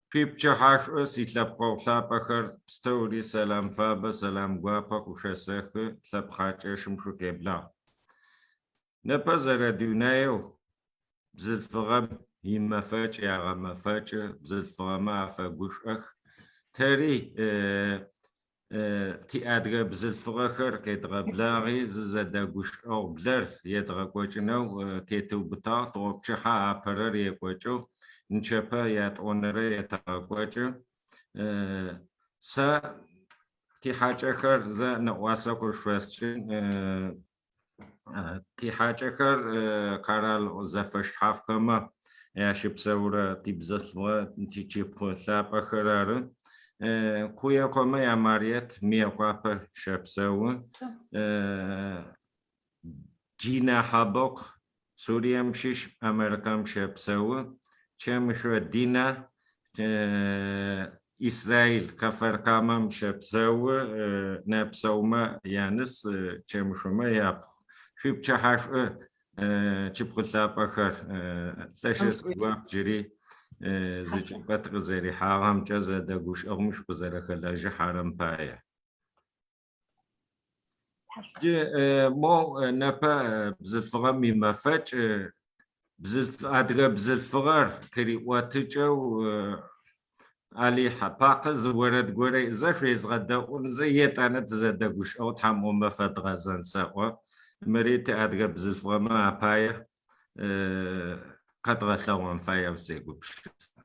Шъуипчыхьашӏу, силъэпкъэгъу лъапӏэхэр, пстэури сэлам фабэ, сэлам гуапэ къышъосэхы, лъэпкъ хьакӏэщым шъукъеблагъ. Непэ зэрэдунаеу бзылъфыгъэм имэфэкӏ ягъэмэфэкӏы, бзылъфыгъэмэ афэгушӏох. Тэри Тиадыгэ бзылъфыгъэхэр къедгъэблагъи, зы зэдэгущыӏэгъу блэр едгъэкӏокӏынэу тетыубытагъ. Тыгъопчыхьэ апэрэр екӏокӏыгъ, нычэпэ ятӏонэрэ етэгъэкӏокӏы. Сэ тихьакӏэхэр зэ нэӏуасэ къышъуфэсшӏын. Тихьакӏэхэр къэрал зэфэшъхьафхэмэ ящыпсэурэ тибзылъфыгъэ, тишыпхъу лъапӏэхэр ары. Къуекъомэ я Мариет Мыекъуапэ щэпсэу. Динэ Хьабокъ Сурием щыщ, Америкэм щэпсэу. Чэмышъо Динэ Израиль Кфар-Камэм щэпсэу, Нэпсэумэ яныс, Чэмышъомэ япхъу. Шъуипчыхьашӏу, шыпхъу лъапӏэхэр, лъэшэу сигуап джыри зы чӏыпӏэ тыкъызэрихьагъэмкӏэ зэдэгущыӏэгъум шъукъызэрэхэлэжьыхьэрэм пае. Джы моу непэ бзылъфыгъэм имэфэкӏ адыгэ бзылъфыгъэр къыриӏотыкӏэу Али Пакъэ зы орэд горэ зэ шъуезгъэдэӏунзэ, етӏанэ тызэдэгущыӏэу Тхьэм ӏомэ фэдгъэзэн сэӏо. Мыри тиадыгэ бзылъфыгъэмэ апае къэдгъэлъэгъон фаеу сегупшысэ.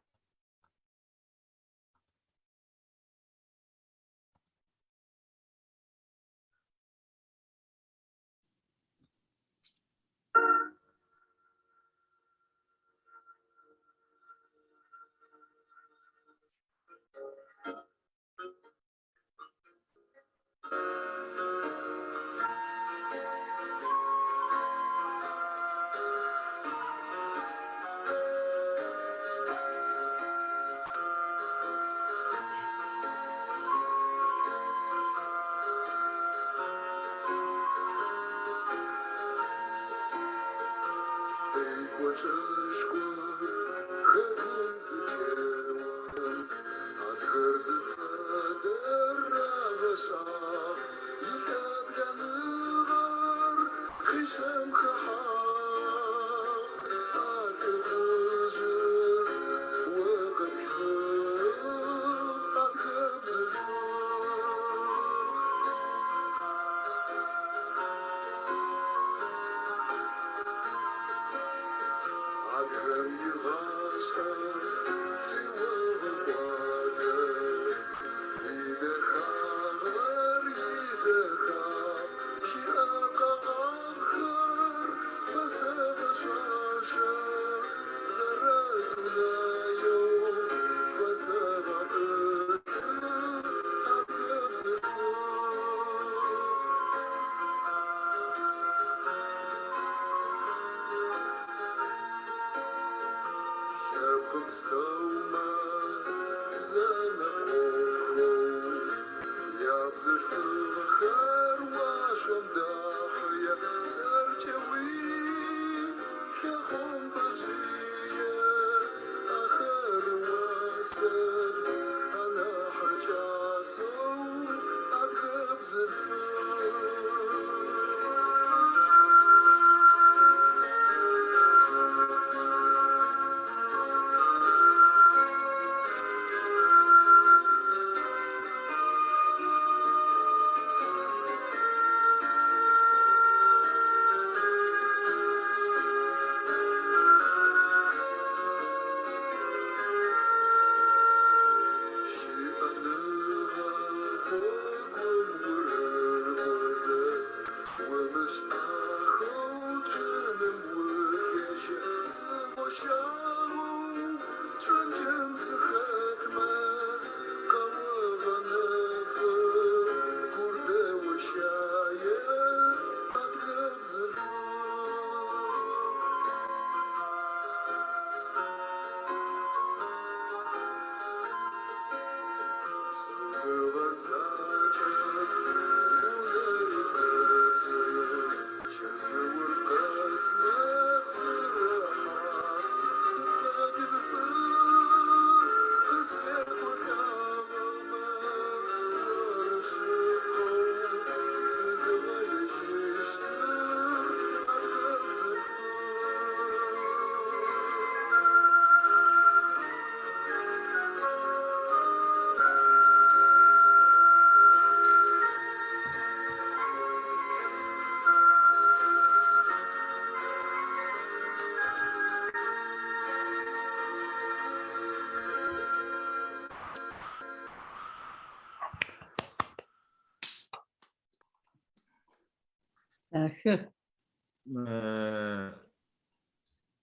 Дахэ.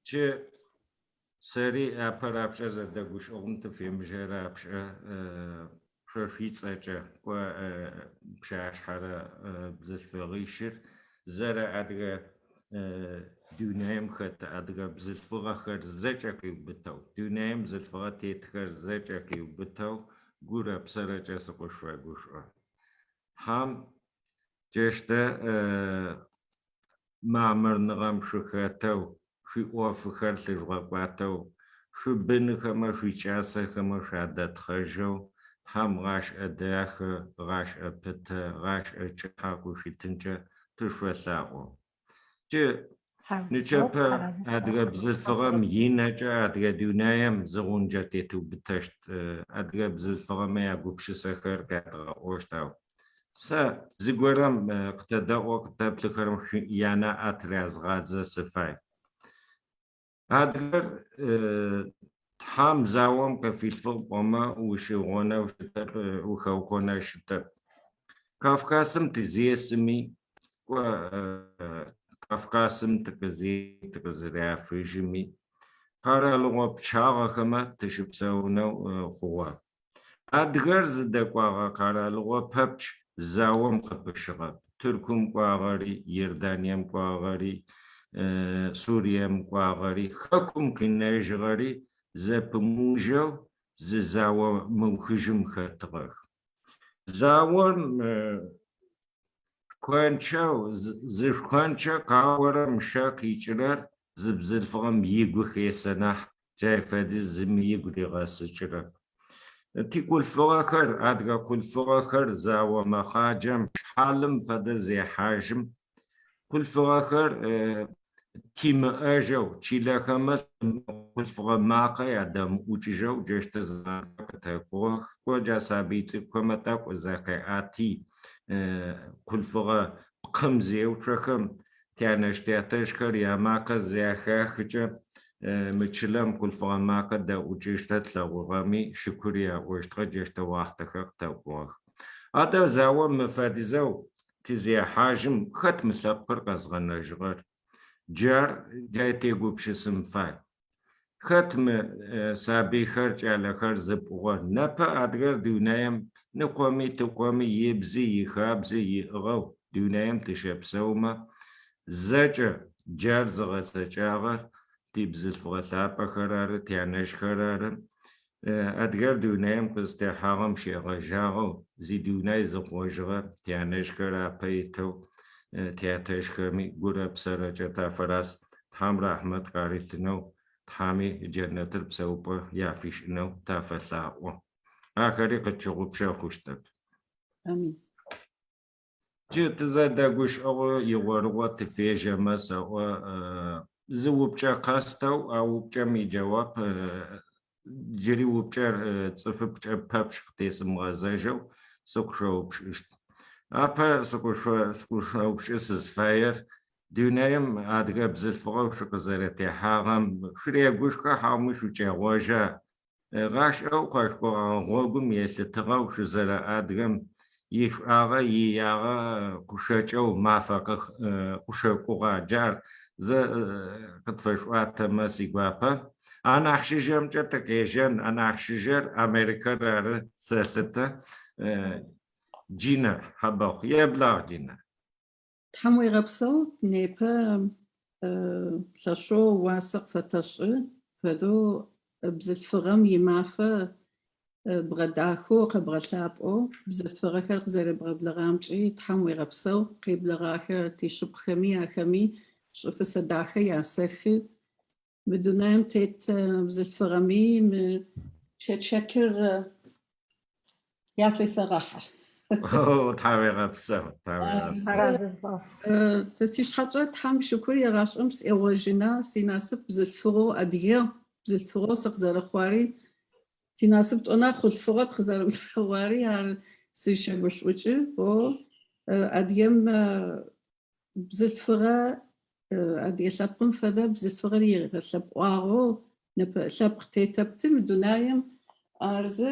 Джы сэри апэрапшӏэ зэдэгущыӏэгъум тыфемыжьэрапшӏэ шъо шъуицӏэкӏэ кӏо пшъашъхьэрэ бзылъфыгъищыр зэрэ адыгэ дунаим хэт адыгэ бзылъфыгъэхэр зэкӏэ къиубытэу, дунаим бзылъфыгъэ тетхэр зэкӏэ къиубытэу гурэ псэрэкӏэ сыкъышъуфэгушӏо. Тхьам джащтэ мамырныгъэм шъухэтэу, шъуиӏофыхэр лъыжъугъэкӏуатэу, шъуибынхэмэ, шъуикӏасэхэмэ шъуадэтхъэжьэу, Тхьэм гъашӏэ дахэ, гъашӏэ пытэ, гъашӏэ кӏыхьэ къышъуитынкӏэ тышъуфэлъаӏо. Джы нычэпэ адыгэ бзылъфыгъэм инэкӏэ адыгэ дунаим зы гъунджэ тетыубытэщт, адыгэ бзылъфыгъэмэ ягупшысэхэр къядгъэӏощт, ау сэ зыгорэм къытэдэӏо къытэплъыхэрэм янаӏэ тырязгъадзэ сыфай. Адыгэр Тхьэм заом къыфилъфыгъ пӏомэ ущыгъонэу щытэп, ухэукъонэу щытэп. Кавказым тызесыми, кӏо Кавказым тыкъызырафыжьыми, къэралыгъо пчъагъэхэмэ тыщыпсэунэу хъугъэ. Адыгэр зыдэкӏуагъэ къэралыгъо пэпчъ заом къыпыщыгъэп. Тыркум кӏуагъэри, Иорданием кӏуагъэри, Сурием кӏуагъэри, хэкум къинэжьыгъэри зэпымыужьэу зы зао мыухыжьым хэтыгъэх. Заом Шхончэу, зы шхончэ къаорэм щэ къикӏырэр зы бзылъфыгъэм игу хесэ нахь, джай фэдиз зыми игу ригъэсыкӏырэп. Тихъулъфыгъэхэр, адыгэ хъулъфыгъэхэр зао мэхъаджэм шъхьалым фэдэ зехьажьым, хъулъфыгъэхэр тимыӏэжьэу, чылэхэмэ хъулъфыгъэ макъэ ядэмыӏукӏыжьэу джащтэ зэманхэр къытэкӏугъэх. Кӏо, джа сабый цӏыкӏухэмэ тӏэкӏу закъеӏэти, хъулъфыгъэ пкъым зеуцохэм, тянэжъ-тятэжъхэр ямакъэ зяхахыкӏэ, мы чылэм хъулъфыгъэ макъэ дэӏукӏыщтэ тлъэгъугъэми, шыкур яӏощтыгъэ, джащтэ уахътэхэр къытэкӏугъэх. Адэ заом мы фэдизэу Тызехьажьым, хэт мы лъэпкъыр къэзгъэнэжьыгъэр? Джар джай тегупшысын фай. Хэт мы сабыйхэр, кӏалэхэр зыпӏугъэр? Непэ адыгэр дунаим ныкъоми тыкъоми ибзи ихабзи иӏыгъэу дунаим тыщэпсэумэ, зэкӏэ джар зыгъэцэкӏагъэр тибзылъфыгъэ лъапӏэхэр ары, тянэжъхэр ары. Адыгэр дунаим къызытехьагъэм щегъэжьагъэу, зидунай зыхъожьыгъэ тянэжъхэр апэ итэу, тятэжъхэми гурэ псэрэкӏэ тафэраз, Тхьэм рахьмэт къаритынэу, Тхьэми джэнэтыр псэупӏэ яфишӏынэу тафэлъаӏо. Ахэри къытщыгъупшэ хъущтэп. Амин. Джы тызэдэгущыӏэгъу игъорыгъо тыфежьэмэ сэӏо, зы упчӏэ къэстэу, а упчӏэм иджэуап джыри упчӏэр цӏыфыпкӏэ пэпчъ къытесымыгъэзэжьэу сыкъышъоупчӏыщт. Апэ сыкъышъоупчӏы сызфаер дунаим адыгэ бзылъфыгъэу шъукъызэрэтехьагъэм шъурегушхо хьауми шъукӏэгъожьа? Гъашӏэу къэшъукӏугъэ гъогум елъытыгъэу шъузэрэадыгэм ишӏуагъэ, иягъэ къышъокӏэу мафэ къышъокӏугъа? Джар зэ къытфэшъуӏуатэмэ сигуапэ. Анахь чыжьэмкӏэ тыкъежьэн, анахь чыжьэр Америкэр ары сэлъытэ. Джинэ, Хьабэхъу, еблагъ, Джинэ. Тхьэм уегъэпсэу, непэ лъэшэу уасэ къыфэтэшӏы фэдэу бзылъфыгъэм имафэ бгъэдахэу, къэбгъэлъапӏэу бзылъфыгъэхэр къызэрэбгъэблэгъамкӏи Тхьэм уегъэпсэу, къеблэгъахэр тишыпхъухэми ахэми шӏуфысэ дахэ ясэхы. Мы дунаим тет бзылъфыгъэми мы чэчэкыр яфесэгъэхьы. Тхьауегъэпсэу, тхьауегъэпсэу. Сэ сишъхьэкӏэ Тхьэм шыкур егъашӏэм сӏегъожьына, синасып бзылъфыгъэу адыгэ бзылъфыгъэу сыкъызэрыхъуари, тинасып тӏона хъулъфыгъэ тыкъызэрымылъфыгъуари ар сыщэгушӏукӏы. О адыгэм Бзылъфыгъэ адыгэ лъэпкъым фэдэ бзылъфыгъэр игъэлъэпӏуагъэу непэ лъэпкъ тетэпты мы дунаим. Ар зы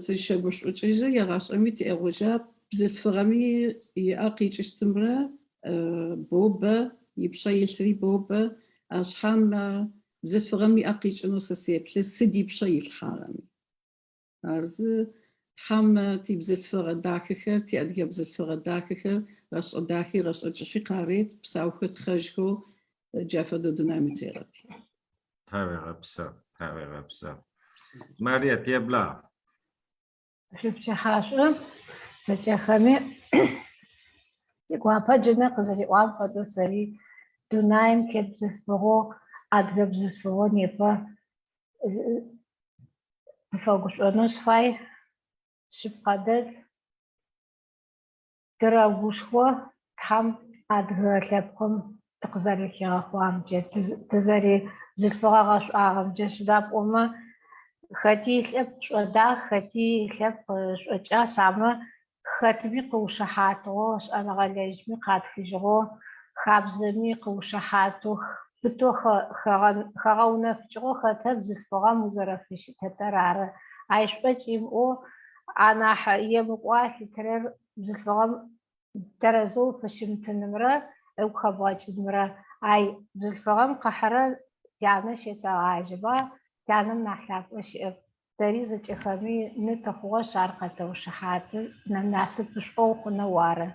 сыщэгушӏукӏыжьы, егъашӏэми тиӏэгъужьа бзылъфыгъэми иӏэ къикӏыщтымрэ Боу бэ, ипшъэ илъри боу бэ. А шъхьэм бзылъфыгъэм иӏэ къикӏынэу сэ сеплъы, сыд ипшъэ илъхьагъэми. Ар зы Тхьэм тибзылъфыгъэ дахэхэр, тиадыгэ бзылъфыгъэ дахэхэр гъэшӏэ дахи гъэшӏэ кӏыхьи къарет, псаухэу тхъэжьхэу джа фэдэу дунаим тырегъэт. Тхьауегъэпсэу, тхьауегъэпсэу. Мариет, еблагъ. Шъуипчыхьашӏу зэкӏэхэми сигуапэ Джынэ къызэриӏуагъэм фэдэу сэри дунаим тет бзылъфыгъэу, адыгэ бзылъфыгъэу непэ тыфэгушӏонэу сыфай. Шъыпкъэ дэд. Тырэгушхо Тхьэм адыгэ лъэпкъым тыкъызэрихигъэхъуагъэмкӏэ, тызэри бзылъфыгъэ гъэшӏуагъэмкӏэ, сыда пӏомэ хэти илъэпкъ шӏодах, хэти илъэпкъ шӏокӏас, амэ хэтми къыушыхьатыгъэу, шӏэныгъэлэжьми къатхыжьыгъэу, хабзэми къыушыхьатэу, пытэу хэгъэунэфыкӏыгъэу хэтэ бзылъфыгъэм узэрэфыщытэтэр ары. Ай шӏокӏ имыӏэу анахь емыкӏоу алъытэрэр бзылъфыгъэм тэрэзэу уфыщымытынымрэ ыгу хэбгъэкӏынымрэ. Ай бзылъфыгъэм къыхьырэр тянэ щетэгъажьэба, тянэм нахь лъапӏэ щыӏэп. Тэри зэкӏэхэми ны тыхъугъэшъ ар къэтэушыхьаты, насыпышӏо ухъунэу ары.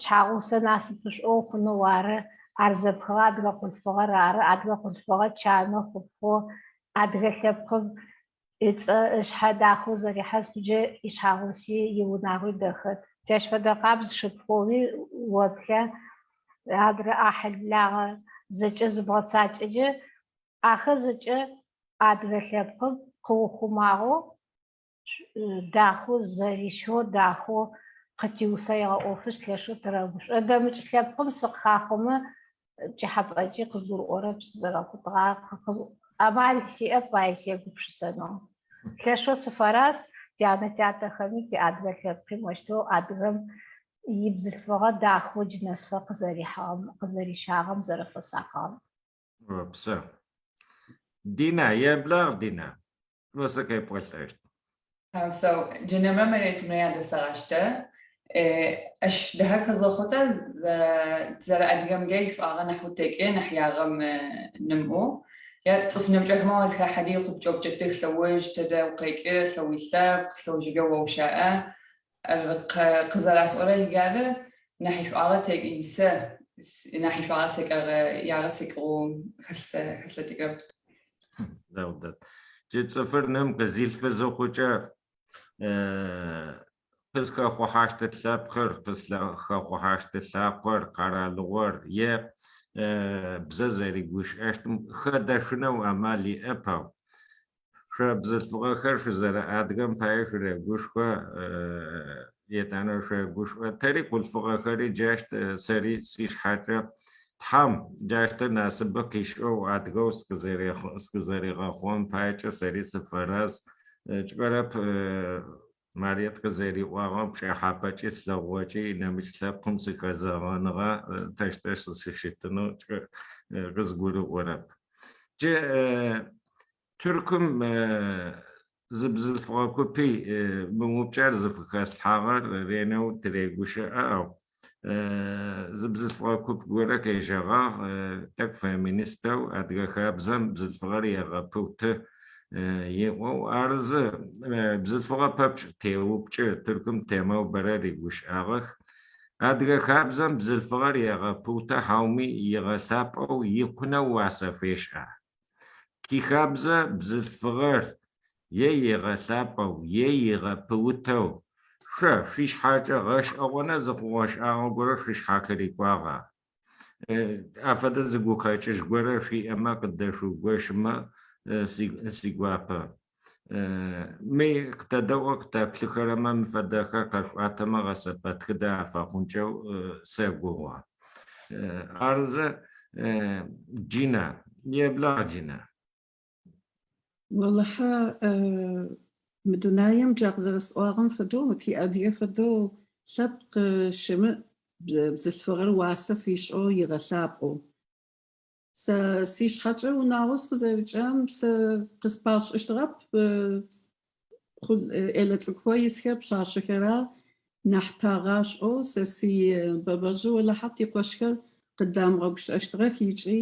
Шъхьагъусэ насыпышӏо ухъунэу ары, ар зэпхыгъэ адыгэ хъулъфыгъэр ары, адыгэ хъулъфыгъэ чанэу, хъупхъэу, адыгэ лъэпкъым ыцӏэ ышъхьэ дахэу зэрихьэщтымкӏэ ишъхьагъуси иунагъуи дэхэт. Джащ фэдэ къабз шыпхъоуи оплъэ, адрэ ӏахьыл-благъэ зэкӏэ зыбгъэцакӏэкӏэ, ахэр зэкӏэ адыгэ лъэпкъым къыухъумагъэу дахэу зэрищэу, дахэу къытиусэигъэ ӏофышъ, лъэшэу тырэгушӏо. Нэмыкӏ лъэпкъым сыкъыхахъомэ, пкӏыхьапӏэкӏи къызгурыӏорэп сызэрэхъутыгъэр, амал сиӏэп ай сегупшысэнэу. Лъэшэу сыфэраз тянэ-тятэхэми, тиадыгэ лъэпкъи мощтэу адыгэм ибзылъфыгъэ дахэу джынэсфэ къызэрихьыгъэм, къызэрищагъэм, зэрэфэсакъыгъэм. Опсэу. Дина, еблагъ, Дина. Осэ къепӏолӏэщт. Опсэу. Джынэмрэ Мариетымрэ ядэсэгъаштэ. Ащ дахэ хэзгъэхъотэ тызэрэадыгэмкӏэ ишӏуагъэ нахь утэкӏы, нахь ягъэм нэмыӏэу. Е цӏыф нэмыкӏэхэмэ уазыхахьэри къыпкӏэупчӏэтых, лъэуж тэдэ укъекӏы, лъэу уилъэпкъ, лъэужыгэ о ущаӏэ. Къызэрасӏорэр игары нахь ишӏуагъэ тэкӏы сэ, нахь ишӏуагъэ сэкӏэгъэ ягъэ сэкӏыгъэу хэслъытыкӏырэп. Дэгъу дэд. Джы цӏыфыр ным къызилъфы зыхъукӏэ къызхэхъухьащт лъэпкъыр, къызхэхъухьащт лӏакъор, къэралыгъор е бзэ зэригущыӏэщтым хэдэшъунэу амал иӏэп, ау Шъо бзылъфыгъэхэр шъузэрэадыгэм пае шъурэгушхо, етӏанэ шъогушӏо. Тэри хъулъфыгъэхэри джащт, сэри сишъхьэкӏэ Тхьэм джащтэу насыбэ къишӏэу адыгэу сыкъызэригъэхъугъэм паекӏэ сэри сыфэраз. Кӏэрэп Мариет къызэриӏуагъэу, пкӏыхьапӏэкӏи слъэгъугъэкӏи нэмыкӏ лъэпкъым сыхэзэгъэныгъэ тэщтэ сыщытынэу къызгурыӏорэп. Джы Тыркум зы бзылъфыгъэ купи мы упчӏэр зыфыхэслъхьагъэр ренэу тырегущыӏэ, ау зы бзылъфыгъэ куп горэ къежьэгъагъ, тӏэкӏу феминистэу, адыгэ хабзэм бзылъфыгъэр егъэпыуты ыӏоу. Ар зы бзылъфыгъэ пэпчъ теупчӏы, Тыркум темэу бэрэ ригущыӏагъэх. Адыгэ хабзэм бзылъфыгъэр егъэпыута хьауми игъэлъапӏэу икъунэу уасэ фешӏа? Тихабзэ бзылъфыгъэр е игъэлъапӏэу, е игъэпыутэу, шъо шъуишъхьакӏэ гъэшӏэгъонэ зы хъугъэ-шӏагъэ горэ шъуишъхьэ къырикӏуагъа? Афэдэ зы гукъэкӏыжь горэ шъуиӏэмэ, къыддэшъугощымэ сигуапэ. Мы къытэдэӏо къытэплъыхэрэмэ мы фэдэхэр къэшъуӏуатэмэ гъэсэпэтхыдэ афэхъункӏэу сэгугъэ. Арзы Джина, еблагъ Джина. Олахьэ мы дунаем джа къызэрэсӏуагъэм фэдэу, тиадыгэ фэдэу лъэпкъ щымыӏ бзылъфыгъэр уасэ фишӏэу игъэлъапӏэу. Сэ сишъхьэкӏэ унагъо сыкъызэрыкӏам сэ къыспашӏыщтыгъэп. Ӏэлэ цӏыкӏухэр исхэр пшъашъэхэра. Нахь тагъашӏэу сэ си бэбэжъы олахьэ тикъошхэр къыдамыгъэгущыӏэщтыгъэх икӏи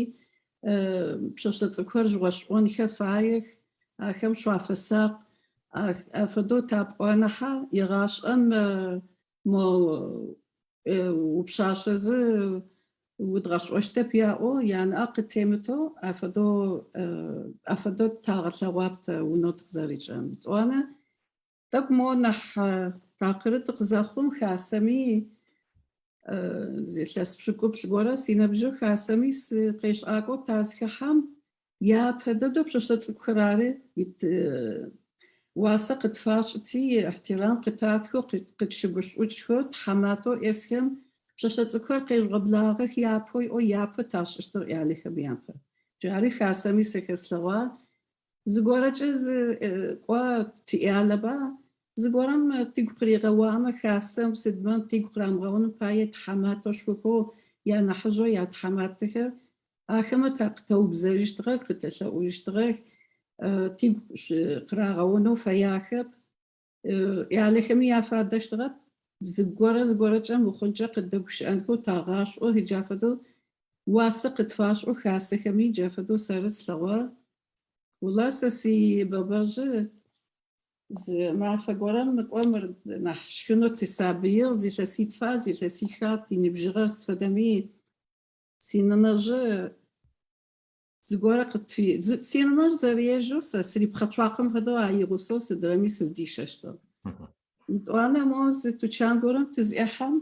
пшъэшъэ цӏыкӏухэр жъугъэшӏонхэ фаех, ахэм шъуафэсакъ. Афэдэу тапӏуанэхьа егъашӏэм мо упшъашъэзы удгъэшӏощтэп яӏоу янаӏэ къытемытэу афэдэу афэдэу тагъэлъэгъуап тэ унэу тыкъызэрикӏырэм. Тӏуанэ тӏэкӏу мо нахь такъыры тыкъызэхъум хасэми зы илъэс пшӏыкӏуплӏ горэ синэбжьэу хасэми сыкъешӏакӏоу тазыхэхьам япэ дэдэу пшъэшъэ цӏыкӏухэр ары уасэ къытфашӏыти, ихьтирам къытатхэу, къытщыгушӏукӏхэу тхьаматэу эсхэм пшъэшъэ цӏыкӏухэр къежъугъэблагъэх япэу иӏоу япэ ташӏыщтыгъ ӏялэхэм япэ. Джары хасэми сэ хэслъэгъуагъ. Зыгорэкӏэ зы кӏо тиӏялэба, зыгорэм тыгу къыригъэуамэ хасэм сыдмэ тыгу къырамыгъэоным пае тхьаматэшхохэу янахьыжъэу ятхьаматэхэр ахэмэ къытэубзэжьыщтыгъэх, къытэлъэӏужьыщтыгъэх, тыгу къырагъэонэу фэяхэп. ӏялэхэми афадэщтыгъэп. Зыгорэ зыгорэкӏэ мыхъункӏэ къыддэгущыӏэнхэу тагъашӏо, джа фэдэу уасэ къытфашӏэу хасэхэми джа фэдэу сэры слъэгъугъэ. Ула сэ си бэбэжъы зы мафэ горэм кӏо мыр нахь шхынэу тисабыигъ, зы илъэситфа, зы илъэсиха тиныбжьыгъэр сыд фэдэми синэнэжъы зыгорэ къытфи... Синэнэжъ зэрежьэу сэ сырипхъэцуакъэм фэдэу а игъусэу сыдрэми сыздищэщтыгъ. Етӏуанэ мо зы тучан горэм тызӏехьэм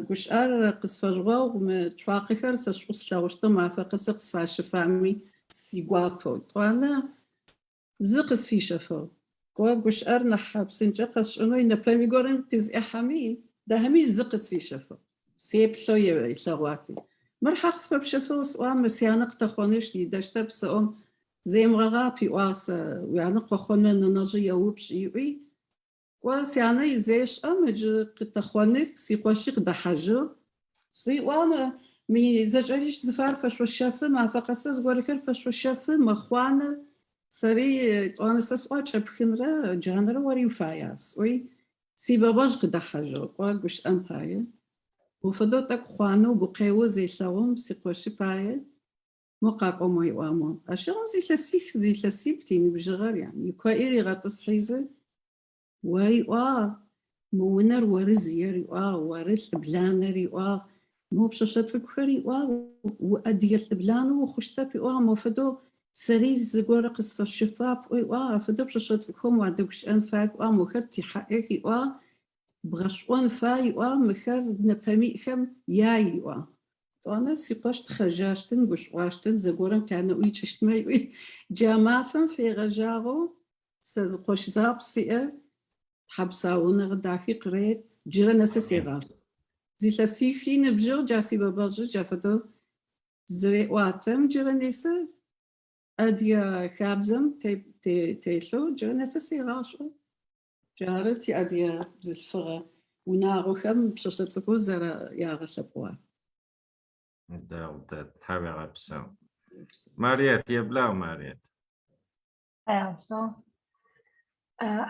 гущыӏэр къысфэжъугъэгъу, мы цуакъэхэр сэ шӏу слъэгъущтыгъ, мафэ къэсэ къысфащэфами сигуапэу. Етӏуанэ зы къысфищэфыгъ. Кӏо гущыӏэр нахь псынкӏэ къэсшӏынэу инэпэми горэм тызӏехьэми, дахэми зы къысфищэфыгъ. Сеплъэу елъэгъуати. Мыр хьа къысфэпщэфыгъ сӏуа, мы сянэ къытэхъоныщт, идэщтэп сэӏом, земыгъэгъап иӏуагъ сэ, уянэ къохъонмэ нэнэжъы еупчӏ иӏуи, кӏо сянэ изешӏэм ыджы къытэхъоных, сикъоши къыдэхьажьыгъ. Сиӏуагъ мы зэкӏэри зыфар фэшъощэфы, мафэ къэсэ зыгорэхэр фэшъощэфы, мэхъуанэ. Сэри етӏуанэ сэ сӏуа кӏэпхынрэ джанэрэ ори уфая? Сӏуи, сибэбэжъ къыдэхьажьыгъ, кӏо гущыӏэм пае. Мо фэдэу тӏэкӏу хъуанэу гукъео зелъэгъум сикъоши пае, мо къакӏо мо иӏуагъ мо. Ащыгъум зы илъэсих, зы илъэсибл тиныбжьыгъэр, ян, икоӏи ригъэтӏысхьизы, О иӏуагъ, мы унэр оры зыер иӏуагъ, оры лӏыбланэр иӏуагъ, мо пшъэшъэ цӏыкӏухэр иӏуагъ, уадыгэ лӏыбланэу ухъущтэп иӏуагъ, мо фэдэу сэри зыгорэ къысфэщэфа пӏо иӏуагъ, афэдэу пшъэшъэ цӏыкӏухэм уадэгущыӏэн фай пӏуагъ, мохэр тихьаӏэх иӏуагъ, бгъэшӏон фай иӏуагъ, мыхэр нэпэмиӏхэм яй иӏуагъ. Етӏуанэ сикъош тхъэжьащтын, гушӏуащтын, зэгорэм тянэӏу икӏыщтмэ иӏуи, джа мафэм фегъэжьагъэу Сэ зы къош закъу сиӏэр, Тхьэ псауныгъэ дахи къырет, джырэ нэсэ сегъашӏэ. Зы илъэсихи ныбжьыгъ джа сибэбэжъы джа фэдэу зыреӏуатэм джырэ несэ адыгэ хабзэм телъэу джырэ нэсэ сегъашӏэ. Джары тиадыгэ бзылъфыгъэ унагъохэм пшъэшъэ цӏыкӏур зэрэягъэлъэпӏугъэр. Дэгъу дэд, тхьауегъэпсэу. Мариет, еблагъ, Мариет. Къягъэпсэу.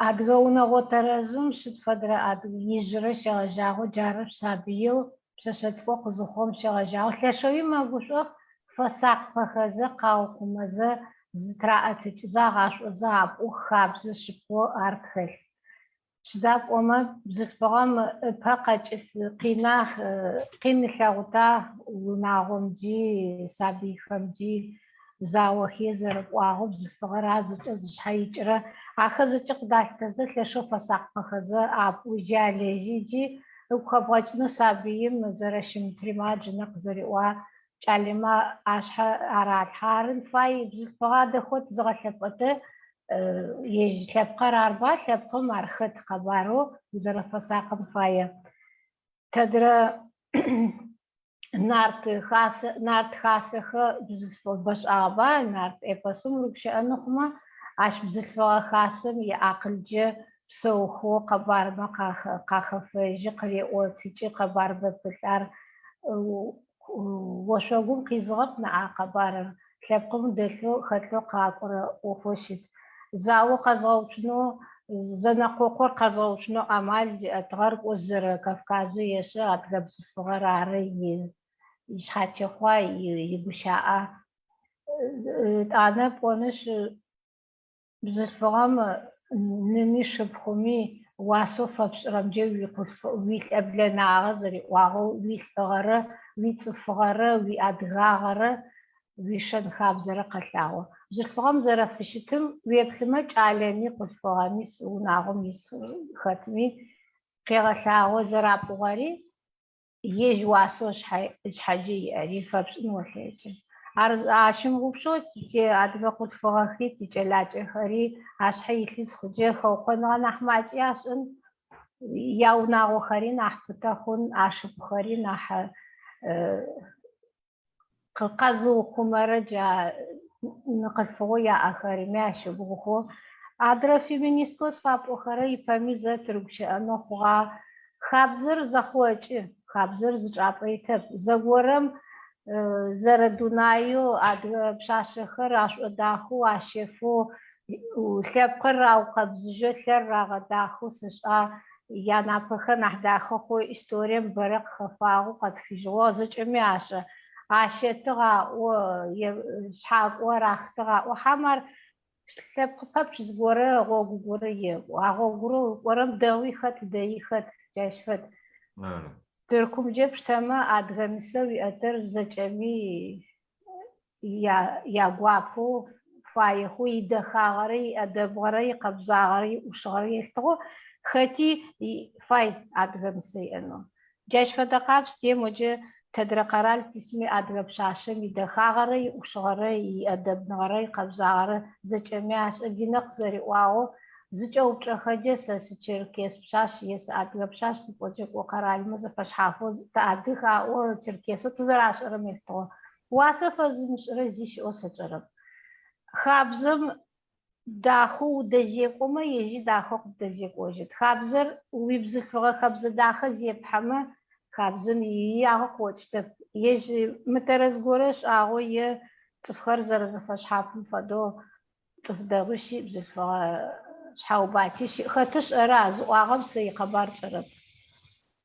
Адыгэ унэгъо тэрэзым сыд фэдэрэ адыгэ ижъырэ щегъэжьагъэу джары сабыеу пшъэшъэ цӏыкӏоу къызыхъугъэм щегъэжьагъэу лъэшэуи мэгушӏох, фэсакъпэхэзэ, къаухъумэзэ, зытыраӏэтыкӏызэ, агъашӏозэ апӏух, хабзэ шъыпкъэу ар тхэлъ. Сыда пӏомэ бзылъфыгъэм ыпэ къэкӏыт къина, къин ылъэгъута унагъомджи, сабыйхэмджи, заохи зэрэпӏуагъэу бзылъфыгъэр ар зэкӏэ зышъхьэ икӏырэ. Ахэр зэкӏэ къыдалъытэзэ, лъэшэу фэсакъпэхэзэ апӏу джи алэжьи джи ыгу хэбгъэкӏынэу сабыим зэрэщымытри ма джынэ къызэриӏуа кӏалэмэ ашъхьэ аралъхьэ. Арын фай бзылъфыгъэ адэхэу тызыгъэлъэпӏэтэ ежь лъэпкъэр арба, лъэпкъым ар хэт къэбарэу узэрэфэсакъын фае. Тэдрэ нарт хасэ, нарт хасэхэ бзылъфыгъэ бэшӏагъэба, нарт эпосым урыгущыӏэны хъумэ, ащ бзылъфыгъэ хасэм иакъылкӏэ псэухэу къэбармэ къахэфэжьы, къыреӏотыкӏы, къэбарбэ пылъ. Ар ошъогум къизыгъэп ныӏа къэбарыр, лъэпкъым дэлъэу, хэлъэу къакӏорэ ӏофэу щыт. Зао къэзгъэуцунэу Зэнэкъокъур къэзгъэуцунэу амал зиӏэтыгъэр кӏо зэрэ Кавказэу ешӏэ адыгэ бзылъфыгъэр ары ишъхьатехъуа игущаӏэ. Етӏанэ пӏонышъ, бзылъфыгъэм ными шыпхъуми уасэу фэпшӏырэмкӏэ уилӏэблэнагъэ зэриӏуагъэу, уилӏыгъэрэ, уицӏыфыгъэрэ, уиадыгагъэрэ, уишэн-хабзэрэ къэлъагъо. Бзылъфыгъэм зэрэфыщытым уеплъымэ, кӏалэми, хъулъфыгъэми, унагъом ис хэтми къегъэлъагъо зэрапӏугъэри, ежь уасэу ышъхьэкӏэ иӏэри фэпшӏын олъэкӏы. Ар ащымыгъупшэу ти адыгэ хъулъфыгъэхи, тикӏэлакӏэхэри ашъхьэ илъы зыхъукӏэ хэукъоныгъэ нахь макӏи ашӏын, яунагъохэри нахь пытэ хъун, ашыпхъухэри нахь къэзыухъумэрэ джа ныкъылъфыгъэу яӏэхэри ащыгугъыхэу. Адрэ феминисткэу зыфапӏохэрэ ипэми зэ тырыгущыӏэнэу хъугъа. Хабзэр зэхъокӏы, хабзэр зы чӏапӏэ итэп. Зэгорэм зэрэдунаеу адыгэ пшъашъэхэр ашӏодахэу, ащэфэу, лъэпкъыр раукъэбзыжьэу, лъэр рагъэдахэу сышӏа, янапэхэр нахь дахэ хъоу историем бэрэ къыхэфагъэу, къэтхыжьыгъэу зэкӏэми ашӏэ. Ащэтыгъ аӏо, шъхьакӏо рахытыгъ аӏо. Хьам ар лъэпкъ пэпчъ зыгорэ гъогу горэ екӏу. А гъогурэу ыкӏорэм дэгъуи хэт, дэи хэт, джащ фэд. Тыркумкӏэ пштэмэ, адыгэ нысэ уиӏэтэр зэкӏэми ягуапэу, фаехэу, идэхагъэрэ, иӏэдэбгъэрэ, икъэбзагъэрэ, иӏушыгъэрэ елъытыгъэу хэти фай адыгэ нысэ иӏэнэу. Джащ фэдэ къабз темоджэ тэдрэ къэрал тисми адыгэ пшъашъэм идэхагъэрэ, иӏушыгъэрэ, иӏэдэбныгъэрэ, икъэбзагъэрэ зэкӏэми ашӏэ. Динэ къызэриӏуагъэу, зыкӏэупчӏэхэджэ сэ сычеркес пшъашъ е сыадыгэ пшъашъ зыпӏокӏэ кӏо къэралмэ зэфэшъхьафэу тыадыг аӏо черкесэу тызэрашӏэрэм елъытыгъэу. Уасэ фэзымышӏырэ зи щыӏэу сэ сшӏэрэп. Хабзэм дахэу удэзекӏомэ, ежьи дахэу къыбдэзекӏожьыт. Хабзэр уибзылъфыгъэ хэбзэ дахэ зепхьэмэ, хабзэм иягъэ къыокӏытэп. Ежь мытэрэз горэ ышӏагъэу е цӏыфхэр зэрэзэфэшъхьафым фэдэу цӏыф дэгъуи щыӏ, бзылъфыгъэ шъхьэубати щыӏ. Хэт ышӏэра, зыӏуагъэм сэ икъэбар чӏэрэп.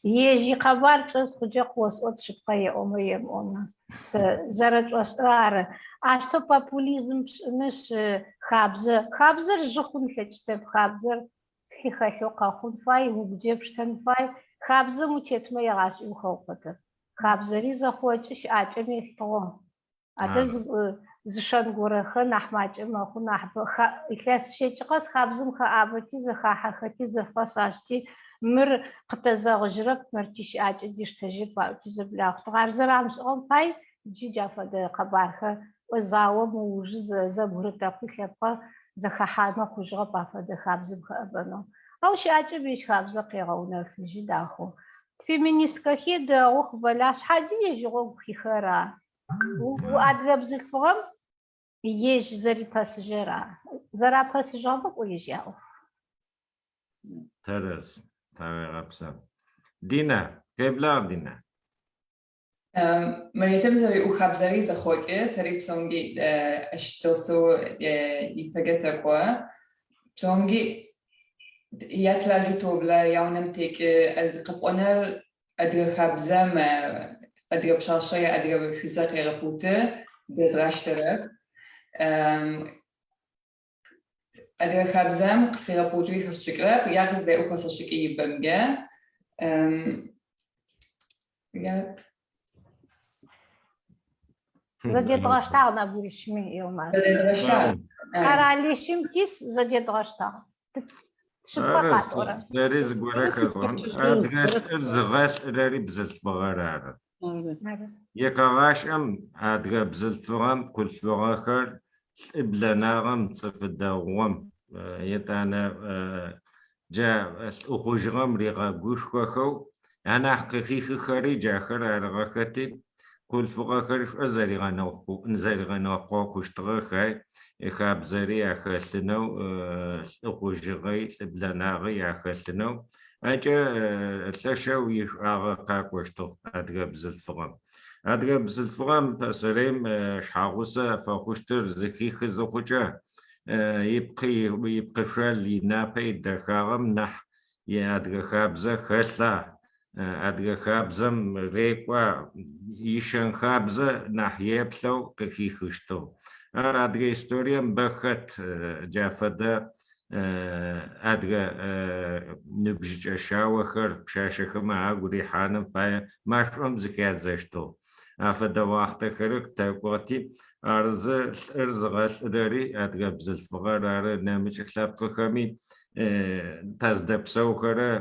Ежь икъэбар чӏэ зыхъукӏэ къыосӏот шъыпкъэ еӏомэ емыӏомэ. Сэ зэрэшӏошӏырэ ары. Ащтэу популизм пшӏынышъ хабзэ. Хабзэр жъы хъун ылъэкӏытэп. Хабзэр лъы хэлъэу къэхъун фай, угукӏэ пштэн фай. Хабзэм утетмэ егъашӏи ухэукъотэп. Хабзэри зэхъокӏы, щыӏакӏэм елъытыгъэу. Адэ зы шэн горэхэр нахь макӏэ мэхъу, нахь илъэс щэкӏы къэс хабзэм хэӏабэти, зэхахьэхэти, зэфэс ашӏти, мыр къытэзэгъыжьырэп, мыр тищыӏакӏэ диштэжьырэп аӏоти зэблахъутыгъ. Ар зэрамышӏыгъэм пай джы джа фэдэ къэбархэр кӏо заом ыужы зэбгырытэкъуи лъэпкъыр зэхэхьанэу хъужьыгъэп афэдэ хабзэм хэӏэбэнэу. Ау щыӏакӏэм ежь хабзэр къегъэунэфыжьы дахэу. Феминисткэхи дэгъух, бэла шъхьаджи ежь игъогу хихэра. Адыгэ бзылъфыгъэм ежь зэрипэсыжьэра? Зэрапэсыжьыгъэмэ кӏо ежь яӏоф. Тэрэз. Тхьауегъэпсэу. Дина, къеблагъ, Дина. Мариетэм зэриӏоу хабзэри зэхъокӏы, тэри псэумги ащ тигъусэу ипэкӏэ тэкӏо. Псэумги ятлажьэу тоблэ, яунэм текӏы, къэпӏонэр Адыгэ хабзэм адыгэ пшъашъэ е адыгэ шъузэ къегъэпыуты, дэзгъаштэрэп. Адыгэ хабзэм къысигъэпыутыуи хэсшӏыкӏырэп, я къыздеӏэу хэсэшӏыкӏы ибэмкӏэ. Зэдедгъэштагъ нэбгырищми, Елмаз. Зэдедгъэштагъ. Къэралищым тис зэдедгъэштагъ. Шъыпкъэ къатӏорэ. Тэри зыгорэ хэкӏон. Адыгэ лӏыр зыгъэлӏырэри бзылъфыгъэр ары. Икъэгъашӏэм адыгэ бзылъфыгъэм хъулъфыгъэхэр лӏы блэнагъэм, цӏыфы дэгъугъэм, етӏанэ джа лӏыхъужъыгъэм ригъэгушхохэу анахь къыхихыхэри джахэр арыгъэхэти, Хъулъфыгъэхэр шӏу зэригъэнэкъокъущтыгъэх, хабзэри ахэлъынэу, лӏыхъужъыгъи, лӏыблэнагъи ахэлъынэу. Акӏэ лъэшэу ишӏуагъэ къакӏощтыгъ адыгэ бзылъфыгъэм. Адыгэ бзылъфыгъэм пэсэрейм шъхьэгъусэ фэхъущтыр зыхихы зыхъукӏэ, ипкъы ипкъышъол инапэ идэхагъэм нахь иадыгэ хабзэ хэлъа, адыгэ хабзэм рекӏуа, ишэн-хабзэ нахь еплъэу къыхихыщтыгъ. Ар адыгэ историем бэ хэт джа фэдэ адыгэ ныбжьыкӏэ шъаохэр пшъашъэхэмэ агу рихьаным пае машӏом зыхядзэщтыгъ. Афэдэ уахътэхэри къытэкӏугъэти, ар зы лӏыр зыгъэлӏырэри адыгэ бзылъфыгъэр ары, нэмыкӏ лъэпкъыхэми таздэпсэухэрэ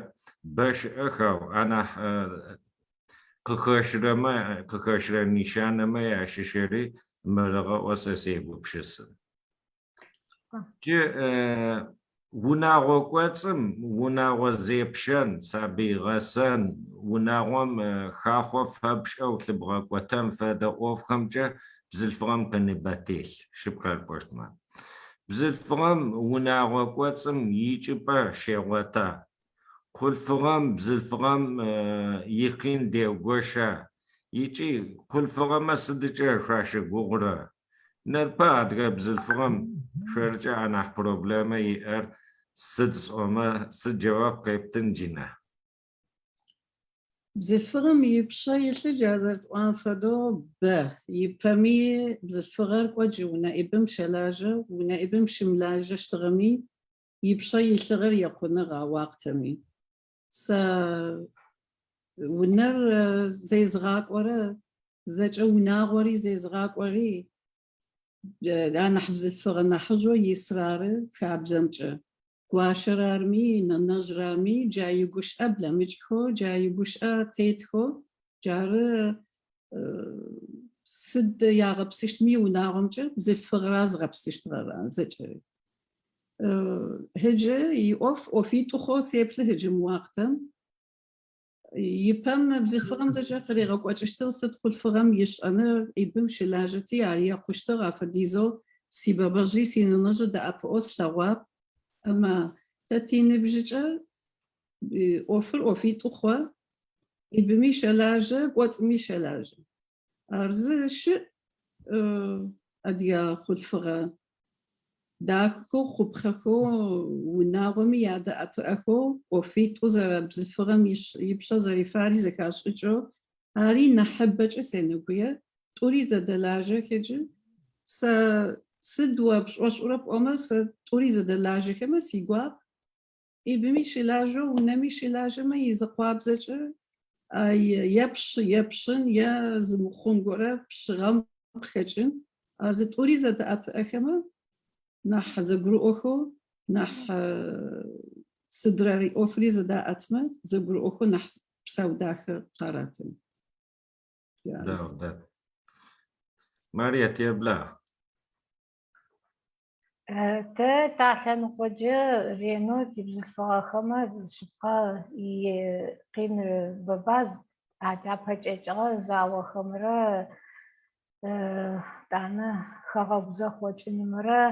бэ щыӏэх, ау анахь къыхэщырэмэ, къыхэщырэ нишанэмэ ащыщыри мырыгъэ ӏо сэ сегупшысы. Джы унагъо кӏоцӏым унагъо зепщэн, сабый гъэсэн, унагъом хахъо фэпшӏэу лъыбгъэкӏотэн фэдэ ӏофхэмкӏэ бзылъфыгъэм къиныбэ телъ, шъыпкъэр пӏощтмэ. Бзылъфыгъэм унагъо кӏоцӏым ичӏыпӏэ щегъота? Хъулъфыгъэм бзылъфыгъэм икъин дегоща? Ыкӏи хъулъфыгъэмэ сыдыкӏэ шъуащыгугъурэ? Непэ адыгэ бзылъфыгъэм шъоркӏэ анахь проблемэ иӏэр сыд сӏомэ, сыд джэуап къептын, Джина? Бзылъфыгъэм ипшъэ илъыр джа зэрэтӏуагъэм фэдэу бэ. Ипэми бзылъфыгъэр кӏо джы унэӏибым щэлажьэ, унэӏибым щымылажьэщтыгъэми ипшъэ илъыгъэр екъуныгъ а уахътэми. Сэ унэр зезгъакӏорэ, зэкӏэ унагъори зезгъакӏори анахь бзылъфыгъэ нахьыжъэу исыр ары хабзэмкӏэ. Гуащэр арми, нэнэжъыр арми, джа игущыӏэ блэмыкӏхэу, джа игущыӏэ тетхэу, джары сыд ягъэпсыщтми унагъомкӏэ бзылъфыгъэра зыгъэпсыщтыгъэр зэкӏэри. Ыджы иӏоф ӏофитӏу хъоу сеплъы ыджы мы уахътэм. Ипэм бзылъфыгъэм зэкӏэ къыригъэкӏокӏыщтыгъ, сыд хъулъфыгъэм ишӏэныр ӏибым щылажьэти, ар екъущтыгъ, афэдизэу сибэбэжъи синэнэжъи дэӏэпыӏэу слъэгъуап. Амэ тэ тиныбжьыкӏэ ӏофыр ӏофитӏу хъо, ӏибыми щэлажьэ, кӏоцӏыми щэлажьэ. Ар зы щыӏ адыгэ хъулъфыгъэ дахэхэу, хъупхъэхэу, унагъоми ядэӏэпыӏэхэу, ӏофитӏу зэрэбзылъфыгъэм ипшъэ зэрифари зэхашӏыкӏэу, ари нахьыбэкӏэ сенэгуе, тӏури зэдэлажьэх ыджы. Сэ сыд о пшӏошӏурэ пӏомэ, сэ тӏури зэдэлажьэхэмэ сигуап. Ибыми щылажьэу, унэми щылажьэмэ изэкъуабзэкӏэ е пщы, е пщын, е зы мыхъун горэ пщыгъэм къыхэкӏын. А зы тӏури зэдэӏэпыӏэхэмэ, нахь зэгурыӏохэу, нахь сыдрэ ӏофри зэдаӏэтмэ, зэгурыӏохэу нахь псау дахэ къаратын. Дэгъу, дэгъу. Мариет, еблагъ. Тэ талъэныкъокӏэ ренэу тибзылъфыгъэхэмэ шъыпкъэ къин бэба апэкӏэкӏыгъэ заохэмрэ тӏанэ хэгъэгу зэхъокӏынымрэ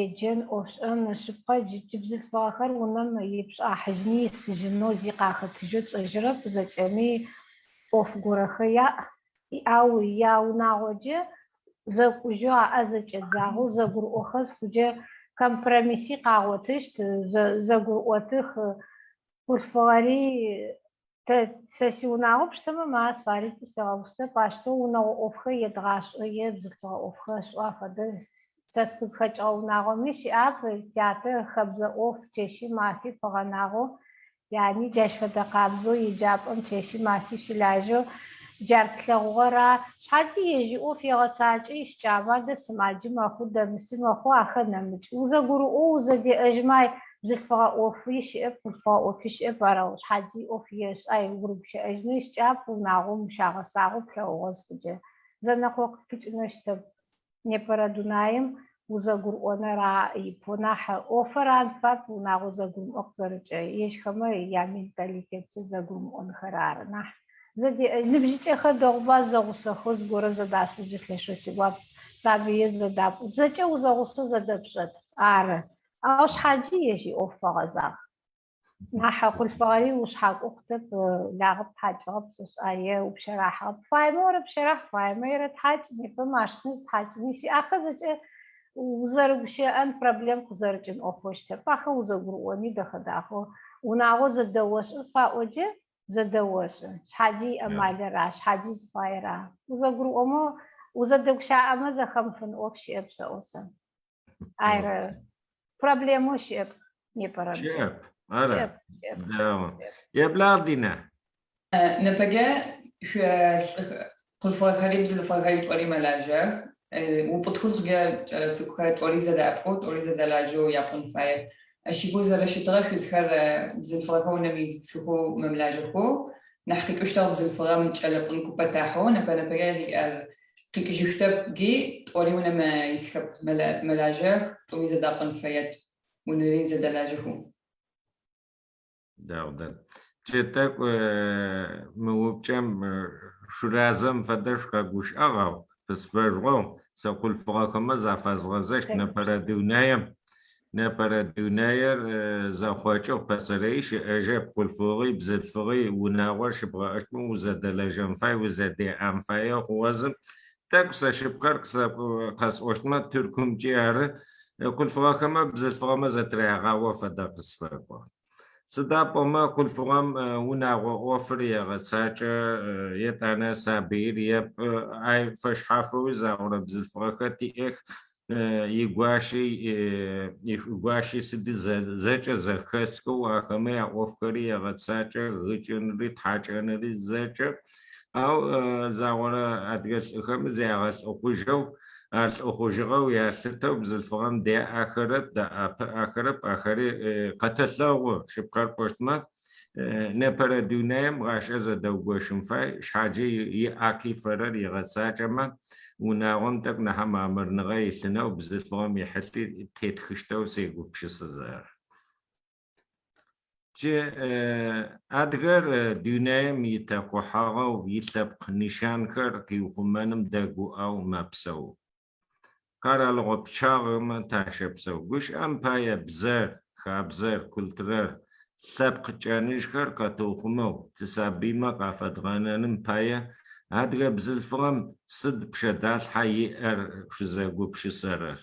еджэн ӏофшӏэн шъыпкъэ джы тибзылъфыгъэхэр унэм ипшӏахьыжьыни исыжьынэу зи къахэтыжьэу тшӏэжьырэп, зэкӏэми ӏоф горэхэр яӏ. Ау яунагъоджэ зэкӏужьэу аӏэ зэкӏэдзагъэу зэгурыӏохэ зыхъукӏэ компромисси къагъотыщт, зэгурыӏотых. Хъулъфыгъэри тэ сэ сиунагъо пштэмэ ма сфари сигъэгусэп, ащтэу унэгъо ӏофхэр едгъашӏэ е бзылъфыгъэ ӏофхэр ышӏэу афэдэ сэ сыкъызхэкӏыгъэ унагъоми щыӏап, тятэ хэбзэ ӏоф чэщи мафи пыгъэнагъэу Яни джащ фэдэ къабзэу еджапӏэм чэщи мафи щылажьэу джар тлъэгъугъэр ара. Шъхьаджи ежь иӏоф егъэцакӏэ, ищыкӏагъэмэ адэ сымаджи мэхъу, дэмыси мэхъу, ахэр нэмыкӏ. Узэгурыӏоу узэдеӏэжьмэ, ай, бзылъфыгъэ ӏофи щыӏэп, хъулъфыгъэ ӏофи щыӏэп, арэу шъхьаджи иӏоф ешӏэ, ай, урыгущыӏэжьынэу ищыкӏагъэп, унагъом ущагъэсагъэу плъэгъугъэ зыхъукӏэ. Зэнэкъокъу къикӏынэу щытэп. Непэрэ дунаим узэгурыӏоныр ипэу нахь ӏофыр ан фап, унагъо зэгурымыӏо къызэрыкӏэ ежьхэмэ яменталитеткӏэ зэгурымыӏонхэр ары нахь. Зэдеӏэжь ныбжьыкӏэхэр дэгъуба зэгъусэхэу зыгорэ зэдашӏыжьы лъэшэу сигуап, сабые зэдапӏу, зэкӏэ узэгъусэу зэдэпшӏэт, ары. Ау шъхьаджи ежь иӏоф фэгъэзагъ. Нахь хъулъфыгъэри ушъхьакӏо хъутэп, лагъэ птхьакӏыгъэп, сышӏае, упщэрахьыгъэп. Фаемэ орэпщэрахь, фаемэ ерэтхьакӏ, непэ машинэ зытхьакӏыни щыӏ. Ахэр зэкӏэ Узэрыгущыӏэн проблем къызэрыкӏын ӏофэу щытэп. Ахэр узэгурыӏони дэхэ-дахэу унагъо зэдэошӏы зыфаӏоджэ, зэдэошӏы. Шъхьаджи иӏэмалыр а, шъхьаджи зыфаер а. Узэгурыӏомэ, узэдэгущаӏэмэ зэхэмыфын ӏоф щыӏэп сэӏо сэ. Айрэ проблемэу щыӏэп непэрэмкӏэ. Щыӏэп, ара? Щыӏэп, щыӏэп. Дэгъу. Еблагъ, Динэ. Непэкӏэ шъо хъулъфыгъэхэри бзылъфыгъэхэри тӏори мэлажьэх. Упӏытху зыхъукӏэ кӏэлэцӏыкӏухэр тӏори зэдапӏу, тӏори зэдэлажьэу япӏун фае. Ащ игу зэрэщытыгъэр шъузхэр бзылъфыгъэхэр унэм исыхэу мымылажьэхэу, нахь къикӏыщтыгъ бзылъфыгъэм кӏэлэпӏун купэ тахьэу, непэ-непэкӏэ ар къикӏыжьышъутэпги, тӏори унэм исхэп, мэлажьэх, тӏуми зэдапӏун фае, унэри зэдэлажьэхэу. Дэгъу дэд. Джы тӏэкӏу мы упчӏэм шъуразэм фэдэ шъукъэгущыӏагъ, ау къысфэжъугъэу сэ хъулъфыгъэхэмэ зафэзгъэзэщт непэрэ дунаем. Непэрэ дунаер зэхъокӏыгъ, пэсэрэи щыӏэжьэп, хъулъфыгъи бзылъфыгъи унагъор щыбгъэӏэщтмэ узэдэлэжьэн фай, узэдеӏэн фае хъугъэзы. Тӏэкӏу сэ шъыпкъэр къэсӏощтмэ, Тыркумкӏи ары, хъулъфыгъэхэмэ бзылъфыгъэмэ зэтырягъао фэдэ къысфэкӏо. Сыда пӏомэ хъулъфыгъэм унагъо ӏофыр егъэцакӏэ, етӏанэ сабыир епӏы, ай фэшъхьафэуи загъорэ бзылъфыгъэхэр тиӏэх, игуащи, ишӏугуащи сыди зэкӏэ зэхэсхэу ахэмэ яӏофхэри егъэцакӏэ, гыкӏынри, тхьакӏэнри зэкӏэ. Ау загъорэ адыгэ лӏыхэм зягъэлӏыхъужьэу, Ар лӏыхъужъыгъэу ялъытэу бзылъфыгъэм деӏэхэрэп, дэӏэпыӏэхэрэп, ахэри къэтэлъэгъу, шъыпкъэр пӏощтмэ, непэрэ дунаим гъашӏэ зэдэугощын фай, шъхьаджи иӏэ къифэрэр игъэцакӏэмэ, унагъом тӏэкӏу нахь мамырныгъэ илъынэу бзылъфыгъэм ихьылъи тетхыщтэу сегупшысэзэ. Джы адыгэр дунаим итэкъухьагъэу, илъэпкъ нишанхэр къиухъумэным дэгуӏэу мэпсэу. Къэралыгъо пчъагъэмэ тащэпсэу. Гущыӏэм пае бзэр, хабзэр, культурэр, лъэпкъ кӏэныжьхэр къэтыухъумэу тисабыймэ къафэдгъэнэным пае адыгэ бзылъфыгъэм сыд пшъэдалъхьа иӏэр шъузэгупшысэрэр?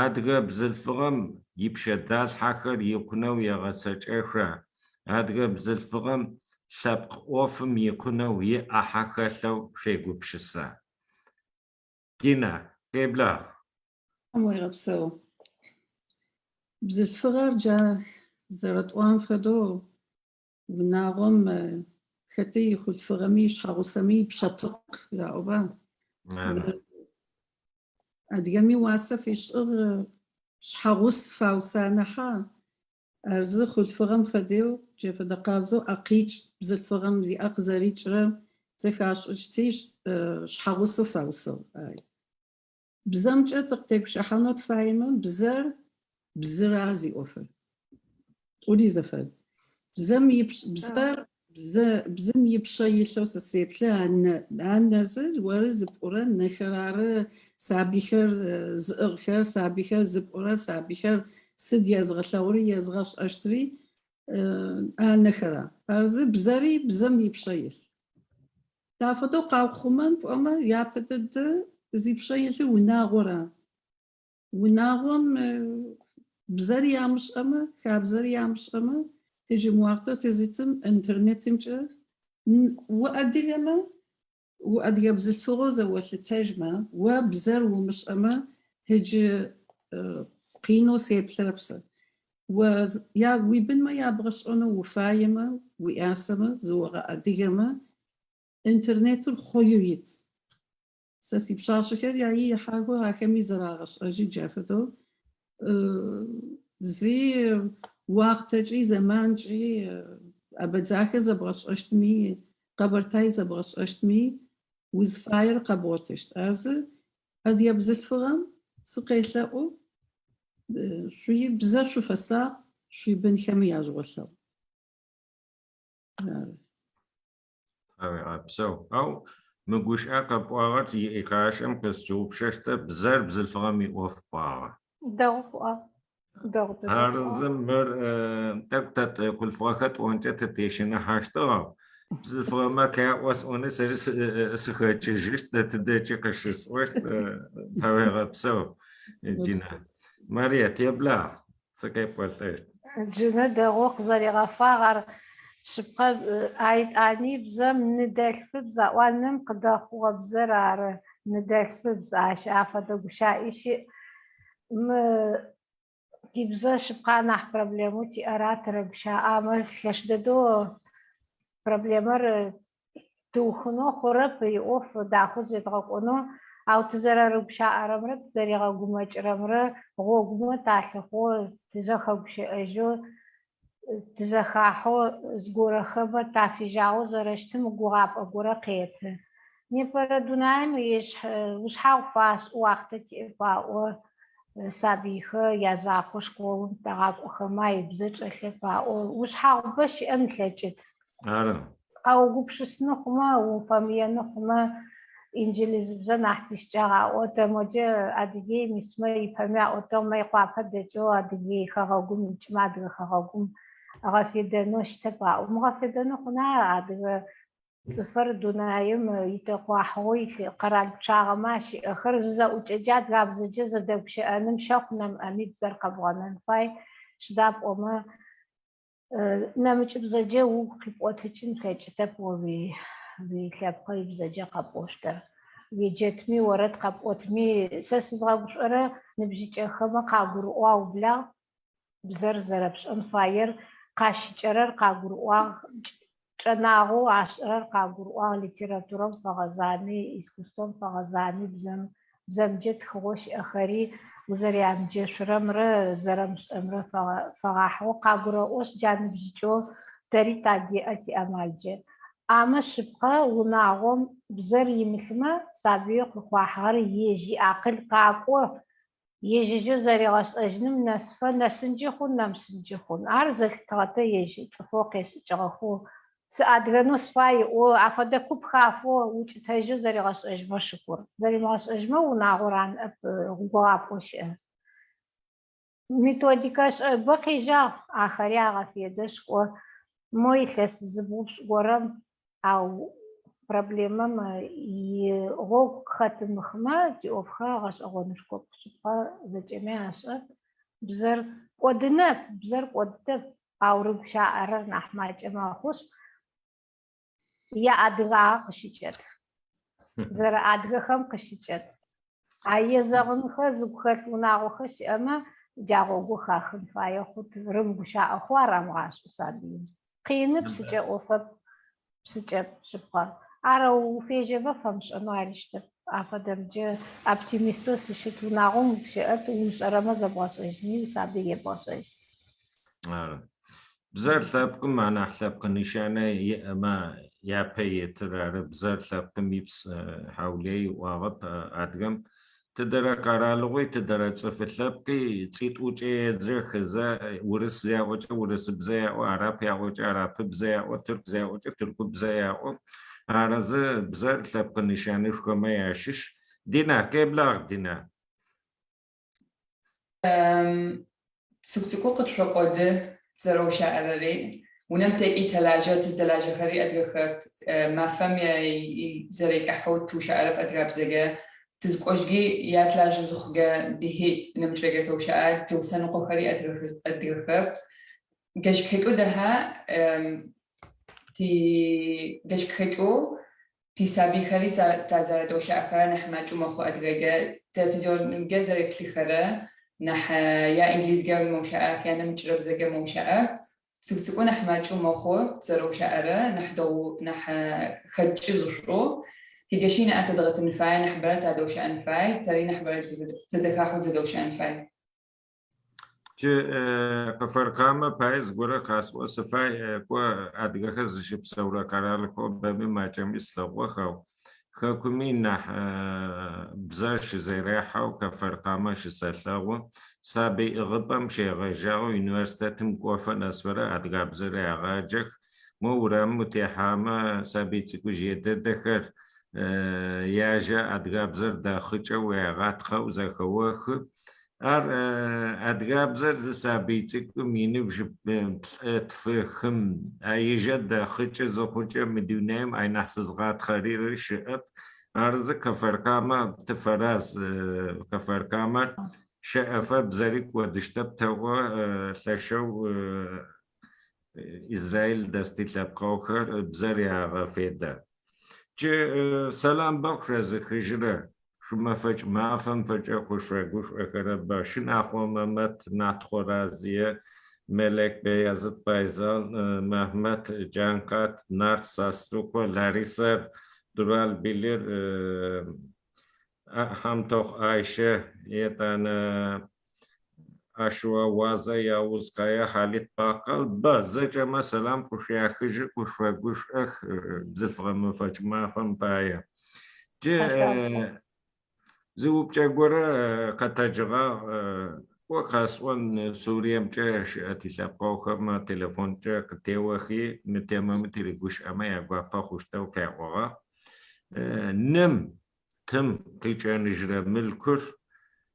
Адыгэ бзылъфыгъэм ипшъэдалъхьэхэр икъунэу егъэцэкӏэха? Адыгэ бзылъфыгъэм лъэпкъ ӏофым икъунэу иӏахьэ хэлъэу шъуегупшыса? Дина, къеблагъ. Тхьэм уегъэпсэу. Бзылъфыгъэр джа зэрэтӏуам фэдэу унагъом хэти ихъулъфыгъэми ишъхьэгъусэми ипшъэтыкъ раӏоба? Адыгэми уасэ фишӏыгъ, шъхьэгъус фауса нахьа. Ар зы хъулъфыгъэм фэдэу, джа фэдэ къабзэу ӏэ къикӏ бзылъфыгъэм иӏэ къызэрикӏрэм зэхашӏыкӏти, шъхьэгъусэу фаусыгъ. Ай. Бзэмкӏэ тыкъытегущыӏэнэу тыфаемэ, бзэр бзыр ары зиӏофыр. Тӏури зэфэд. Бзэм ипш- бзэр бзэ бзым ипшъэ илъэу сэ сеплъы, анэ анэзы оры зыпӏурэ нэхэр ары сабыйхэр зыӏыгъхэр, сабыйхэр зыпӏурэ, сабыйхэр сыд езгъэлъэгъури езгъэшӏэщтри анэхэр ары. Арзы бзэри бзэм ипшъэ илъ. Тафэдэу къаухъумэн пӏомэ, япэ дэдэ зипшъэ илъыр унагъор ары. Унагъом бзэр ямышӏэмэ, хабзэр ямышӏэмэ, ежьым уахътэу тызитым интернетымкӏэ уадыгэмэ, уадыгэ бзылъфыгъэу зэолъытэжьмэ, о бзэр умышӏэмэ, ыджы къинэу сеплъырэп сэ. О уибынмэ ябгъэшӏэнэу уфаемэ, уиӏасэмэ, зыогъэадыгэмэ, интернетыр хъоеу ит. Сэ сипшъашъэхэр яи ихьахэу ахэми зэрагъэшӏэжьы джа фэдэу зи уахътэкӏи зэманкӏи абэдзахэ зэбгъэшӏэщтми, къэбэртай зэбгъэшӏэщтми узфаер къэбгъотыщт. Ар зы адыгэ бзылъфыгъэм сыкъелъэӏу, шъуибзэ шъуфэсакъ, шъуибынхэми яжъугъэлъэгъу. Ары. Тхьауегъэпсэу. Ау мы гущыӏэ къэпӏуагъэр игъашӏэм къысщыгъупшэщтэп, бзэр бзылъфыгъэм иӏоф пӏуагъэ. Дэгъу пӏуагъ. Дэгъу дэдэ Ары пӏуагъ. зы мыр тӏэкӏу тэ хъулъфыгъэхэр тӏонкӏэ тытещыныхьащтыгъ, ау бзылъфыгъэмэ къяӏо сӏони сэри сыхэкӏыжьыщт, тыдэкӏи къыщысӏощт. Тхьауегъэпсэу. Динэ. Мариет, еблагъ, сыкъепӏолӏэщт. Джынэ дэгъоу къызэригъэфагъ ар шъыпкъэ, ай итӏани бзэм ныдэлъфыбз аӏуа, ным къыдэхъугъэ бзэр ары ныдэлъфыбз, ащ афэдэ гущаӏи щыӏ. Мы тибзэ шъыпкъэ анахь проблемэу тиӏэр ар тырэгущаӏэ, лъэш дэдэу проблемэр тыухынэу хъурэп, иӏоф дахэу зедгъэкӏонэу, ау тызэрэрыгущаӏэрэмрэ тызэригъэгумэкӏырэмрэ гъогумэ талъыхъоу, тызэхэгущыӏэжьэу, тызэхахьэу зыгорэхэмэ тафежьагъэу зэрэщытым гугъапӏэ горэ къеты. Непэрэ дунаим ушъхьагъу фашӏ уахътэ тиӏэп аӏо, сабыйхэр язакъоу школым тэгъакӏохэмэ ибзэ чӏэлъэп аӏо, ушъхьагъубэ щыӏэн ылъэкӏыт. Ары. Къэугупшысыны хъумэ, уфэмыены хъумэ, инджылызыбзэ нахь тищыкӏагъ аӏо, тэ моджэ Адыгеим исмэ ипэми аӏотыгъ, Мыекъуапэ дэкӏэу Адыгей хэгъэгум икӏымэ Адыгэ хэгъэгум гъэфедэнэу щытэп аӏо. Мыгъэфедэнэу хъуна адыгэ цӏыфэр дунаим итэкъуахьыгъэу къэрал пчъагъэмэ ащыӏэхэр зызэӏукӏэкӏэ адыгабзэкӏэ зэдэгущыӏэным щэхъу нэмыӏэми бзэр къэбгъэнэн фай, сыда пӏомэ нэмыкӏыбзэкӏэ угу къипӏотыкӏын плъэкӏытэп о уилъэпкъ ибзэкӏэ къэпӏощтыр. Уеджэтми, орэд къэпӏотми, сэ сызгъэгушӏорэ ныбжьыкӏэхэмэ къагурыӏуагъ ублагъ, бзэр зэрэпшӏэн фаер, къащыкӏэрэр къагурыӏуагъ, чӏэнагъэу ашӏэрэр къагурыӏуагъ, литературэм фэгъэзани, искусствэм фэгъэзани, бзэм бзэмкӏэ тхыгъэу щыӏэхэри узэрямыджэшъурэмрэ зэрэмышӏэмрэ фэгъахьыгъэу къагурэӏошъ, джа ныбжьыкӏэу тэри тадеӏэ тиамалкӏэ. Амэ шъыпкъэ унагъом бзэр имылъмэ, сабыеу къыхъуахьыгъэр ежь иакъыл къакӏо, ежьыжьэу зэригъэшӏэжьыным нэсыфэ нэсынкӏи хъун, нэмысынкӏи хъун. Ар зэлъытыгъэтэ ежь цӏыфэу къешӏыкӏыгъэхэу сыадыгэнэу сыфай ыӏоу, афэдэ куп хафэу укӏытэжьэу зэригъэшӏэжьмэ шыкур. Зэримыгъэшӏэжьмэ унагъор аныӏэп гугъапӏэу щыӏэ. Методикэ шӏэбэ къежьагъ, ахэри агъэфедэшъ кӏо. Мо илъэс зыбгъупшӏ горэм ау проблемэм игъогу къыхэтымыхымэ тиӏофхэр гъэшӏэгъонышхоп, шъыпкъэ зэкӏэми ашӏэ. Бзэр кӏодынэп, бзэр кӏодытэп, ау рыгущаӏэрэр нахь макӏэ мэхъушъ, яадыгагъэ къыщыкӏэт. Зэрэадыгэхэм къыщыкӏэт. А езэгъынхэр зыгу хэлъ унагъохэр щыӏэмэ, джа гъогу хахын фае хъут, рымыгущаӏэхэу арамыгъашӏэу сабыим. Къины псыкӏэ ӏофэп, псыкӏэп шъыпкъэ. Ар уфежьэмэ фэмышӏэнэу ари щытэп. Афэдэмкӏэ оптимистэу сыщыт унагъом ущыӏэт, умышӏэрэмэ зэбгъэшӏэжьыни, уисабый ебгъэшӏэжьыт. Ары. Бзэр лъэпкъым анахь лъэпкъ нышанэ иӏэмэ япэ итыр ары. Бзэр лъэпкъым ипс хьаулые ыӏуагъэп адыгэм. Тыдэрэ къэралыгъуи, тыдэрэ цӏыфы лъэпкъи цӏитӏукӏэ еджэх, зэ урыс зяӏокӏэ урысыбзэ яӏо, арап яӏокӏэ арапыбзэ яӏо, тырку зяӏокӏэ тыркубзэ яӏо. Арэзы бзэр лъэпкъ нышанышхомэ ящыщ. Дина, къеблагъ, Дина. Цӏыкӏу цӏыкӏоу къытшӏокӏоды зэрэущаӏэрэри. Унэм текӏи тэлажьэ, тыздэлажьэхэри адыгэхэп. Мафэм зэрекӏыхьэу тыущаӏэрэп адыгабзэкӏэ. Тызкӏожьги ятлажьэ зыхъукӏэ дихьи нэмыкӏрэкӏэ тэущаӏэ, тиусэныкъохэри адыгэхэп. Гэщкхэкӏэу дэхьа ти гэщкхэкӏэу тисабыйхэри тазэрэдэущаӏэхэрэр нахь макӏэу мэхъу адыгэкӏэ. Телевизионымкӏэ зэреплъыхэрэ нахь я инглизкӏэ мэущаӏэх, я нэмыкӏрэ бзэкӏэ мэущаӏэх. Цӏыкӏу цӏыкӏоу нахь макӏэу мэхъу зэрэущаӏэрэ, нахь дэгъу, нахь хэкӏы зышӏоу. Тигэщи наӏэ тэдгъэтын фае, нахьыбэрэ тадэущаӏэн фай, тэри нахьыбэрэ зэдэхахьэу тызэдэущаӏэн фай. Джы Къэфэркъамэ пае зыгорэ къасӏо сыфай, кӏо адыгэхэр зыщыпсэурэ къэралхэу бэми макӏэми слъэгъугъэх, хэкуми нахь бзэр щызэрехьэу Кафаркъамэ щысэлъэгъу. Сабый ӏыгъыпӏэм щегъэжьагъэу университетым кӏофэ нэсфэрэ адыгабзэр рагъаджэх. Мо урамым утехьамэ, сабый цӏыкӏужъые дэдэхэр яжэ адыгабзэр дэхъыкӏэу уягъатхъэу зэхэохы. Ар адыгабзэр зы сабый цӏыкӏум иныбжь плӏы тфы-хым ижэ дэхъыкӏы зыхъукӏэ мы дунаим ай нахь сызгъатхъэрирэ щыӏэп. Арзы Кфар-Камэ тыфэраз, Кфар-Камэр щэӏэфэ бзэри кӏодыщтэп тэӏо, лъэшэу Израиль дэс тилъэпкъэгъухэр бзэр ягъэфедэ. Джы сэлам бэ къышъозыхыжьырэ, шъуимэфэкӏ мафэм фэкӏэ къышъуфэгушӏохэрэ бэ, Шынахъо Мэмэт, Натхъо Разие, Мелек Беязыт Байзал, Мехмет Джанкъат, Нарт Сасрыкъо, Ларисэр, Дурал Билир, Хьамтохъу Айщэ, етӏанэ Ашуа Уазэ, Яуз Кая, Халит Бакъэл, бэ, зэкӏэмэ сэлам къышъуяхыжьы, къышъуфэгушӏох бзылъфыгъэ мэфэкӏ мафэм пае. Джы зы упчӏэ горэ къэтэджыгъагъ, кӏо къэсӏон, Суриемкӏэ щыӏэ тилъэпкъэгъухэм телефонкӏэ къытеохи, мы темэм тыригущыӏэмэ ягуапэ хъущтэу къяӏогъагъ. Ным Тым къикӏэныжьырэ мылъкур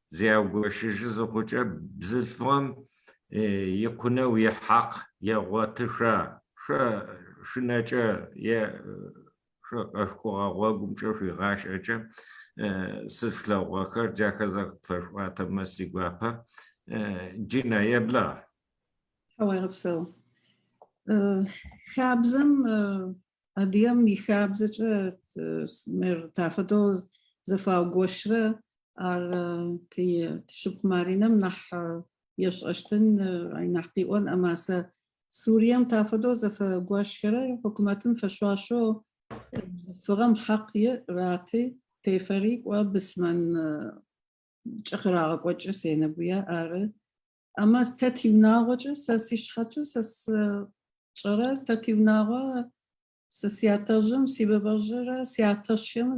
зяугощыжьы зыхъукӏэ, бзылъфыгъэм икъунэу ихьакъ егъотышъуа? Шъо шъунэкӏэ е шъо къэшъукӏугъэ гъогумкӏэ шъуигъашӏэкӏэ сыд шъулъэгъугъэхэр? Джахэр зэфэшъуӏуатэмэ сигуапэ. Динэ, еблагъ. Тхьауегъэпсэу. Хабзэм Адыгэм ихабзэкӏэ мыр тафэдэу зэфаугощрэ ар ти тишыпхъу Маринэм нахь ешӏэщтын, ай нахь къиӏон ама сэ Сурием тафэдэу зэфэгощхэрэ хьыкумэтым фэшъуашэу бзылъфыгъэм хьакъ иӏ рати тефэри кӏо бысмэн кӏэ къырагъэкӏокӏы сенэгуе ары. Ама тэ тиунагъокӏэ, сэ сишъхьэкӏэ, сэ сшӏэрэ, тэ тиунагъо сэ сятэжъым, сибэбэжъырэ сятэшъхэм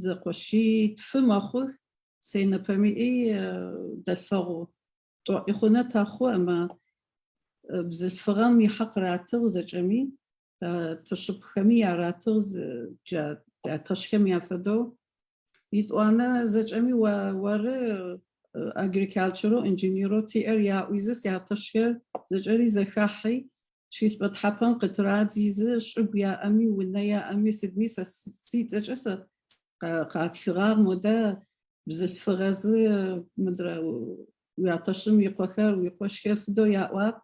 зэкъошитфы мэхъух. Сэ инэпэмиӏи дэлъфэгъу тӏоӏи хъунэ тэхъу, ама бзылъфыгъэм ихьакъ ратыгъ зэкӏэми, тишыпхъухэми аратыгъ джа тятэшъхэм яфэдэу. Итӏуанэ зэкӏэми оры агрикалчэрэу, инженерэу тиӏэр яӏуизы, сятэшхэр зэкӏэри зэхахьи, тхылъыпӏэ тхьапэм къытырадзизы, чӏыгу яӏэми, унэ яӏэми, сыдми сэ сицӏэкӏэ сэ къатхыгъагъ, модэ бзылъфыгъэзы мыдрэ уятэшым икъохэр, уикъошхэр сыдэу яӏуап.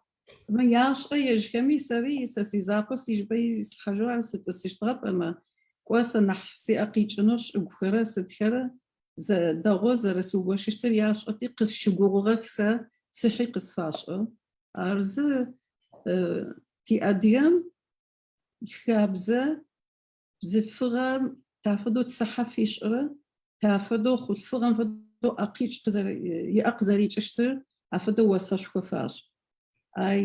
Амэ яшӏэ ежьхэми сэри, сэ сизакъоу сижьыбэ ислъхьажьэу ар сытӏысыщтыгъэп, амэ кӏо сэ нахь сиӏэ къикӏынэу чӏыгухэрэ сытхэрэ зэ дэгъоу зэрэсыугощыщтыр яшӏэти, къысщыгугъыгъэх сэ, цыхьи къысфашӏыгъ. Ар зы тиадыгэм хабзэ бзылъфыгъэм тафэдэу цыхьэ фишӏырэ, тафэдэу хъулъфыгъэм фэдэу ӏэ къикӏ иӏэ къызэрикӏыщтыр афэдэу осэшхо фашӏ. Ай,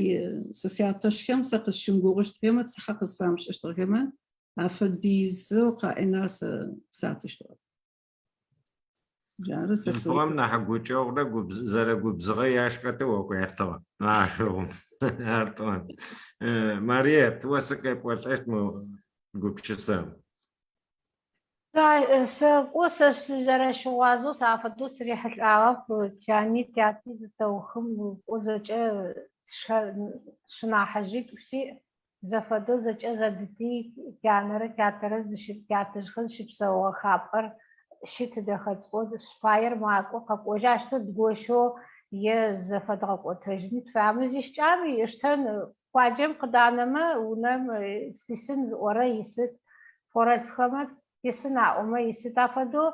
сэ сятэшхэм сэ къысщымыгугъыщтхэмэ, цыхьэ къысфамышӏыщтыгъэхэмэ, афэдизэу къаӏенар сэ сатыщтыгъэп. Джары сэ Бзылъфыгъэм нахь гукӏэгъурэ зэрэгубзыгъэ яшкӏэтэу о къуятыгъ. Ашъыу. Ар тӏон. Мариет, о сыкъепӏолӏэщт мы гупшысэм. Сэ кӏо сэ сызэрэщыгъуазэу сэ афэдэу сырихьылӏагъэп. Тяни тяти зытэухым кӏо зэкӏэ сшынахьыжъитӏу сиӏ. Зэфэдэу зэкӏэ зэдытый тянэрэ тятэрэ тятэжъхэр зыщыпсэугъэ хапӏэр щыт дэхэ цӏыкӏоу фаер макӏо, къэкӏожьы, ащтэу дгощэу е зэфэдгъэкӏотэжьыни тфаемэ, зищыкӏагъэм ыштэн къуаджэм къыданэмэ, унэм сисын зыӏорэ исыт, пхъорэлъфхэмэ тисын аӏомэ исыт. Афэдэу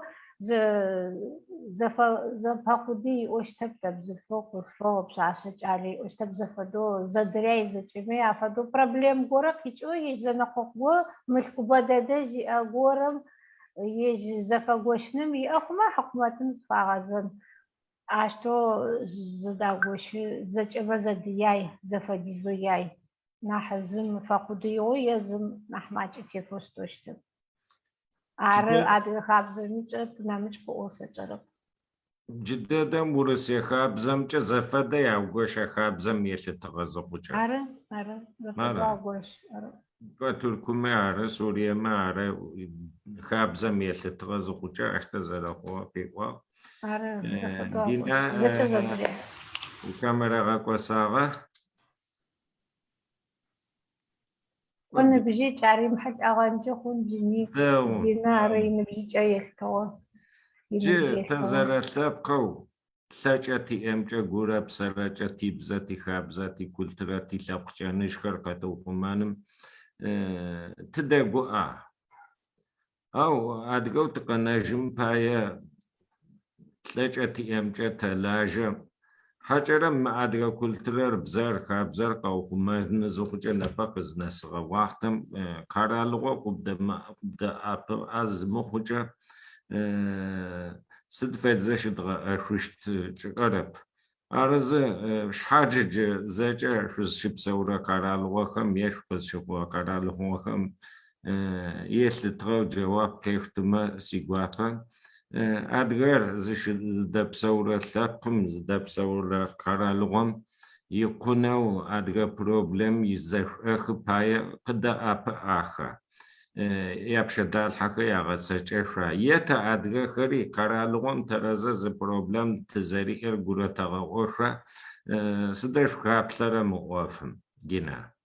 зэпэкъудый иӏэу щытэп тэ бзылъфыгъ, хъулъфыгъ, пшъашъэ, кӏалэ иӏэу щытэп, зэфэдэу зэдыряй зэкӏэми афэдэу проблем горэ къикӏэу ежь зэнэкъокъу горэ, мылъку бэ дэдэ зиӏэ горэм ежь зэфэгощыным иӏэ хъумэ хьыкумэтым зыфагъэзэн. Ащтэу зэдагощы, зэкӏэмэ зэдыяй, зэфэдизэу яй. Нахь зым фэкъудыигъэу е зым нахь макӏэ тефэу щытэу щытэп. Ары адыгэ хабзэмкӏэ нэмыкӏ къыӏоу сэкӏэрэп. Джыдэдэм урысые хабзэмкӏэ зэфэдэ яугоща хабзэм елъытыгъэ зыхъукӏэ. Ары, ары, зэфэдэу агощ, ары. Кӏо Тыркумэ ары, Суриемэ ары хабзэм елъытыгъэ зыхъукӏэ ащтэ зэрэхъугъэ къиӏуагъ. Ары, зэфэдэу агощ. Зэкӏэ зэдыряй. Камерэ гъэкӏосагъэ. Ныбжьыкӏ ар имыхьылӏэгъэнкӏи хъун джыни. Дэгъу. Динарэ иныбжьыкӏэ елъытыгъэу. Джы тэ зэрэлъэпкъэу лъэкӏэ тиӏэмкӏэ гурэ псэрэкӏэ тибзэ, тихабзэ, тикультурэ, тилъэпкъ кӏэныжьхэр къэтыухъумэным тыдэгуӏа. Ау адыгэу тыкъэнэжьым пае лъэкӏэ тиӏэмкӏэ тэлажьэ. Хьакӏэрэм мы адыгэ культурэр, бзэр, хабзэр къэухъумэны зыхъукӏэ непэ къызнэсыгъэ уахътэм къэралыгъо къыбдэӏэпыӏэ зымыхъукӏэ сыд фэдизэ щыдгъэӏэшъущт чӏыӏэрэп. Арызы шъхьадж джы зэкӏэ шъузщыпсэурэ къэралыгъохэм е шъукъызщыхъугъэ къэралыгъохэм елъытыгъэу джэуап къешъутымэ сигуапэ. Адыгэр зыдэпсэурэ лъэпкъым, зыдэпсэурэ къэралыгъом икъунэу адыгэ проблем изэшӏохы пае къыдэӏэпыӏаха? Япшъэдалъхьэхэр ягъэцэкӏэшъуа? Е тэ адыгэхэри къэралыгъом тэрэзэ зы проблем тызэриӏэр гурэтэгъэӏошъуа? Сыда шъухаплъэрэ мы ӏофым, Дина?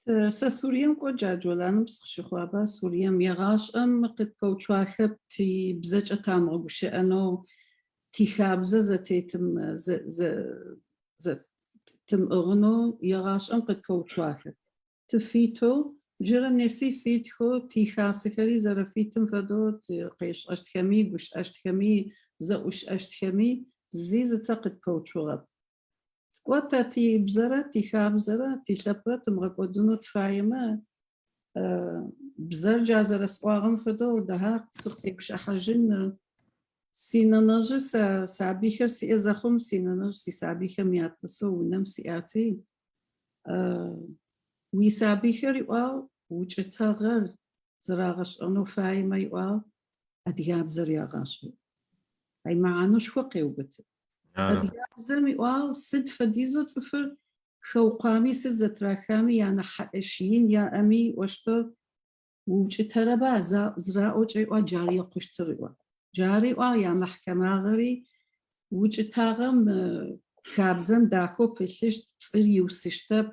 Сэ Сурием кӏо джа Джоланым сыкъыщыхъугъэба, Сурием егъашӏэм къытпэуцуахэп тибзэкӏэ тамыгъэгущыӏэнэу, тихабзэ зэтетым тымыӏыгъынэу егъашӏэм къытпэуцуахэп. Тыфитэу, джырэ неси фитхэу, тихасэхэри зэрэфитым фэдэу къешӏэщтхэми, гущыӏэщтхэми, зэӏущыӏэщтхэми зи зыцэ къытпэуцугъэп. Кӏо тэ тибзэрэ тихабзэрэ тилъэпкърэ тымыгъэкӏодынэу тыфаемэ, бзэр джа зэрэсӏуагъэм фэдэу даха сыкъытегущыӏэхьажьын. Синэнэжъы сэ сабыйхэр сиӏэ зэхъум, синэнэжъ сисабыйхэм япэсэу унэм сиӏати, уисабыйхэр иӏуагъ, укӏытэгъэр зэрагъэшӏэнэу фаемэ иӏуагъ, адыгабзэр ягъашӏэ. Ай мэхьанэшхо къеубыты. Адыгабзэм иӏуагъ, сыд фэдизэу цӏыфыр хэукъуами, сыд зэтырахами, янахь ӏэш ин яӏэми ыӏощтыгъ, уукӏытэрэба зыраӏокӏэ иӏуагъ, джары екъущтыр иӏуагъ. Джары иӏуагъ ямэхькэмагъэри, укӏытагъэм хабзэм дахэу пылъыщт, пцӏыр иусыщтэп,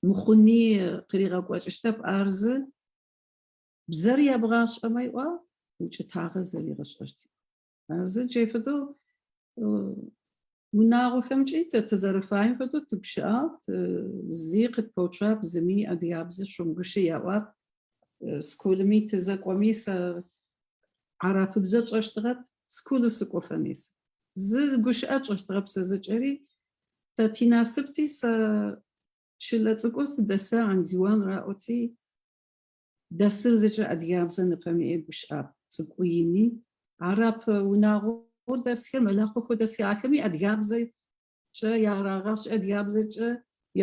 мыхъуни къыригъэкӏокӏыщтэп, ар зы. Бзэр ебгъашӏэмэ иӏуагъ, укӏытагъэр зэригъэшӏэщт. Ар зы джай фэдэу унагъохэмкӏи тэ тызэрэфаем фэдэу тыгущыӏагъ, зи къытпэуцуап, зыми адыгабзэ шъумыгущы яӏуап. Скулыми тызэкӏоми сэ арапыбзэ тшӏэщтыгъэп, скулым сыкӏофэ нес. Зы гущыӏэ тшӏэщтыгъэп сэ зэкӏэри. Тэ тинасыпти сэ чылэ цӏыкӏоу сыдэсыгъ, Андзиуан раӏоти, Дэсыр зэкӏэ адыгабзэ нэпэмыӏе гущыӏап, цӏыкӏуи ини. Арап унагъоу дэсхэр, мэлахъохэу дэсхэр, ахэми адыгабзэкӏэ ярагъашӏи, адыгабзэкӏэ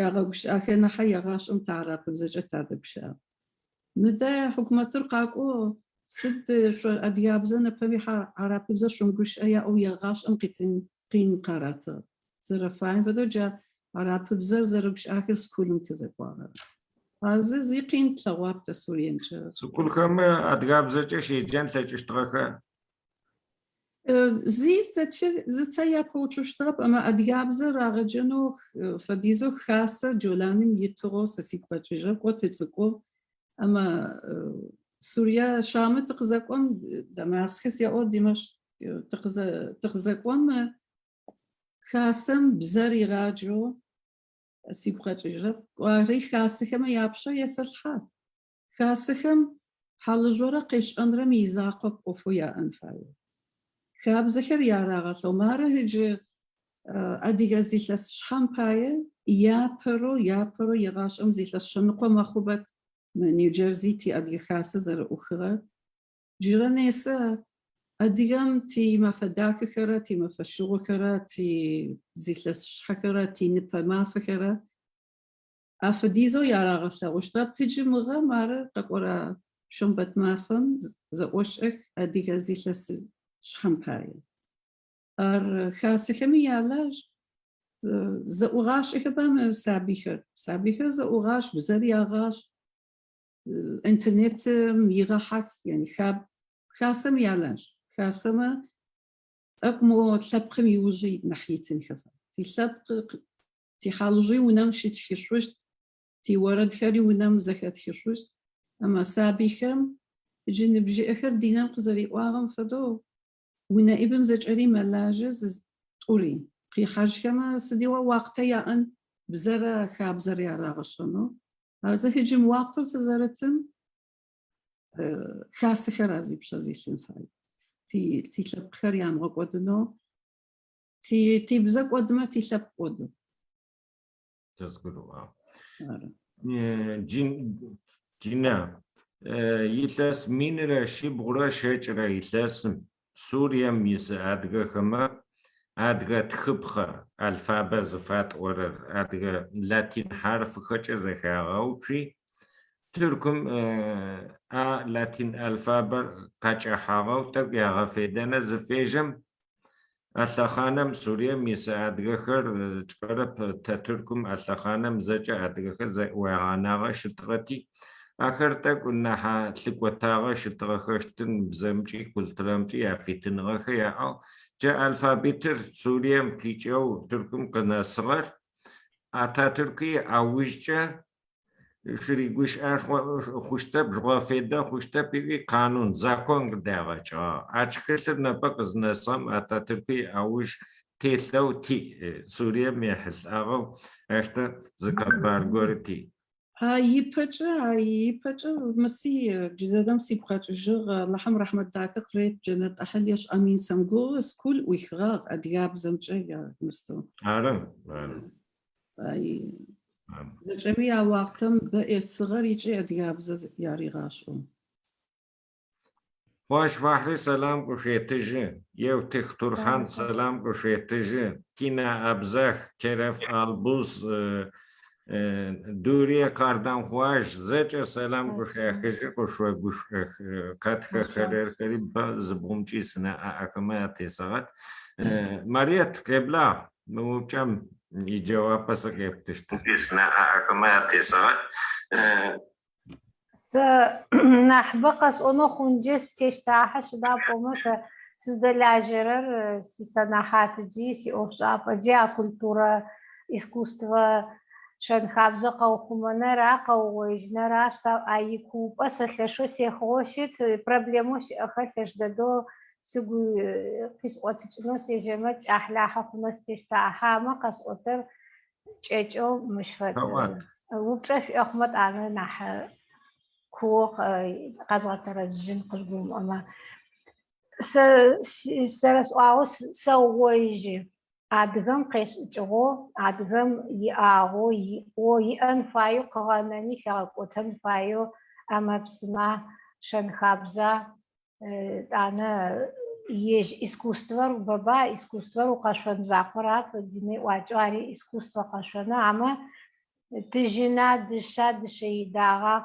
ягъэгущыӏэхэ нахьэ егъашӏэм тэ арапыбзэкӏэ тадэгущыӏэ. Мыдэ хьыкумэтыр къакӏоу сыд шъо адыгабзэ нэпэми арапыбзэ шъумыгущыӏэ яӏоу егъашӏэм къитын къин къаратыгъ. Зэрэфаем фэдэу джа арапыбзэр зэрэгущыӏахэр скулым тызэкӏуагъэр. Ар зы зи къин тлъэгъуап тэ Суриемкӏэ. Скулхэм адыгабзэкӏэ щеджэн лъэкӏыщтыгъэхэ? Зи зыцэ япэуцущтыгъэп, амэ адыгабзэр рагъэджэнэу фэдизэу хасэ Джоланым итыгъэу сэ сигу къэкӏыжьырэп, кӏо тыцӏыкӏугъ. Амэ Сурие Шамэ тыкъызэкӏом, Дамаск сеӏо, Димэшк тыкъызэкӏом, Хасэм бзэр ригъаджэу сигу къэкӏыжьырэп. Ари хасэхэмэ япшъэ есэлъхьэ. Хасэхэм хьалыжъорэ къешӏэнрэм изакъоп ӏофэу яӏэн фаер. Хабзэхэр ярагъэлъэгъу. Мары ыджы адыгэ зилъэс шъхьэм пае япэрэу, япэрэу егъашӏэм зилъэс шъэныкъо мэхъу бэт мы Нью-Джерси ти Адыгэ Хасэ зэрэӏухыгъэр. Джырэ несэ адыгэм тимэфэ дахэхэрэ, тимэфэ шъыгъохэрэ, ти зилъэсышъхьэхэрэ, тиныпэ мафэхэрэ афэдизэу ярагъэлъэгъущтыгъэп. Пыджы мыгъэ мары къэкӏорэ шэмбэт мафэм зэӏошӏэх адыгэ зилъэсышъхьэм пае. Ар хасэхэми ялажь. Зэӏугъашӏэхэба мы сабыйхэр? Сабыйхэр зэӏугъашӏ, бзэр ягъашӏ. Интернетым игъэхьэх, яни хаб, хасэм ялажь. Хасэмэ тӏэкӏу мо лъэпкъым иужьи нахь итынхэ фай. Тилъэпкъ, тихьалыжъуи унэм щытшхышъущт, Тиорэдхэри унэм зэхэтхышъущт. Амэ сабыйхэм джы ныбжьыӏэхэр Динэм къызэриӏуагъэм фэдэу унэӏибым зэкӏэри мэлажьэ зы тӏури. Къихьажьхэмэ сыдигъо уахътэ яӏэн бзэрэ хабзэрэ ярагъэшӏэнэу. Ар зэхыджым уахътэу тызэрытым хасэхэр а зипшъэ зилъын фай. Тилъэпкъхэр ямыгъэкӏодынэу, тибзэ кӏодымэ тилъэпкъ кӏоды. Къызгурыӏуагъ. Динэ, илъэс минрэ шъибгъурэ щэкӏрэ илъэсым Сурием ис адыгэхэмэ адыгэ тхыпхъэ, алфабэ зыфатӏорэр, адыгэ латин хьарыфхэкӏэ зэхагъэуцуи, Тыркум а латин алфабэр къакӏэхьагъэу тӏэкӏу ягъэфедэнэ зыфежьэм, А лъэхъанэм Сурием ис адыгэхэр кӏэрэп, тэ Тыркум а лъэхъанэм зэкӏэ адыгэхэр зэӏуагъэнагъэ щытыгъэти, ахэр тӏэкӏу нахь лъыкӏотагъэ щытыгъэхэщтын бзэмкӏи культурэмкӏи яфитыныгъэхэр яӏэу, джа алфавитыр Сурием къикӏэу Тыркум къынэсыгъэр Ататюрки аужкӏэ Шъуригущыӏэ хъущтэп, жъугъэфедэ хъущтэп ыӏуи канун, закон къыдагъэкӏыгъагъ. А тхылъыр непэ къызнэсыгъэм Ататюркы ауж телъэу тиӏ, Сурием ехьылӏагъэу аштэ зы къэбар горэ тиӏ. А ипэкӏэ, а ипэкӏэ мы си джыдэдэм сигу къэкӏыжьыгъ, Алахьым рахьмэт дахэ къырет, джэнэт ӏахьыл ешӏ Амин Самгугъ скул ӏуихыгъагъ адыгабзэмкӏэ я мыстэу. Ары, ары. Зэкӏэми а уахътэм бэ эцыгъэр ыкӏи адыгабзэ яригъашӏэу. Хъуажъ Фахьри сэлам къышъуетыжьы, Еутых Турхьан сэлам къышъуетыжьы, Тина Абзах, Кереф Албуз, Дурие Къарданхъуажъ зэкӏэ сэлам къышъуяхыжьы, къышъогушӏох. Къэтхэхэрэрхэри бэ, зыбгъумкӏи сынаӏэ ахэмэ атесэгъэт. Мариет, къеблагъ, мы упчӏэм иджэуапэ сэ къептыщт. Сынаӏэ ахэмэ атесэгъэт. Сэ нахьыбэ къэсӏонэу хъунджэ сытещтахьэ, сыда пӏомэ сэ сыздэлажьэрэр сисэнэхьатджи, сиӏофшӏапӏэджи а культурэ, искусствэ, шэн-хабзэ къэухъумэнэра, къэугъоижьынэра, а икуупӏэ сэ лъэшэу сехыгъэу щыт, проблемэу щыӏэхэр лъэш дэдэу сыгу къисӏотыкӏынэу сежьэмэ, кӏахьлахьэ хъунэу сытещтахьэ, амэ къэсӏотэр кӏэкӏэу мыщ фэд. Упчӏэ шъуиӏэ хъумэ тӏанэ нахь куоу къэзгъэтэрэзыжьын къыжъугурымыӏомэ. Сэ зэрэсӏуагъэу сэугъоижьы. Адыгэм къешӏыкӏыгъэу, адыгэм иӏагъэу, иӏоу, иӏэн фаеу къыгъэнэни лъигъэкӏотэн фаеу ӏэмэ-псыма, шэн-хабза, Тӏанэ ежь искусствэр бэба, искусствэр укъэшъон закъор ап, динэ ӏуакӏэу ари искусствэ къэшъоны, амэ тыжьына, дышъа, дышъэидагъа,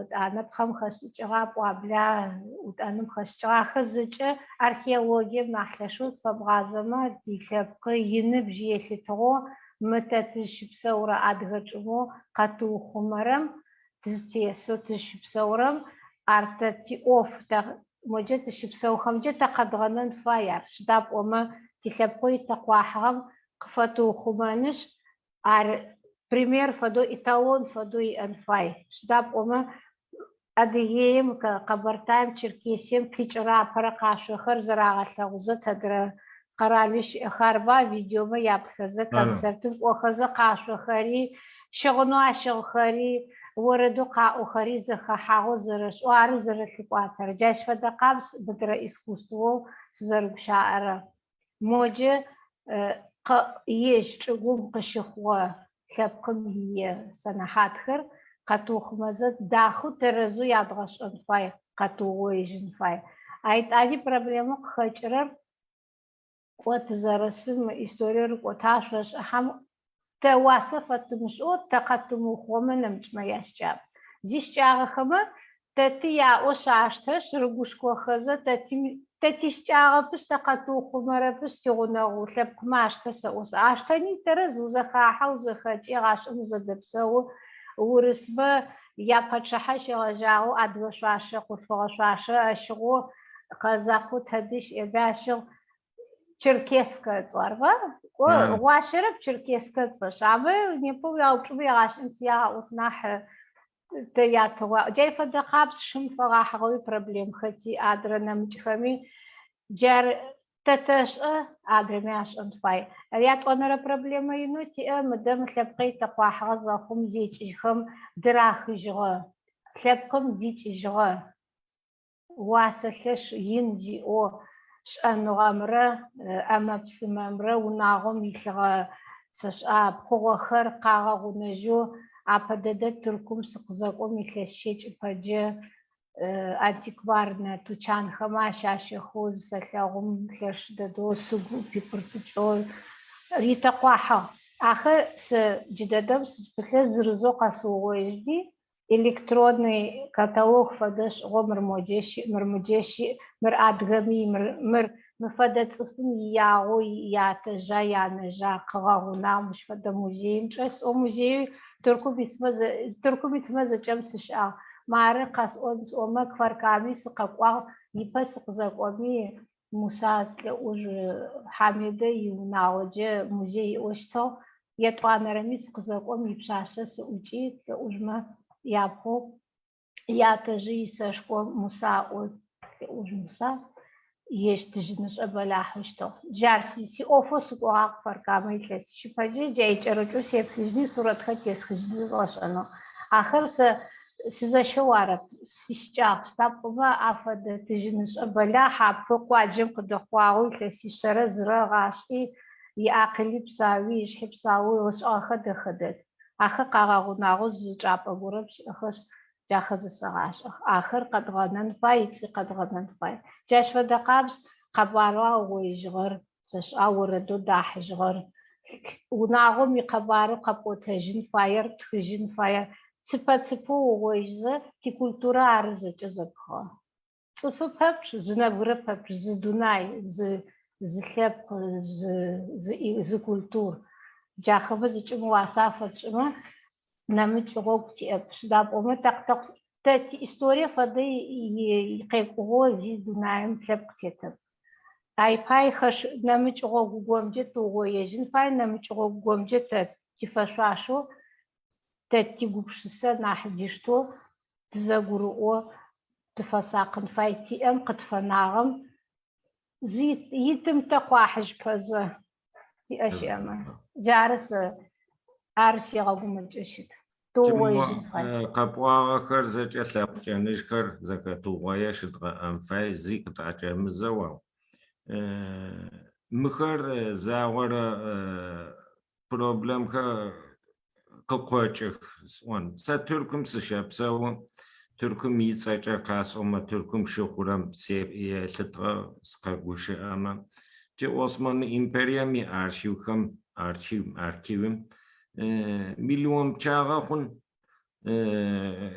тӏанэ пхъэм хэшӏыкӏыгъа, пӏуабла, ӏутӏэным хэшӏыкӏыгъа, ахэр зэкӏэ археологием нахь лъэшэу зыфэбгъазэмэ, тилъэпкъы иныбжь елъытыгъэу мы тэ тызщыпсэурэ адыгэ чӏыгоу къэтыухъумэрэм тызтесэу тызщыпсэурэм ар тэ тиӏоф, тэ моджэ тыщыпсэухэмкӏэ тэ къэдгъэнэн фай ар, сыда пӏомэ тилъэпкъэу итэкъуахьыгъэм къыфэтыухъумэнышъ, ар пример фэдэу, эталон фэдэу иӏэн фай, сыда пӏомэ Адыгеим, Къэбэртаем, Черкесием къикӏырэ апэрэ къашъохэр зэрагъэлъэгъузэ тэдрэ къэрали щыӏэх. Арба видеомэ яплъхэзэ, концертым кӏохэзэ къашъохэри, щыгъынэу ащыгъхэри, орэдэу къаӏохэри зэхэхьагъэу зэрэшӏэу ары зэрэлъыкӏуатэрэр. Джащ фэдэ къабз мыдрэ искусствэу сызэрыгущаӏэрэр. Моджэ ежь чӏыгум къыщыхъугъэ лъэпкъым ие сэнэхьатхэр къэтыухъумэзэ дахэу тэрэзэу ядгъэшӏэн фай, къэтыугъоижьын фай. А етӏани проблемэу къыхэкӏырэр кӏо тызэрысым историер рыкӏота шъошӏыхьэм тэ уасэ фэтымышӏэу тэ къэтымыухъумэ нэмыкӏмэ ящыкӏагъ. Зищыкӏагъэхэмэ тэ ти яӏошъ аштэшъ, рыгушхохэзэ тэ тищыкӏагъэпышъ, тэ къэтыухъумэрэпышъ, тигъунэгъу лъэпкъмэ аштэ сэӏошъ. Аштэни тэрэз, узэхахьэ, узэхэкӏи, гъашӏэм узэдэпсэу, урысмэ япачъыхьэ щегъэжьагъэу адыгэ шъуашэ, хъулъфыгъэ шъуашэ ащыгъэу, къэзэкъэу тэдыщ, ебэ ащыгъ, черкескэ ыцӏэу арба? Кӏо, гъуащэрэп черкескэ цӏэшъ. Абы непэ уяупчӏымэ егъашӏэм тиягъэӏот нахь тэ ятыгъуа. Джай фэдэ къабз шым фэгъахьыгъэуи проблемхэр тиӏ, адрэ нэмыкӏхэми. Джар тэ тэшӏэ, адрэми ашӏэн фай. Ятӏонэрэ проблемэ инэу тиӏэ, мыдэ мы лъэпкъыр итэкъуахьыгъэ зэхъум зекӏыжьхэм дырахыжьыгъэ, лъэпкъым дикӏыжьыгъэ. Уасэ лъэш ин зиӏэу шӏэныгъэмрэ ӏэмэ-псымэмрэ унагъом илъыгъэ сэшӏа пкъыгъохэр къагъэгъунэжьэу апэ дэдэ Тыркум сыкъызэкӏом илъэс щэкӏ ыпэджэ антикварнэ тучанхэм ащащэхэу зысэлъэгъум лъэш дэдэу сыгу пипӏыртыкӏэу ритэкъуахьыгъ. Ахэр сэ джыдэдэм сызпылъыр зырызэу къэсыугъоижьыти, Электронный каталог фэдэ шӏыгъо мыр моджэ щыӏ, мыр мыджэ щыӏ, мыр адыгэми, мыр, мыр мы фэдэ цӏыфым иягъэу ятэжъа, янэжъа къыгъэгъунагъ мыщ фэдэ музеим чӏэс. О музею Тыркум итмэ, Тыркум итмэ зэкӏэм сыщыӏагъ. Мары къэсӏон сӏомэ, Кфар-Ками сыкъэкӏуагъ, ипэ сыкъызэкӏоми Муса Лӏыӏужъу Хьамедэ иунагъоджэ музей иӏэу щытыгъ. Етӏуанэрэми сыкъызэкӏом ипшъашъэ сыӏукӏи, Лӏыӏужъумэ япхъу ятэжъы исэшхо Муса ыӏо, Лӏыӏужъу Муса, ежь тыжьынышӏэ бэлахьэу щытыгъ. Джар сиӏофэу сыкӏогъагъ Кфар-Камэ илъэсищ ыпэкӏи, джа икӏэрыкӏэу сеплъыжьыни, сурэтхэр тесхыжьыни згъэшӏэнэу. Ахэр сэ Сызэщэу арэп, сищыкӏагъ, сыда пӏомэ афэдэ тыжьынышӏэ бэлахь апэ къуаджэм къыдэхъуагъэу илъэсишъэрэ зырэ ыгъашӏи, иакъыли псауи, ышъхьи псауи ышӏыгъэхэр дэхэ дэд. Ахэр къагъэгъунагъэу зы чӏапӏэ горэм щыӏэхэшъ, джахэр зэсэгъашӏэх. Ахэр къэдгъэнэн фай, ыцӏи къэдгъэнэн фай. Джащ фэдэ къабз къэбарэу аугъоижьыгъэр, сэшӏа орэдэу дахьыжьыгъэр, унагъом икъэбарэу къэпӏотэжьын фаер, птхыжьын фаер, цыпэ-цыпэу угъоижьызэ, тикультурэ ары зэкӏэ зэпхыгъэр. Цӏыфы пэпчъ, зы нэбгырэ пэпчъ, зы дунай, зы, зы лъэпкъ, зы, зы, зы культур. Джахэмэ зыкӏым уасэ афэтшӏымэ, нэмыкӏ гъогу тиӏэп. Сыда пӏомэ, такъ-такъ, тэ тиисторие фэдэ икъекӏугъэу зи дунаим лъэпкъ тетэп. Ай пай хэш нэмыкӏ гъогу гомджэ тыугъоежьын фай, нэмыкӏ гъогу гомджэ тэ тифэшъуашэу, тэ тигупшысэ нахь диштэу тызэгурыӏо, тыфэсакъын фай тиӏэм къытфэнагъэм зы итым тэ къуахьыжьпэзэ тиӏэ щыӏэмэ. Джары сэ ар сигъэгумэкӏэу щыт. Тыугъоижьын фай. Къэпӏуагъэхэр зэкӏэ лъэпкъ кӏэныжьхэр зэхэтыугъое щыдгъэӏэн фай, зи къытӏэкӏэмызэу, ау мыхэр загъорэ проблемхэр къыкъокӏых сӏон. Сэ Тыркум сыщэпсэу, Тыркум ицӏэкӏэ къасӏомэ, Тыркум щыхъурэм елъытыгъэ сыкъэгущыӏэмэ, джы Осман империем иархивхэм, архив, архивым миллион пчъагъэ хъун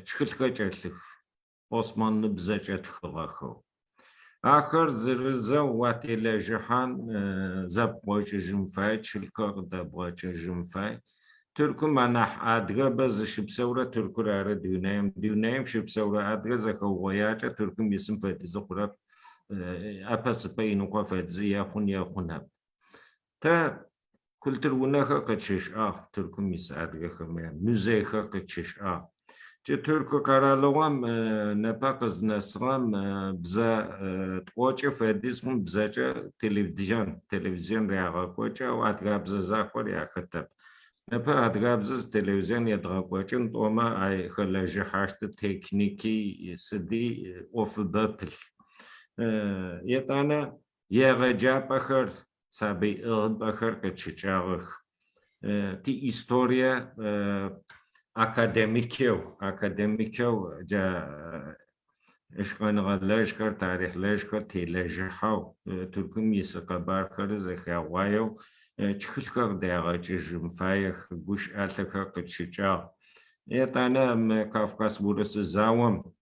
тхылъхэр чӏэлъых. Османыбзэкӏэ тхыгъэхэу. Ахэр зырызэу уателэжьыхьан зэпхъокӏыжьын фай, тхылъхэр къыдэбгъэкӏыжьын фай. Тыркум анахь адыгэбэ зыщыпсэурэ Тыркур ары дунаим. Дунаим щыпсэурэ адыгэ зэхэугъоякӏэ Тыркум исым фэдизы хъурэп, ӏэпэ-цыпэ иныкъо фэдизы е хъун е хъунэп. Тэ культур унэхэр къытщышӏагъ, Тыркум ис адыгэхэм музейхэр къытщышӏагъ. Джы Тырку къэралыгъом непэ къызнэсыгъэм бзэ тӏокӏы фэдиз хъун бзэкӏэ телевизион, телевизион рягъэкӏокӏы, ау адыгабзэ закъор яхэтэп. Непэ адыгабзэ зы телевизион едгъэкӏокӏын тӏомэ, ай хэлэжьыхьащты техники, сыди ӏофыбэ пылъ. Етӏанэ Егъэджапӏэхэр, сабый ӏыгъыпӏэхэр къытщыкӏагъэх. Тиисторие академикэу, академикэу джа шӏэныгъэлэжьхэр, тарихълэжьхэр телэжьыхьэу, Тыркум ис къэбархэр зэхагъуаеу тхылъхэр къыдагъэкӏыжьын фаех, гущыӏалъэхэр къытщыкӏагъ. Етӏанэ мы Кавказ-Урыс заом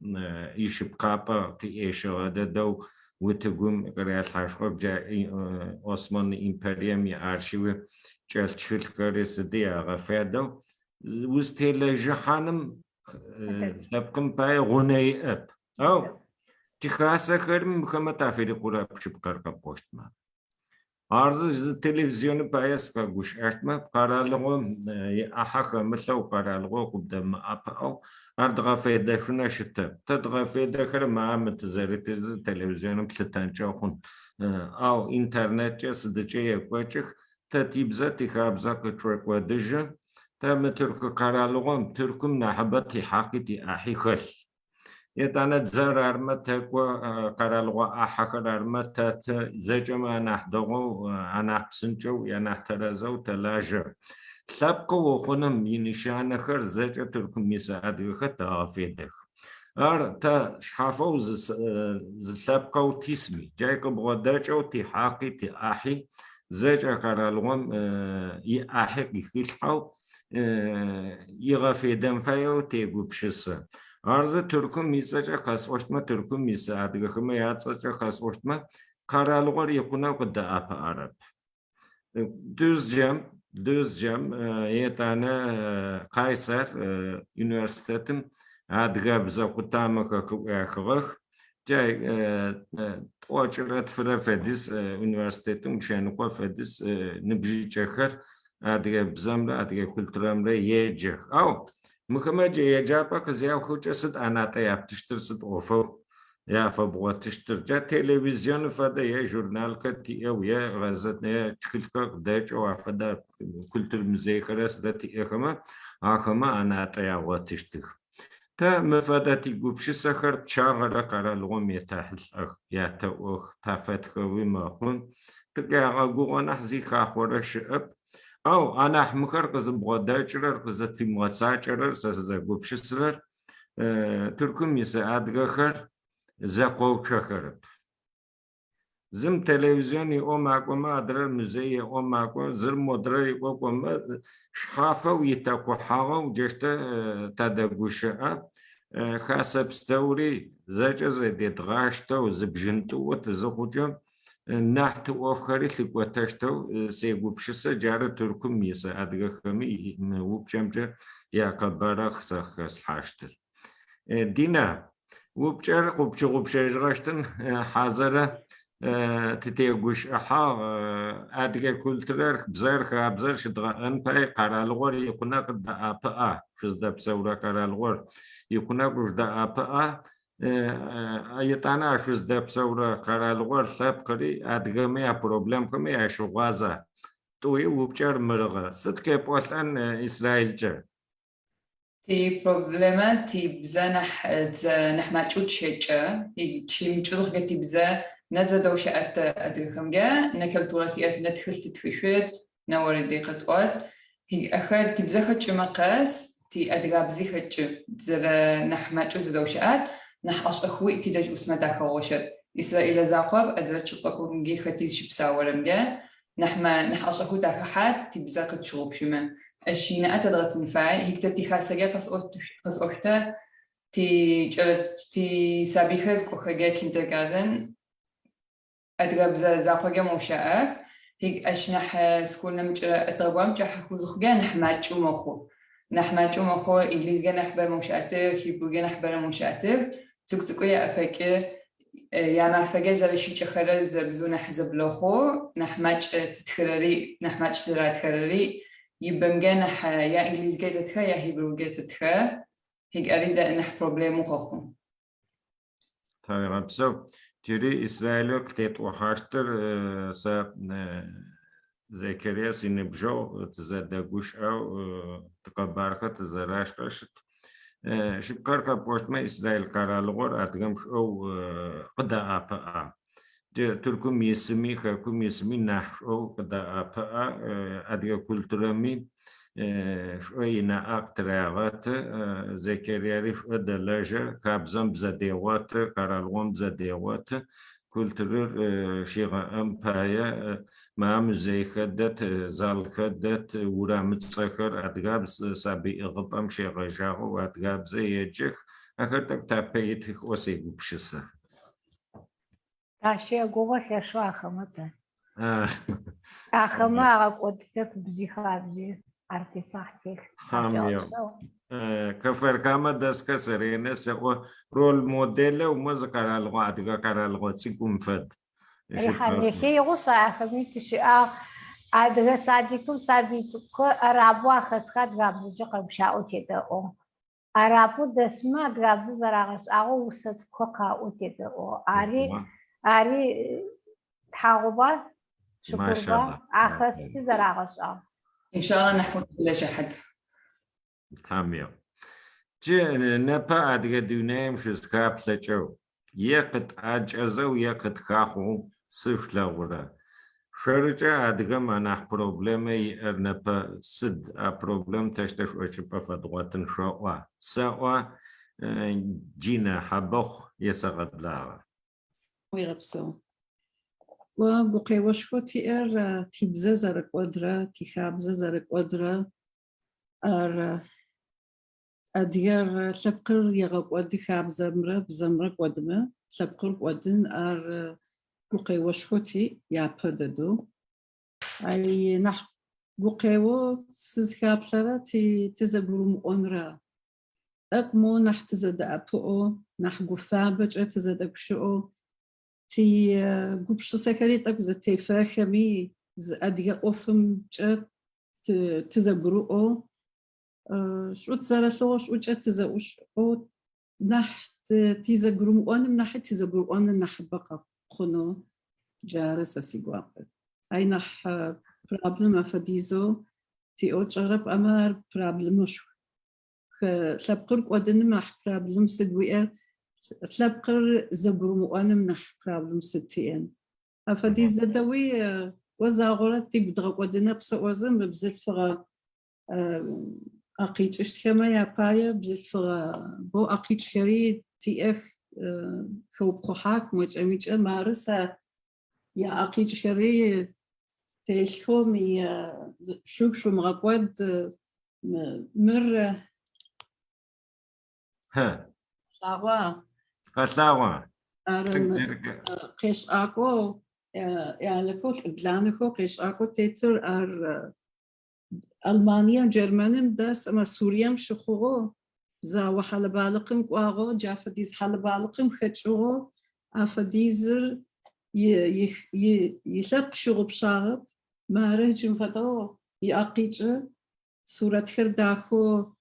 ишъыпкъапӏэ къиӏещыгъэ дэдэу утыгум къыралъхьашъугъэп, джа Осман империем иархивы чӏэлъ тхылъхэри сыди агъэфедэу узтелэжьыхьаным лъэпкъым пае гъунэ иӏэп. Ау тихасэхэри мыхэмэ тафирикъурэп шъыпкъэр къэпӏощтмэ. Ар зы телевизионым пае сыкъэгущыӏэщтмэ, къэралыгъом иӏахьэ хэмылъэу, къэралыгъо къыбдэмыӏэпыӏэу ар дгъэфедэшъунэу щытэп. Тэ дгъэфедэхэрэм а мы тызэрытыр зы телевизионым плъытэнкӏэ хъун. Ау интернеткӏэ сыдыкӏэ екӏокӏых, тэ тибзэ, тихабзэ къытшӏокӏодыжьы. Тэ мы тырку къэралыгъом, Тыркум нахьыбэ тихьакъи тиӏахьи хэлъ. Етӏанэ дзэр армэ тэкӏо, къэралыгъо ӏахьэхэр армэ тэты, зэкӏэмэ анахь дэгъоу, анахь псынкӏэу, анахь тэрэзэу тэлажьэ. Лъэпкъы ухъуным инэшанэхэр зэкӏэ Тыркум ис адыгэхэр тэгъэфедэх. Ар тэ шъхьафэу зы лъэпкъэу тисми, джай къыбгъодэкӏэу тихьакъи тиӏахьи зэкӏэ къэралыгъом иӏахьи къыхилъхьэу игъэфедэн фаеу тегупшысэ. Ар зы Тыркум ицӏэкӏэ къэсӏощтмэ, Тыркум ис адыгэхэмэ яцӏэкӏэ къэсӏощтмэ, къэралыгъор икъунэу къыдэӏэпыӏэрэп. Дюзджэм, Дюзджэм, етӏанэ Къайсэр университетым адыгэбзэ къутамэхэр къыӏуахыгъэх. Джа тӏокӏырэ тфырэ фэдиз университетым шъэныкъо фэдиз ныбжьыкӏэхэр адыгэ бзэмрэ адыгэ культурэмрэ еджэх. Ау мыхэмэ джы еджапӏэ къызяухыкӏэ сыд ӏэнатӏэ яптыщтыр, сыд ӏофэу яфэбгъотыщтыр? Джа телевизионым фэдэ е журналхэр тиӏэу, е газет, е тхылъхэр къыдэкӏэу афэдэ культур музейхэрэ сыдэ тиӏэхэмэ, ахэмэ ӏэнатӏэ ягъотыщтых. Тэ мы фэдэ тигупшысэхэр пчъагъэрэ къэралыгъом етэхьылӏэх, ятэӏох, тафэтхэуи мэхъу, тыкъягъэгугъэ нахь зи хахъорэ щыӏэп. Ау анахь мыхэр къызыбгъодэкӏырэр, къызытфимыгъэцакӏэрэр, сэ сызэгупшысырэр, Тыркум ис адыгэхэр зэкъоуцохэрэп. Зым телевизион иӏэу макӏомэ, адрэр музей иӏэу макӏо, зыр модрэр иӏэу кӏомэ, шъхьафэу итэкъухьагъэу джащтэ тадэгущыӏэ. Хасэ пстэури зэкӏэ зэдедгъаштэу, зы бжьынтӏыо тызыхъукӏэ, нахь тиӏофхэри лъыкӏотэщтэу сегупшысэ, джары Тыркум ис адыгэхэми мы упчӏэмкӏэ якъэбарэ сэ хэслъхьащтыр. Дина, упчӏэр къыпщыгъупшэжьыгъэщтын хьазырэ тытегущыӏыхьагъ. Адыгэ культурэр, бзэр, хабзэр щыдгъэӏэн пае къэралыгъор икъунэ къыддэӏэпыӏа, шъуздэпсэурэ къэралыгъор икъунэ къыжъудэӏэпыӏа, етӏанэ а шъуздэпсэурэ къэралыгъор, лъэпкъыри адыгэмэ япроблемхэми ащыгъуаза? Тӏуи упчӏэр мырыгъэ. Сыд къепӏолӏэн Израилкӏэ? Типроблемэ тибзэ нахь нахь макӏэу тщэкӏэ, тщымыкӏэу зыхъукӏэ тибзэ нэ зэдэу щыӏэт адыгэхэмкӏэ, нэ культурэ тиӏэт, нэ тхылъ тытхышъут, нэ орэди къэтӏот. Ахэр тибзэ хэкӏымэ къэс тиадыгабзи хэкӏы, тызэрэ нахь макӏэу зэдэу щыӏэт, нахь ӏэшӏэхыуи тидэжь ӏусмэ дахэгъощэт. Израилэ закъоп, адрэ чӏыпӏэхэмкӏи хэти зыщыпсаурэмкӏэ Нахь нахь ӏэшӏэхэу тахэхьат, тибзэ къытщыгъупшымэ. Ащ инаӏэ тэдгъэтын фае. Ик тэ тихасэкӏэ къэсӏощтэ, тикӏэлэ тисабыйхэр зыкӏохэкӏэ kindergarten адыгэбзэ закъокӏэ мэущаӏэх. Ащ нахь школ нэмыкӏрэ ӏэтыгъэ горэм кӏахьэхэу зыхъукӏэ нахь макӏэу мэхъу. Нахь макӏэу мэхъу, инглизкӏэ нахьыбэрэ мэущаӏэтых, хибрукӏэ нахьыбэрэ мэущаӏэтых. Цӏыкӏу-цӏыкӏоу яӏэпэкӏы Ямафэкӏэ зэрэщыкӏэхэрэр зэрэбзэу нахь зэблэхъу, нахь макӏ тытхырэри, нахь макӏ зэратхэрэри, ибэмкӏэ нахь я инглизкӏэ тэтхэ, я хибрукӏэ тэтхэ, ари нахь проблемэу къэхъу. Тхьауегъэпсэу. Джыри Израилэу къытетӏухьащтыр сэ Зекерия синыбджэгъу тызэдэгущыӏэу тикъэбархэр тызэрашӏэ щыт. Шъыпкъэр къэпӏощтмэ, Израиль къэралыгъор адыгэм шӏоу къыдэӏэпыӏэ. Джы Тыркум исыми, хэкум исыми нахь шӏоу къыдэӏэпыӏэ, адыгэ культурэми шӏо инаӏэ къытырагъэты, Зекерияри шӏо дэлэжьэ, хабзэм бзэ дегъоты, къэралыгъом бзэ дегъоты, культурэр щигъэӏэн пае Ма музейхэр дэт, залхэр дэт, урамыцӏэхэр адыгабз, сабый ӏыгъыпӏэм щегъэжьагъэу адыгабзэ еджэх, ахэр тӏэкӏу тапэ итых ӏо сегупшысэ. Тащэгугъо лъэшэу ахэмэ тэ. Ахэмэ агъэкӏодытэп бзи хабзи, ар тицахь телъ. Хьам Кфар-Камэ дэсхэр сэ ренэ сэӏо, роль моделэу мы зы къэралыгъо, адыгэ къэралыгъо цӏыкӏум фэд. Рихьаниехи игъус, ахэми тыщыӏагъ. Адыгэ садикым сабый цӏыкӏухэр арабэу ахэсхэр адыгабзэкӏэ къэгущыӏэу тедэӏугъ. Арабэу дэсмэ адыгабзэ зэрагъэшӏагъэу усэ цӏыкӏухэр къаӏоу тедэӏугъ. Ари ари тхьагъоба, шыкурба, ахэсти зэрагъэшӏагъ. Иншалла нахь утылэжьыхьэт. Тхьам еӏу. Джы непэ адыгэ дунаим шъузхаплъэкӏэу, е къытӏакӏэзэу, е къытхахъоу сы шъулъэгъурэ? Шъорыкӏэ адыгэм анахь проблемэ иӏэр непэ сыд, а проблем тэщтэ шӏокӏыпӏэ фэдгъотын шъоӏуа? Сэӏо, Динэ Хьабэхъу есэгъэблагъэ. Уегъэпсэу. О гукъеошхо тиӏэр тибзэ зэрэкӏодрэ, тихабзэ зэрэкӏодрэ, ар адыгэр лъэпкъыр егъэкӏоды хабзэмрэ бзэмрэ кӏодымэ, лъэпкъыр кӏодын, ар гукъеошхо тиӏ япэ дэдэу. Ай нахь гукъео сызхаплъэрэ ти тызэгурымыӏонрэ. Тӏэкӏу моу нахь тызэдэӏэпыӏэу, нахь гуфабэкӏэ тызэдэгущыӏэу, ти гупшысэхэри тӏэкӏу зэтефэхэми, зы адыгэ ӏофымкӏэ тызэгурыӏоу, шӏу тызэрэлъэгъоу, шӏукӏэ тызэӏушӏэу, нахь тизэгурымыӏоным нахьи тизэгурыӏоныр нахьыбэ къэхъунэу джары сэ сигуапэр. Ай нахь проблем афэдизэу тиӏэу тшӏэрэп, амэ ар проблемышху. Лъэпкъыр кӏодыным нахь проблем сыд уиӏэр, лъэпкъыр зэгурымыӏоным нахь проблем сыд тиӏэн. Афэдиз дэдэуи кӏо загъорэ тигу дгъэкӏодынэп сэӏозэ мы бзылъфыгъэ акъикӏыщтхэмэ япае бзылъфыгъэ боу акъикӏхэри тиӏэх, хэупхъухьах мокӏэ-мыкӏэ. Мары сэ яакъикӏхэри телъхэу мы шъугу шъумыгъэкӏод, мыр Къэлъагъуа? Къэлъагъуа. Ары къешӏакӏоу, ӏялэхэу, лӏыбланэхэу къешӏакӏоу тетыр ар Алманием, Джэрмэным дэс, амэ Сурием щыхъугъэу, зао хьалэбалыкъым кӏуагъэу, джа фэдиз хьалэбалыкъым хэкӏыгъэу, афэдизыр илъэпкъ щыгъупшагъэп. Мары джым фэдэу иӏэ къикӏы Сурэтхэр дахэу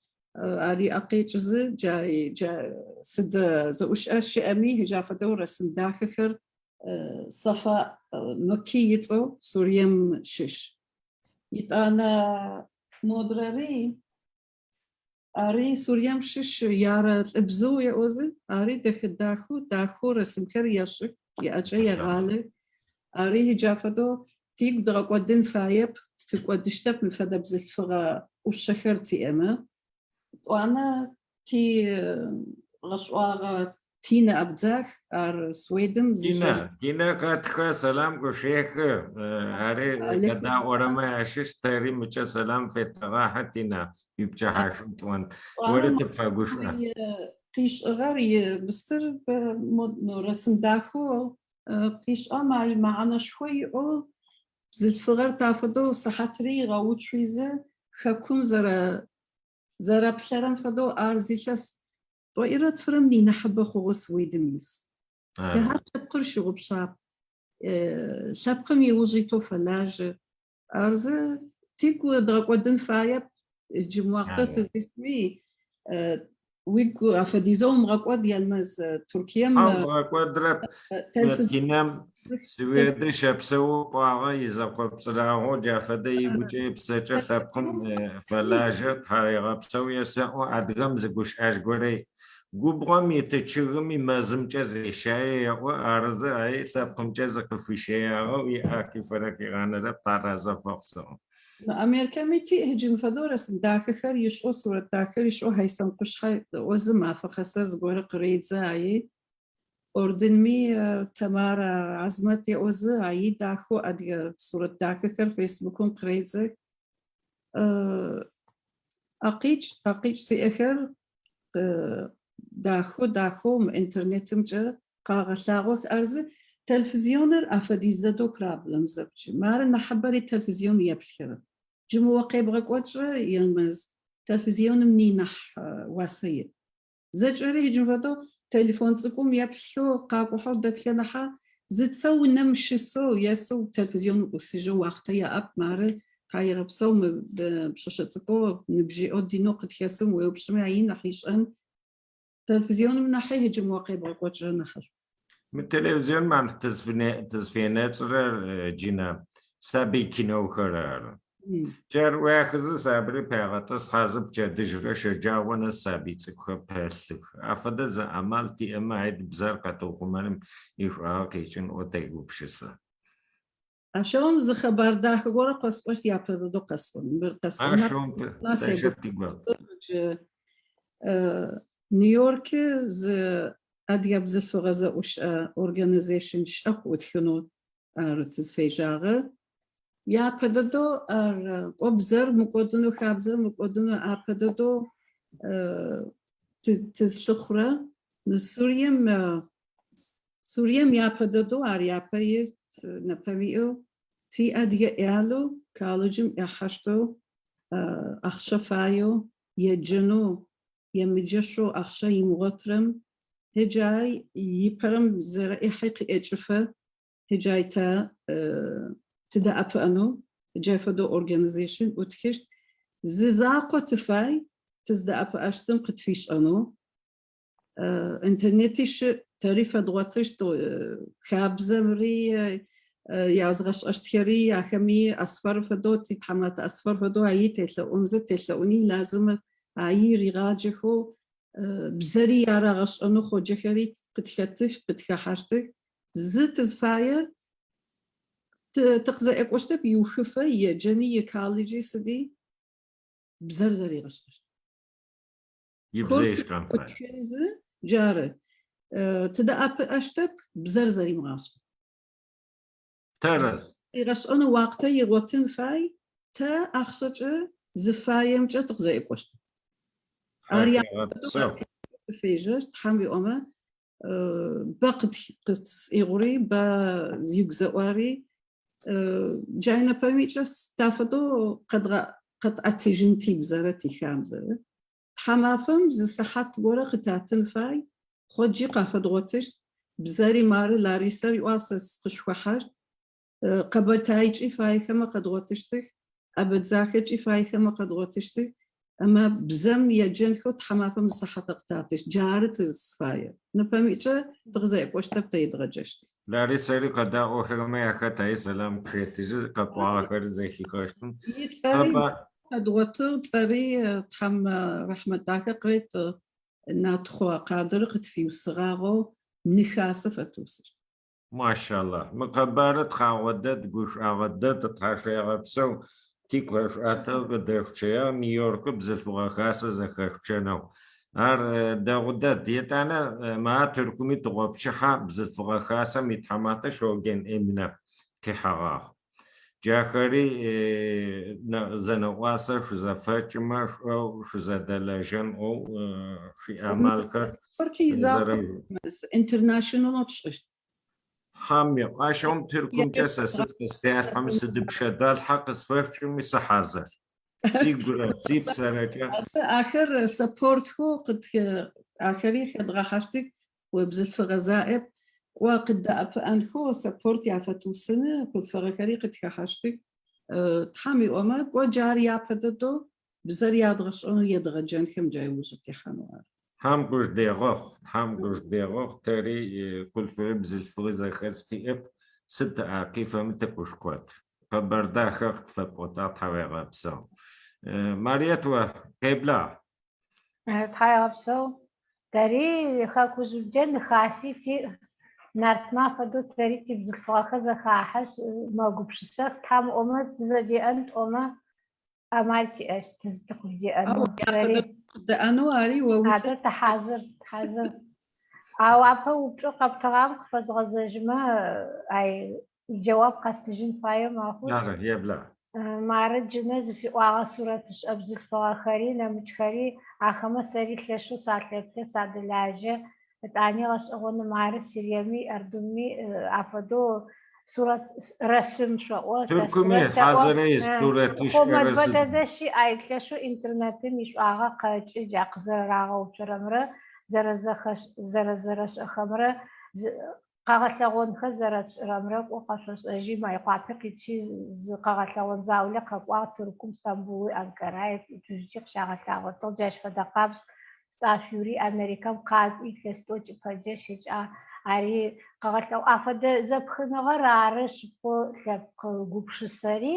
ар иӏэ къекӏызы, джа джа сыд зэӏущыӏэ щыӏэми, джа фэдэу рэсым дахэхэр Сафа Мыкки ыцӏэу Сурием щыщ. Итӏанэ модрэри, ари Сурием щыщ, Ярэ Лӏыбзыу еӏозы, ари дэхэ дахэу, дахэу рэсымхэр ешӏых, иӏэкӏэ егъалэх. Ари джа фэдэу Тигу дгъэкӏодын фаеп, тыкӏодыщтэп мы фэдэ бзылъфыгъэ ӏушъэхэр тиӏэмэ. Тӏуанэ ти гъэшӏуагъэ Тинэ Абдзах, ар Суэдым зы Тинэ, илъэс. Тинэ къэтхэ, сэлам къышъуехы. Ари къэдаӏорэмэ ащыщ, тэри мыкӏэ сэлам фетэгъэхьы, Тинэ, уипчыхьашӏу тӏон. Ори тыпфэгушӏо. Къишӏыгъэр и мыстыр рэсым дахэу Къишӏэм ай мэхьанэшхо иӏэу бзылъфыгъэр тафэдэу сыхьатри ыгъэуцуизэ хэкум зэрэ зэрэплъэрэм фэдэу ар зилъэс тӏоирэ тфырэм нинахьыбэ хъугъэу Сведым ис. Ар лъэпкъыр щыгъупшап, лъэпкъым иужь итэу фэлажьэ. Ар зы тигу дгъэкӏодын фаеп, джы мы уахътэ тызисми уигу афэдизэу умыгъэкӏод Елмэз Туркием. Хьау, згъэкӏодрэп. Тинэм Сведы щэпсэу пӏуагъэ изэкъопцӏырагъэу джа фэдэ игукӏэ ыпсэкӏэ лъэпкъым фэлажьэ, тхьарегъэпсэу есэӏо, адыгэм зы гущыӏэжь горэ иӏ. Губгъом иты чъыгыми мэзымкӏэ зещае еӏо, арызы аи лъэпкъымкӏэ зыкъыфищэягъэу иӏэ хифэрэ хигъанэрэп, таразэ фэхъу. Мы Америкэми тиӏ джым фэдэу рэсым дахэхэр ишӏэу, сурэт дахэр ишӏэу Хайсам къушъхьэ ыӏозы мафэ къэсэ зыгорэ къыредзэ аи Ордынми Тамара Азмэт еӏозы аи дахэу адыгэ сурэт дахэхэр Фейсбукым къыредзэх. Акъикӏ, акъикӏ зиӏэхэр дахэу, дахэу мы интернетымкӏэ къагъэлъагъох. Арзы телевизионыр афэдиз дэдэу проблем зэпчы. Мары нахьыбэри телевизион еплъхэрэп. Джы мы о къебгъэкӏокӏрэ Елмэз телевизионым ни нахь уасэ иӏ. Зэкӏэри джым фэдэу телефон цӏыкӏум еплъхэу къакӏухьэу дэтхэнэхьа Зыцэ унэм щысэу, есэу телевизионым ӏусыжьэу уахътэ яӏэп, мары тхьаегъэпсэу мы пшъэшъэ цӏыкӏоу ныбжьиӏэу Динэу къытхэсым уеупчӏыми аи нахь ишӏэн. Телевизионым нахьи хьыджым о къебгъэкӏокӏырэ нахьышӏу. Мы телевизионым анахь тызфенэцӏырэр джынэ сабый кинохэр ары. Джар ӏуахызэ сабыри пагъэтӏысхьазэ пчэдыжьрэ щэджагъо нэс сабый цӏыкӏухэр пэлъых. Афэдэ зы амал тиӏэмэ айд бзэр къэтыухъумэным ишӏуагъэ къикӏын ӏоу тегупшысэ. Ащыгъум зы къэбар дахэ горэ къэсӏощт, япэ дэдэу къэсӏон. Мыр къэсӏонэп. Ащыгъум лъэшэу тигуап. Джы Нью-Йоркы зы адыгэ бзылъфыгъэ зэӏущӏэ организation щыӏэ ӏутхынэу ары тызфежьагъэр. Япэ дэдэу ар кӏо бзэр мыкӏодынэу, хабзэр мыкӏодынэу апэ дэдэу тызлъыхъурэ мы Сурием Сурием япэ дэдэу ар япэ ит нэпэм иӏэу ти адыгэ ӏялэу колледжым ӏяхьащтэу ахъщэ фаеу еджэнэу емыджэшъоу ахъщэ имыгъотрэм хьыджай ипэрэм зэрэӏихьи къыӏэкӏыфэ хьыджай тэ тыдэӏэпыӏэнэу джай фэдэу организation ӏутхыщт. Зы закъо тыфай тыздэӏэпыӏэщтым къытфишӏэнэу. Интернети щыӏ, тэри фэдгъотыщт хабзэмри язгъэшӏэщтхэри ахэми Асфар фэдэу, титхьаматэ Асфар фэдэу аи телъэӏунзэ, телъэӏуни лазым аи ригъаджэхэу бзэри арагъэшӏэнэу ходжэхэри къытхэтых, къытхэхьащтых. Зы тызфаер тыкъызэӏэкӏощтэп иухыфэ, еджэни, иколледжи сыди бзэр зэригъэшӏэщт. Ибзэ ишӏэн фае. Къытхэнзы, джары. Тыдэӏэпыӏэщтэп бзэр зэримыгъашӏэ. Тэрэз. Игъэшӏэнэу уахътэ игъотын фай, тэ ахъщэкӏэ зыфаемкӏэ тыкъызэӏэкӏощт. Ар Тхьашъуегъэпсэу. тыфежьэщт, Тхьэм иӏомэ, бэ къытсӏигъури, бэ зигу зэӏуари, джай нэпэмикӏэ тафэдэу къэтӏэтыжьын тибзэрэ тихабзэрэ. Тхьамафэм зы сыхьат горэ къытатын фай, хъоджи къафэдгъотыщт, бзэри мары Ларисэ риӏуагъ сэ сыкъышъухахьащт, Къэбэртаикӏи фаехэмэ къэдгъотыщтых, Абэдзахэкӏи фаехэмэ къэдгъотыщтых, амэ бзэм еджэнхэу тхьамафэм зы сыхьатэ къытатыщт. Джары тызфаер. Нэпэмыкӏэ тыкъызэӏэкӏощтэп, тэ едгъэджэщтых. Ларисэри къэдаӏохэрэмэ яхэт ай сэлам къыхетыжьы, къэпӏуагъэхэр зэхихэщтым. Ицӏэри къэдгъотыгъ, цӏэри Тхьэм рахьмэт дахэ къырет, Натхъо Къадыр къытфиусыгъагъэу Ныхасэ фэтыусыщт. Машаллахь. Мы къэбарыр тхъагъо дэд, гушӏуагъэ дэд, тхьашъуегъэпсэу, тигу хэшъуӏэтыгъ, къыдэшъучъыягъ, Нью-Йоркы бзылъфыгъэ хасэ зэхэшъучъэнэу. Ар дэгъу дэд. Етӏанэ маа Тыркуми тыгъопчыхьэ бзылъфыгъэ хасэм итхьаматэ Шоген Эминэ къихьэгъагъ. Джахэри зэнэӏуасэ шъузэфэкӏымэ, шӏоу шъузэдэлэжьэн ӏоу шъуиамалхэр Нью-Йорк изакъоп, international тшӏыщт. Тхьэм еӏу. Ащыгъум Тыркумкӏэ сэ сыд къыстелъхьэми, сыдыпшэдалъхьэ къысфэшъушӏыми сыхьазыр. Сигурэ сипсэрэкӏэ. Ахэр support хэу ахэри хэдгъэхьащтых, о бзылъфыгъэ заӏеп, кӏо къыддэӏэпыӏэнхэу support яфэтыусыны, хъулъфыгъэхэри къытхэхьащтых. Тхьэм иӏомэ, кӏо джар япэ дэдэу бзэр ядгъэшӏэнэу едгъэджэнхэм джа ыужы тихьанэу ары. Тхьэм къыжъудегъэхъу, Тхьэм къыжъудегъэхъу, тэри хъулъфыгъи бзылъфыгъи зэхэдз тиӏэп, сыд тыӏэ къифэми тыкъышъукъот. Къэбар дахэ къытфэпӏотагъ, тхьауегъэпсэу. Мариет, о къеблагъ. Тхьауегъэпсэу. Тэри хэкужъымкӏэ ныхаси тиӏ. Нартмэ афэдэу тэри тибзылъфыгъэхэр зэхахьэшъ, мэгупшысэх. Тхьэм ыӏомэ, тызэдеӏэн тӏомэ, амал тиӏэщт, тыкъыжъудеӏэнэу. Тэри Къыдэӏэнэу ари о уцӏэ. Адэ тыхьазыр, тыхьазыр. Ау апэ упчӏэу къэптыгъам къыфэзгъэзэжьымэ, ай иджэуап къэстыжьын фаеу мэхъу. Ары, еблагъ. Мары джынэ зыфиӏуагъэ сурэтышӏэ бзылъфыгъэхэри, нэмыкӏхэри, ахэмэ сэри лъэшэу салъэплъэ, садэлажьэ. Ытӏани гъэшӏэгъоны мары Сириеми, Иордунми афэдэу сурэт рэсым шъоӏо, тэ Тыркуми сурэт тэӏо. хьазырэ сурэтышӏхэр Хъомэ бэ дэдэ щыӏ, ай лъэшэу интернетым ишӏуагъэ къэкӏы, джа къызэрэрагъэуцорэмрэ зэрэзэхэш зэрэзэрэшӏэхэмрэ. Къэгъэлъэгъонхэр зэрэтшӏырэмрэ кӏо къэшъошӏэжьи, Майкъуапи къитщи зы къэгъэлъэгъон заулэ къэкӏуагъ, Тыркум, Стамбули, Анкараи, Дюзджи къыщагъэлъагъотыгъ. Джащ фэдэ къабз Стӏашъу Юри Америкэм къакӏуи илъэс тӏокӏ ыпэкӏэ щыкӏагъ. Ари къэгъэлъэгъу. Афэдэ зэпхыныгъэр ары шъыпкъэу лъэпкъ гупшысэри,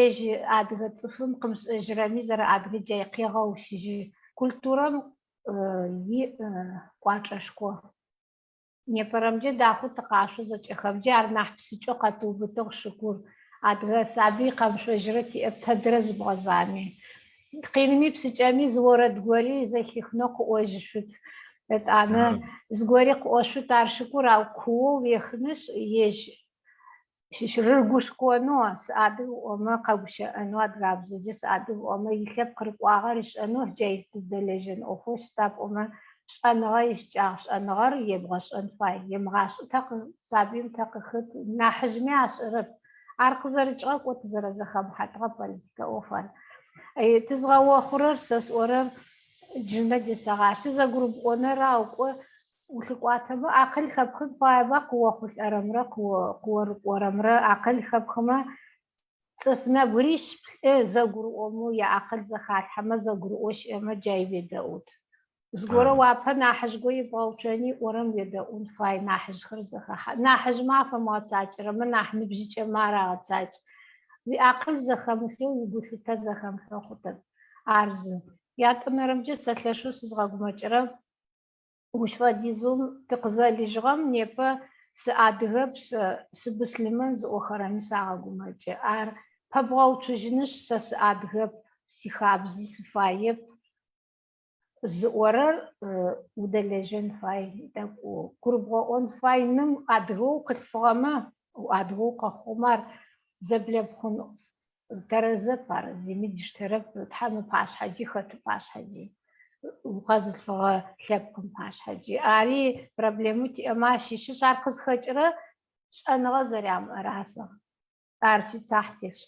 ежь адыгэ цӏыфым къымышӏэжьырэми зэрэадыгэ джай къегъэущыжьы. Культурэм и кӏуачӏэшхо. Непэрэмджэ дахэу тыкъашъо зэкӏэхэмджэ ар нахь псыкӏэу къэтыубытыгъ шыкур. Адыгэ сабый къэмышъожьырэ тиӏэп тэдырэ зыбгъэзами. Къинми псыкӏэми зы орэд гори зэхихынэу къыӏожьышъут. Етӏанэ зыгори къыӏошъут ар шыкур, ау куоу уехынышъ ежь Рыгушхонэу, сыадыг ыӏомэ, къэгущыӏэнэу, адыгабзэкӏэ сыадыг ыӏомэ, илъэпкъ рыкӏуагъэр ышӏэнэу, джа тыздэлэжьэн ӏофэу сыда пӏомэ, шӏэныгъэ ищыкӏагъ, шӏэныгъэр ебгъэшӏэн фай. Емыгъашӏэу тэ сабыим тэ къыхыт, нахьыжъми ашӏэрэп. Ар къызэрыкӏыгъэр кӏо тызэрэзэхэмыхьэтыгъэ политикэ ӏоф ар. Тызгъэохъурэр, сэ сӏорэр джынэ десэгъаштэ, зэгурыбгъонэр ау кӏо Улъыкӏуатэмэ, акъыл хэпхын фаеба къыохъулӏэрэмрэ къыорыкӏорэмрэ акъыл хэпхымэ, цӏыф нэбгырищ плӏы зэгурыӏомэу яакъыл зэхалъхьэмэ, зэгурыӏо щыӏэмэ, джай уедэӏут. Зыгорэ уапэ нахьыжъ го ибгъэуцони ыӏорэм уедэӏун фай, нахьыжъхэр зэхэхьэ. Нахьыжъмэ афэмыгъэцакӏэрэмэ, нахь ныбжьыкӏэмэ ар агъэцакӏ. Уиакъыл зэхэмылъэу, уигулъытэ зэхэмылъэу хъутэп. Ар зы. Ятӏонэрэмкӏэ сэ лъэшэу сызгъэгумэкӏырэ Мыщ фэдизэу тыкъызэлыжьыгъэм непэ сыадыгэп, сэ сыбыслъымэн зыӏохэрэми сагъэгумэкӏы. Ар пэбгъэуцужьынышъ, сэ сыадыгэп, сихабзи сыфаеп зыӏорэр удэлэжьэн фай, тӏэкӏу гурыбгъэӏон фай. Ным адыгэу къылъфыгъэмэ, адыгэу къэхъугъэмэ ар зэблэпхъун Тэрэзэп ар, зыми диштэрэп, Тхьэм ыпашъхьэкӏи, хэт ыпашъхьэкӏи, укъэзылъфыгъэ лъэпкъым пашъхьэкӏи. Ари проблемэу тиӏэмэ ащыщышъ, ар къызхэкӏырэ шӏэныгъэ зэрямыӏэр ары. Ар сицахь телъ.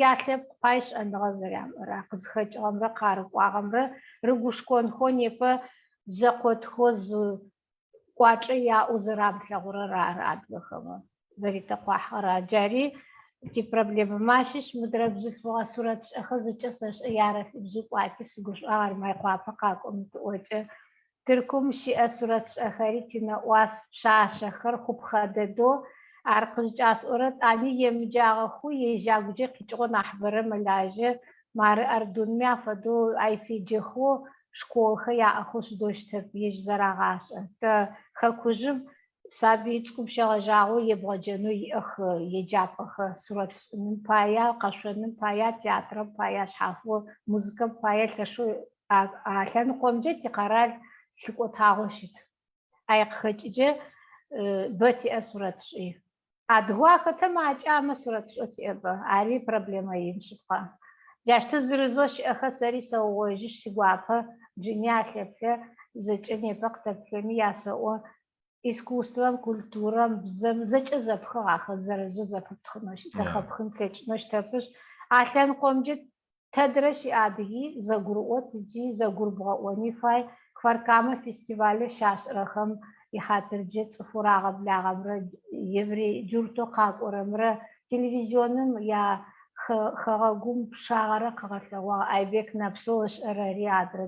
Ялъэпкъ пай шӏэныгъэ зэрямыӏэр ары. Къызхэкӏыгъэмрэ къарыкӏуагъэмрэ рыгушхонхэу непэ зэкъотхэу зы кӏуачӏэ яӏэу зэрамылъэгъурэр ары адыгэхэмэ зэритэкъуахьыгъэр ары. Джари типроблемэмэ ащыщ. Мыдрэ бзылъфыгъэ сурэтшӏэхэр зэкӏэ сэшӏэ, ярэхыбжьи кӏуати сыгушӏуагъ ар Майкъуапэ къакӏоми тыӏокӏэ. Тыркум щыӏэ сурэтшӏэхэри тинэӏуас, пшъашъэхэр хъупхъэ дэдэу ар къызкӏасӏорэр тӏани емыджагъэхэу ежь агукӏэ къикӏыгъэу нахьыбэрэ мэлажьэ. Мары Ардунми афэдэу ай феджэхэу школхэр яӏэхэу сыдэу щытэп, ежь зэрагъашӏэ. Тэ хэкужъым сабый цӏыкӏум щегъэжьагъэу ебгъэджэнэу иӏэх еджапӏэхэр, сурэт шӏыным пая, къэшъоным пая, театрэм пая, шъхьафэу музыкэм пая лъэшэу а лъэныкъомкӏэ тикъэрал лъыкӏотагъэу щыт. Ай къыхэкӏыкӏэ бэ тиӏэ сурэтшӏи. Адыгэу ахэтэ макӏэ амэ сурэтшӏэу тиӏэба, ари проблемэ ин шъыпкъэ. Джащтэу зырызэу щыӏэхэр сэри сэугъоижьышъ сигуапэ, джыни алъэплъэ, зэкӏэ непэ къытэплъэми ясэӏо, искусствэм, культурэм, бзэм зэкӏэ зэпхыгъ ахэр зырызэу зэпыптхъынэу, зэхэпхын плъэкӏынэу щытэпышъ, а лъэныкъомкӏэ Тэдрэ щыӏэ адыги зэгурыӏот ыкӏи зэгурыбгъэӏони фай, Кфар-Камэ фестивалэу щашӏырэхэм ихьатырджэ цӏыфэу рагъэблагъэмрэ еврей джуртэу къакӏорэмрэ телевизионым я хэгъэгум пчъагъэрэ къыгъэлъэгъуагъ Айбек Нэпсэу ышӏэрэри адрэ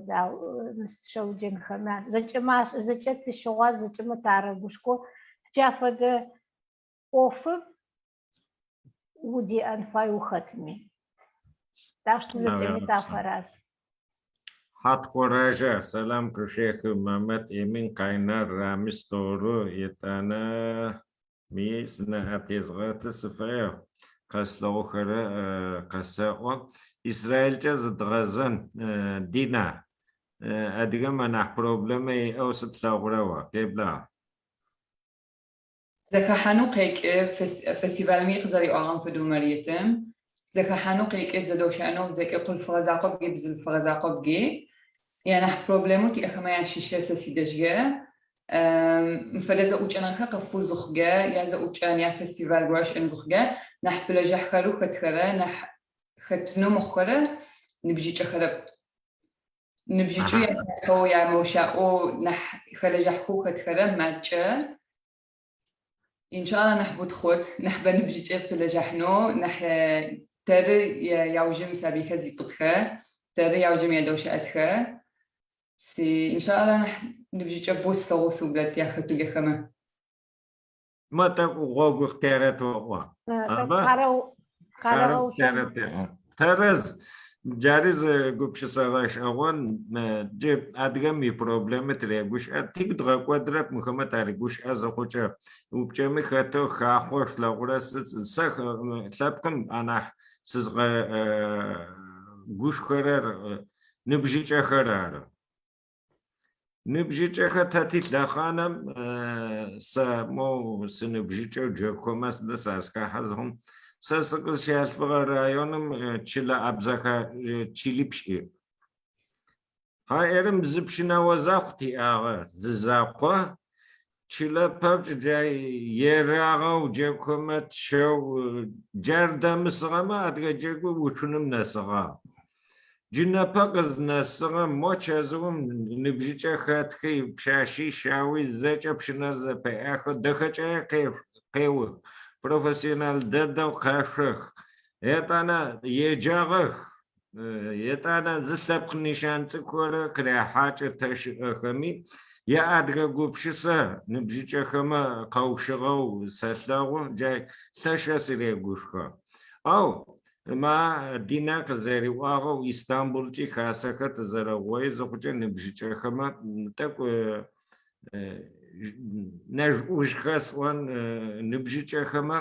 Шэуджэнхэми зэкӏэмэ ашӏэ, зэкӏэ тыщыгъуаз, зэкӏэмэ тарэгушхо. Джа фэдэ ӏофым удеӏэн фай ухэтми. Так что зэкӏэми тафэраз. Хьаткъо Ража, сэлам къышъуехы, Мамэт Эмин, Къайнар, Рамис Дору, етӏанэ ми сынэӏэ тезгъэты сыфэе, къэслъэгъухэрэ къэсэӏо. Израилкӏэ зыдгъэзэн, Дина, адыгэм анахь проблемэ иӏэу сы плъэгъурэ о? Къеблагъ. Зэхэхьанэу къекӏы, фестивалми къызэриӏуагъэм фэдэу Мариетым, зэхэхьанэу къекӏы, зэдэущыӏэнэу зэкӏэ хъулъфыгъэ закъобги бзылъфыгъэ закъобги янахь проблемэу тиӏэхэмэ ящыщэ сэ сидэжьгэ мы фэдэ зэӏукӏэныгъэхэр къэфу зыхъугэ, я зэӏукӏэн, я фестиваль горэ щыӏэн зыхъугэ, нахь пылэжьахьхэрэу хэтхэрэ, нахь хэтынэу мыхъухэрэ ныбжьыкӏэхэрэп. Ныбжьыкӏэу яхэу, ямыущаӏоу нахь хэлэжьахьхэу хэтхэрэ макӏэ. Иншалла нахь бутхъут, нахь бэ ныбжьыкӏэ пылэжьахьынэу, нахь тэры яужым сабыйхэр зипӏытхэ, тэры яужым ядэущыӏэтхэ. Си иншалла нахь ныбжьыкӏэ боу слъэгъоу сыублэт яхэтулэхэмэ. Мэ тӏэкӏу гъогу къытерэт оӏо. Арба? Тэрэз. Джари зы гупшысэ гъэшӏэгъон. Джы адыгэм ипроблемэ тырегущыӏэ. Тигу дгъэкӏодырэп мыхэмэ тарегущыӏэ зыхъукӏэ. Упчӏэми хэтэу хахъо шъулъэгъурэ сэ лъэпкъым анахь сызгъэгушхорэр ныбжьыкӏэхэр ары. Ныбжьыкӏэхэр тэ тилъэхъанэм сэ моу сыныбжьыкӏэу джэгухэмэ сыдэ сазхахьэ зыхъум, сэ сыкъызщалъфыгъэ районым чылэ абзэхэ чылипшӏ иӏ. Хьаӏерым зы пщынэо закъу тиӏагъэр, зы закъо. Чылэ пэпчъ джа ерагъэу джэгухэмэ тщэу, джар дэмысыгъэмэ адыгэ джэгур уцуным нэсыгъагъ. Джы непэ къызнэсыгъэм мо чэзыум ныбжьыкӏэ хэтхи, пшъашъи, шъауи зэкӏэ пщынэр зэпеӏэхэу дэхэкӏае къеух, профессионал дэдэу къэшъох, етӏанэ еджагъэх. Етӏанэ зы лъэпкъ нишан цӏыкӏухэр къыряхьакӏы тэ щыӏэхэми, яадыгэ гупшысэ ныбжьыкӏэхэмэ къэущыгъэу сэлъэгъу, джай лъэшэ сырегушхо. Ау ма Динэ къызэриӏуагъэу, Истамбулкӏи хасэхэр тызэрэгъои зыхъукӏэ ныбжьыкӏэхэмэ тӏэкӏу нэжъ-ӏужъхэр сӏон ныбжьыкӏэхэмэ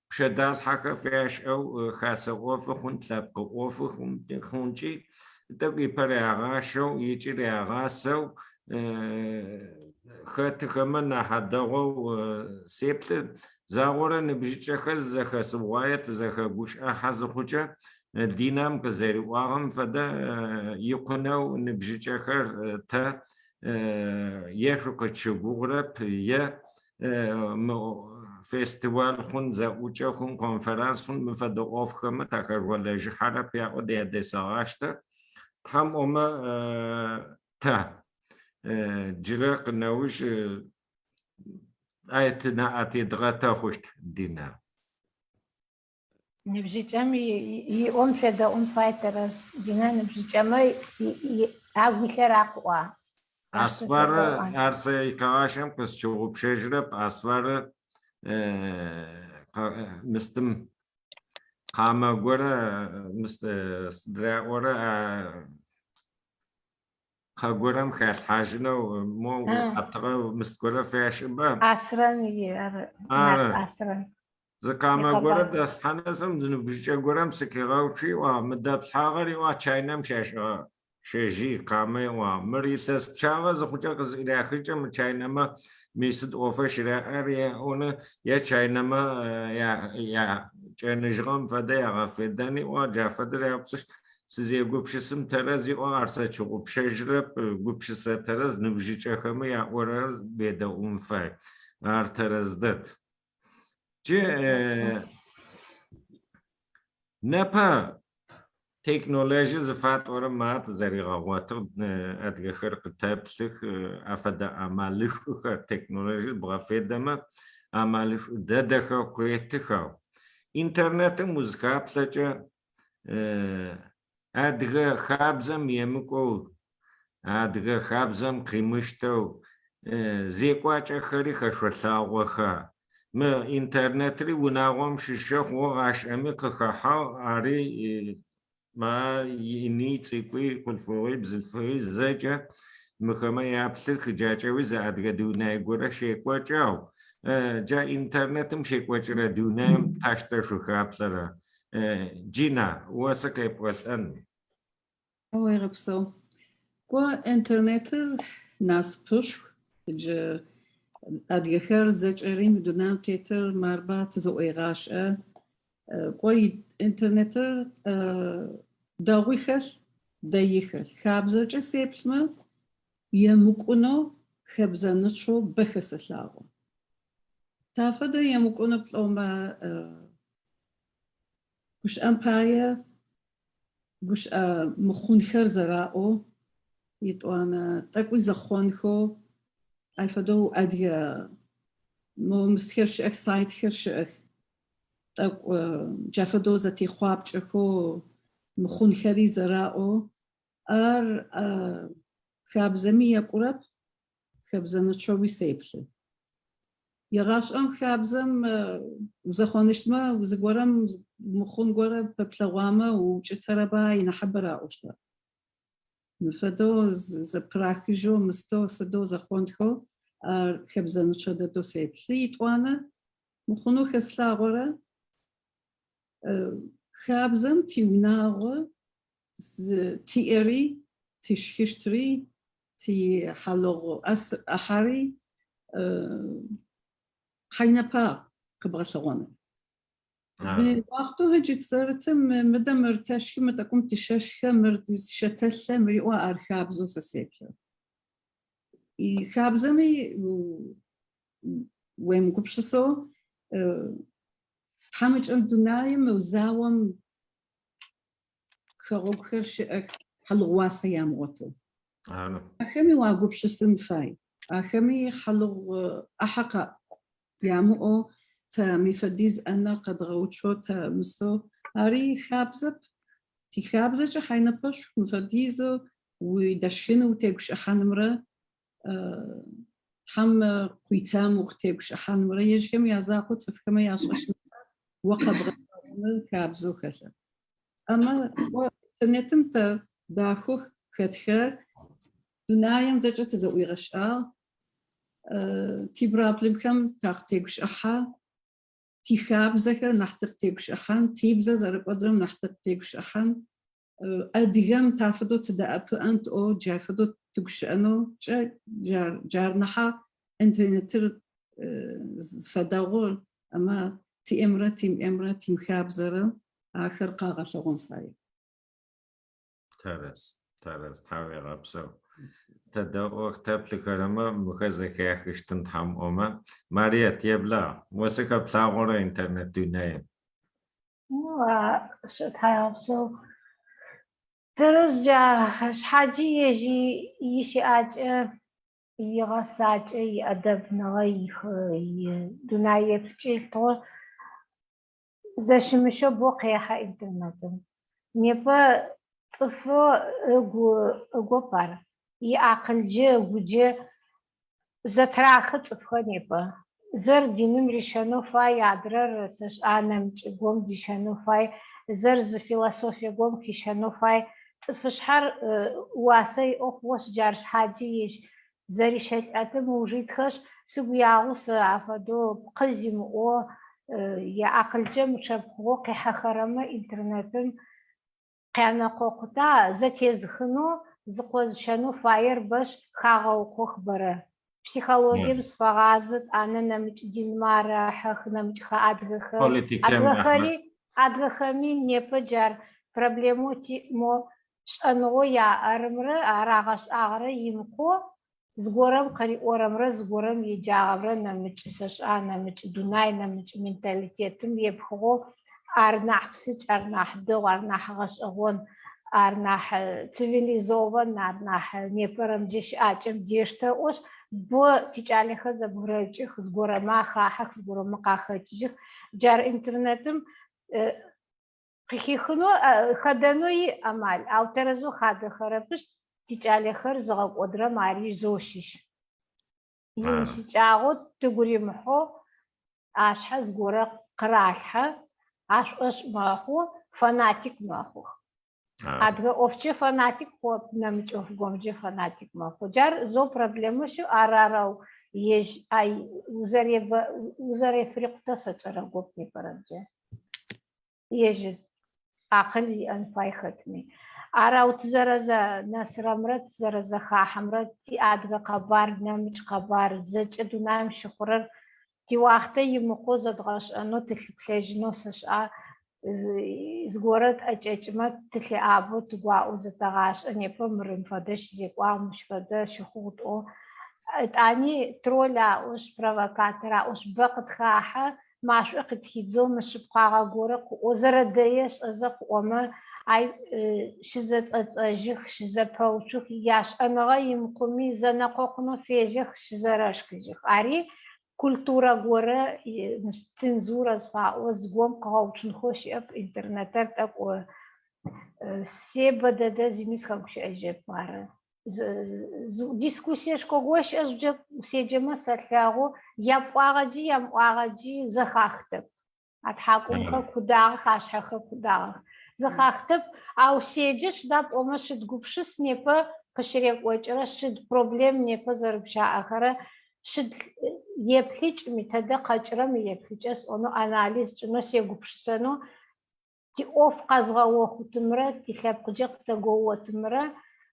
Пшъэдалъхьэхэр фяшӏэу хасэ ӏофы хъун, лъэпкъ ӏофы хъункӏи, тӏэкӏу ипэ рягъащэу ыкӏи рягъасэу хэтыхэмэ нахь дэгъоу сеплъы. Загъорэ ныбжьыкӏэхэр зызэхэсыугъуае тызэхэгущыӏэхьэ зыхъукӏэ, Динэм къызэриӏуагъэм фэдэ икъунэу ныбжьыкӏэхэр тэ е шъукъытщыгугъурэп, е Мы фестиваль хъун, зэӏукӏэ хъун, конференс хъун, мы фэдэ ӏофхэмэ тахэжъугъэлэжьыхьэрэп яӏо ядесэгъаштэ. Тхьэм ӏомэ тэ джырэ къынэуж ай тынаӏэ тедгъэтэ хъущт, Дина. Ныбжьыкӏэм иӏом шъуедэӏун фай тэрэз. Динэ ныбжьыкӏэмэ агу илъэр а къыӏуагъ. Асфарэ, ар сэ икъэгъащэм къысщыгъупшэжьырэп, Асфарэ мыстым къамэ горэ мыст сыдраӏорэ Кхъэ горэм халъхьажьынэу мо ӏэтыгъэ мыст горэ фяшӏыба? Асрэн ар Ары. Асрэн. Зы къамэ горэ дэслъхьанэу зы ныбжьыкӏэ горэм сыкъигъэуцуи ыӏуагъ, мы дэплъхьагъэр ыӏуагъ Чайнэм щашӏыгъэ шэжъый къамэ ыӏуагъ. Мыр илъэс пчъагъэ зыхъукӏэ къызӏырахыкӏэ мы чайнэмэ мы сыд ӏофэ щыраӏэр еӏоны е чайнэмэ якӏэныжьыгъэм фэдэ ягъэфедэн ыӏуагъ, джа фэдэр яупсыщт. Сызегупшысым тэрэз иӏуагъ, ар сэ щыгъупшэжьырэп, гупшысэ тэрэз ныбжьыкӏэхэми яӏорэр уедэӏун фай. Ар тэрэз дэд. Джы непэ технологие зыфатӏорэм мары тызэригъэгъотыгъ, адыгэхэр къытэплъых, афэдэ амалышӏухэр технологие бгъэфедэмэ амалышӏу дэдэхэр къуетыхэу. Интернетым узыхаплъэкӏэ Адыгэ хабзэм емыкӏоу, адыгэ хабзэм къимыштэу зекӏуакӏэхэри хэшъолъагъоха? Мы интернетри унагъом щыщэ хъугъэ, ашӏэми къыхэхьагъ, ари ма ини цӏыкӏуи, хъулъфыгъи бзылъфыгъи зэкӏэ мыхэмэ яплъых, джакӏэуи зы адыгэ дунай горэ щекӏокӏэу. Джа интернетым щекӏокӏырэ дунаим таштэ шъухаплъэрэ? Дина, о сы къепӏолӏэн? Уегъэпсэу. Кӏо, интернетыр насыпышху. Джы адыгэхэр зэкӏэри мы дунаим тетыр марба тызэӏуегъашӏэ. Кӏо, интернетыр дэгъуи хэлъ, дэйи хэлъ. Хабзэкӏэ сеплъмэ, емыкӏунэу, хэбзэнычъэу бэ хэсэлъагъо. Тафэдэ емыкӏунэу плӏомэ, гущыӏэм пае гущыӏэ мыхъунхэр зэраӏоу, етӏуанэ тӏэкӏуи зэхъонхэу, ай фэдэу адыгэ. Мо мыстхэр щыӏэх, сайтхэр щыӏэх. Тӏэкӏу джа фэдэу зэтехъуапкӏэхэу мыхъунхэри зэраӏоу. Ар хабзэми екӏурэп, хэбзэнычъэуи сеплъы. Егъашӏэм хабзэм узэхъоныщтмэ, зыгорэм мыхъун горэ пэплъэгъуамэ, уукӏытэрэба инахьыбэр аӏощтыгъэ. Мы фэдэу зэпырахыжьэу, мыстэу сыдэу зэхъонхэу ар хэбзэнычъэ дэдэу сеплъы. Итӏуанэ мыхъунэу хэслъагъорэ хабзэм тиунагъо тиӏэри, тишхыщтри, тихьалыгъу ӏахьэри хьайнэпагъ къэбгъэлъэгъоныр. Уахътэу джы тызэрытым мыдэ мыр тэшхы, мы тӏэкӏум тыщэшхэ, мыр тыщэтэлъэ, мыр иӏо ар хабзэу сэ сеплъы. Хабзэми уемыгупшысэу тхьамыкӏэ дунаим заом хэгъэгухэр щыӏэх, хьалыгъу уасэ ямыгъотэу. Ахэми уагупшысын фай. Ахэми хьалыгъу ӏахьэ ямыӏэу тэ мы фэдиз ӏэнэр къэдгъэуцоу тэ мысэу ари хабзэп. Тихабзэкӏэ хьайнэпэшъу мы фэдизэу уидэшхын утегущыӏыхьанымрэ Тхьэм къуитам укъытегущыӏыхьанымрэ ежьхэм язакъоу цӏыфхэмэ яшӏэщтымрэ о къэбгъэлъэгъоныр хабзэу хэлъэп. Амэ о интернетым тэ дахэу хэтхэр дунаем зэкӏэ тызэӏуигъэшӏагъ, типроблемхэм такъытегущыӏыхьэ, тихабзэхэр нахь тыкъытегущыӏыхьан, тибзэ зэрэкӏодырэм нахь тыкъытегущыӏыхьан, адыгэм тафэдэу тыдэӏэпыӏэн тӏоу джа фэдэу тыгущыӏэнэу кӏэ джар нахьа интернетыр зыфэдэгъур, амэ тиӏэмрэ тимыӏэмрэ тимыхабзэрэ ахэр къагъэлъэгъон фае. Тэрэз, тэрэз, тхьауегъэпсэу. Тэ дэгъух, тэплъыхэрэмэ мыхэр зэхяхыщтын Тхьэм ӏомэ. Мариет, еблагъ, о сыхэплъагъорэ интернет дунаим? Тхьауегъэпсэу. Тэрэз джа шъхьаджи ежь ищыӏакӏэ, игъэсакӏэ, иӏэдэбныгъэ, идунай еплъыкӏэ елъытыгъэу зэщымыщэу бэу къехьэ интернетым. Непэ цӏыфэу ыгу ыгоп ар, иакъылджэ, ыгуджэ зэтырахы цӏыфхэр непэ. Зэр диным рищэнэу фай, адрэр сэшӏа нэмыкӏ гом дищэнэу фай, зэр зы философие гом хищэнэу фай. Цӏыфышъхьэр уасэ иӏэу хъугъэшъ, джар шъхьаджи ежь зэрищэлӏэтым ыуж итхэшъ, сыгу ягъэу сэ афэдэу пкъы зимыӏэу, яакъылкӏэ мычъэпхъугъэу къихьэхэрэмэ интернетым къянэкъокъута, зэтезыхынэу, зыкъозыщэнэу фаер бэшъ, хагъэукъох бэрэ. Психологием сыфэгъазэ, тӏанэ нэмыкӏ динмэ арэхьэх, нэмыкӏхэ адыгэхэр. Адыгэхэри, адыгэхэми непэ джар проблемэу тиӏ мо шӏэныгъэу яӏэрымрэ арагъэшӏагъэрэ имыкъоу зыгорэм къыриӏорэмрэ зыгорэм еджагъэмрэ нэмыкӏ сэшӏа, нэмыкӏ дунай, нэмыкӏ менталитетым епхыгъэу ар нахь псыкӏ, ар нахь дэгъу, ар нахь гъэшӏэгъон, ар нахь цивилизован, ар нахь непэрэмджэ щыӏакӏэм дештэ ыӏошъ, бо тикӏалэхэр зэбгырэкӏых, зыгорэмэ ахахьэх, зыгорэмэ къахэкӏыжьых. Джар интернетым Къыхихынэу, хэдэнэу иӏ амал, ау тэрэзэу хадэхэрэпышъ, тикӏалэхэр зыгъэкӏодырэм ари зэу щыщ. Имыщыкӏагъэу, тыгу римыхьэу ашъхьэ зыгорэ къыралъхьэ, ашӏошъ мэхъу, фанатик мэхъух. Адыгэ ӏофкӏэ фанатик хъоп, нэмыкӏ ӏоф гомкӏэ фанатик мэхъу. Джар зэу проблемэу щыӏ, ар арэу ежь ай узэрефрикъутэ сэкӏэрэгоп непэрэмкӏэ. Ежь акъыл иӏэн фай хэтми. Арау тызэрэзэнэсырэмрэ тызэрэзэхахьэмрэ тиадыгэ къэбар, нэмыкӏ къэбар, зэкӏэ дунаим щыхъурэр тиуахътэ имыкъоу зэдгъэшӏэнэу, тылъыплъэжьынэу сэшӏа, зыгорэ тӏэкӏэкӏымэ тылъыӏабэу, тыгуаӏоу зэтэгъашӏэ, непэ мырым фэдэ щызекӏуагъ, мыщ фэдэ щыхъугъ тӏоу. Етӏани тролль аӏошъ, провокатор аӏошъ, бэ къытхахьэ, машӏо къытхидзэу мышъыпкъагъэ горэ къыӏоу, зэрэдэе шӏэзэ къыӏомэ, ай щызэцӏэцӏэжьых, щызэпэуцух, яшӏэныгъэ имыкъуми, зэнэкъокъунэу фежьэх, щызэрэшхыжьых. Ари Культурэ горэ, цензурэ зыфаӏо зыгом къыгъэуцунхэу щыӏэп, интернетыр тӏэкӏу се бэдэдэ зыми сыхэгущыӏэжьэп ары. Дискуссиешхо горэ щыӏэ зыхъукӏэ седжэмэ сэлъэгъу, япӏуагъэджи ямыӏуагъэджи зэхахтэп. Атхьакӏумхэр кудагъэх, ашъхьэхэр кудагъэх. Зэхахтэп, ау седжэ сыда пӏомэ шъыд гупшыс непэ къыщырекӏокӏырэ, шъыд проблем непэ зэрыгущаӏэхэрэ, шъыд еплъыкӏми, тэдэ къэкӏырэм иеплъыкӏэ сӏонэу, анализ сшӏынэу, сегупшысэнэу, тиӏоф къэзгъэохъутымрэ тилъэпкъкӏэ къытэгоотымрэ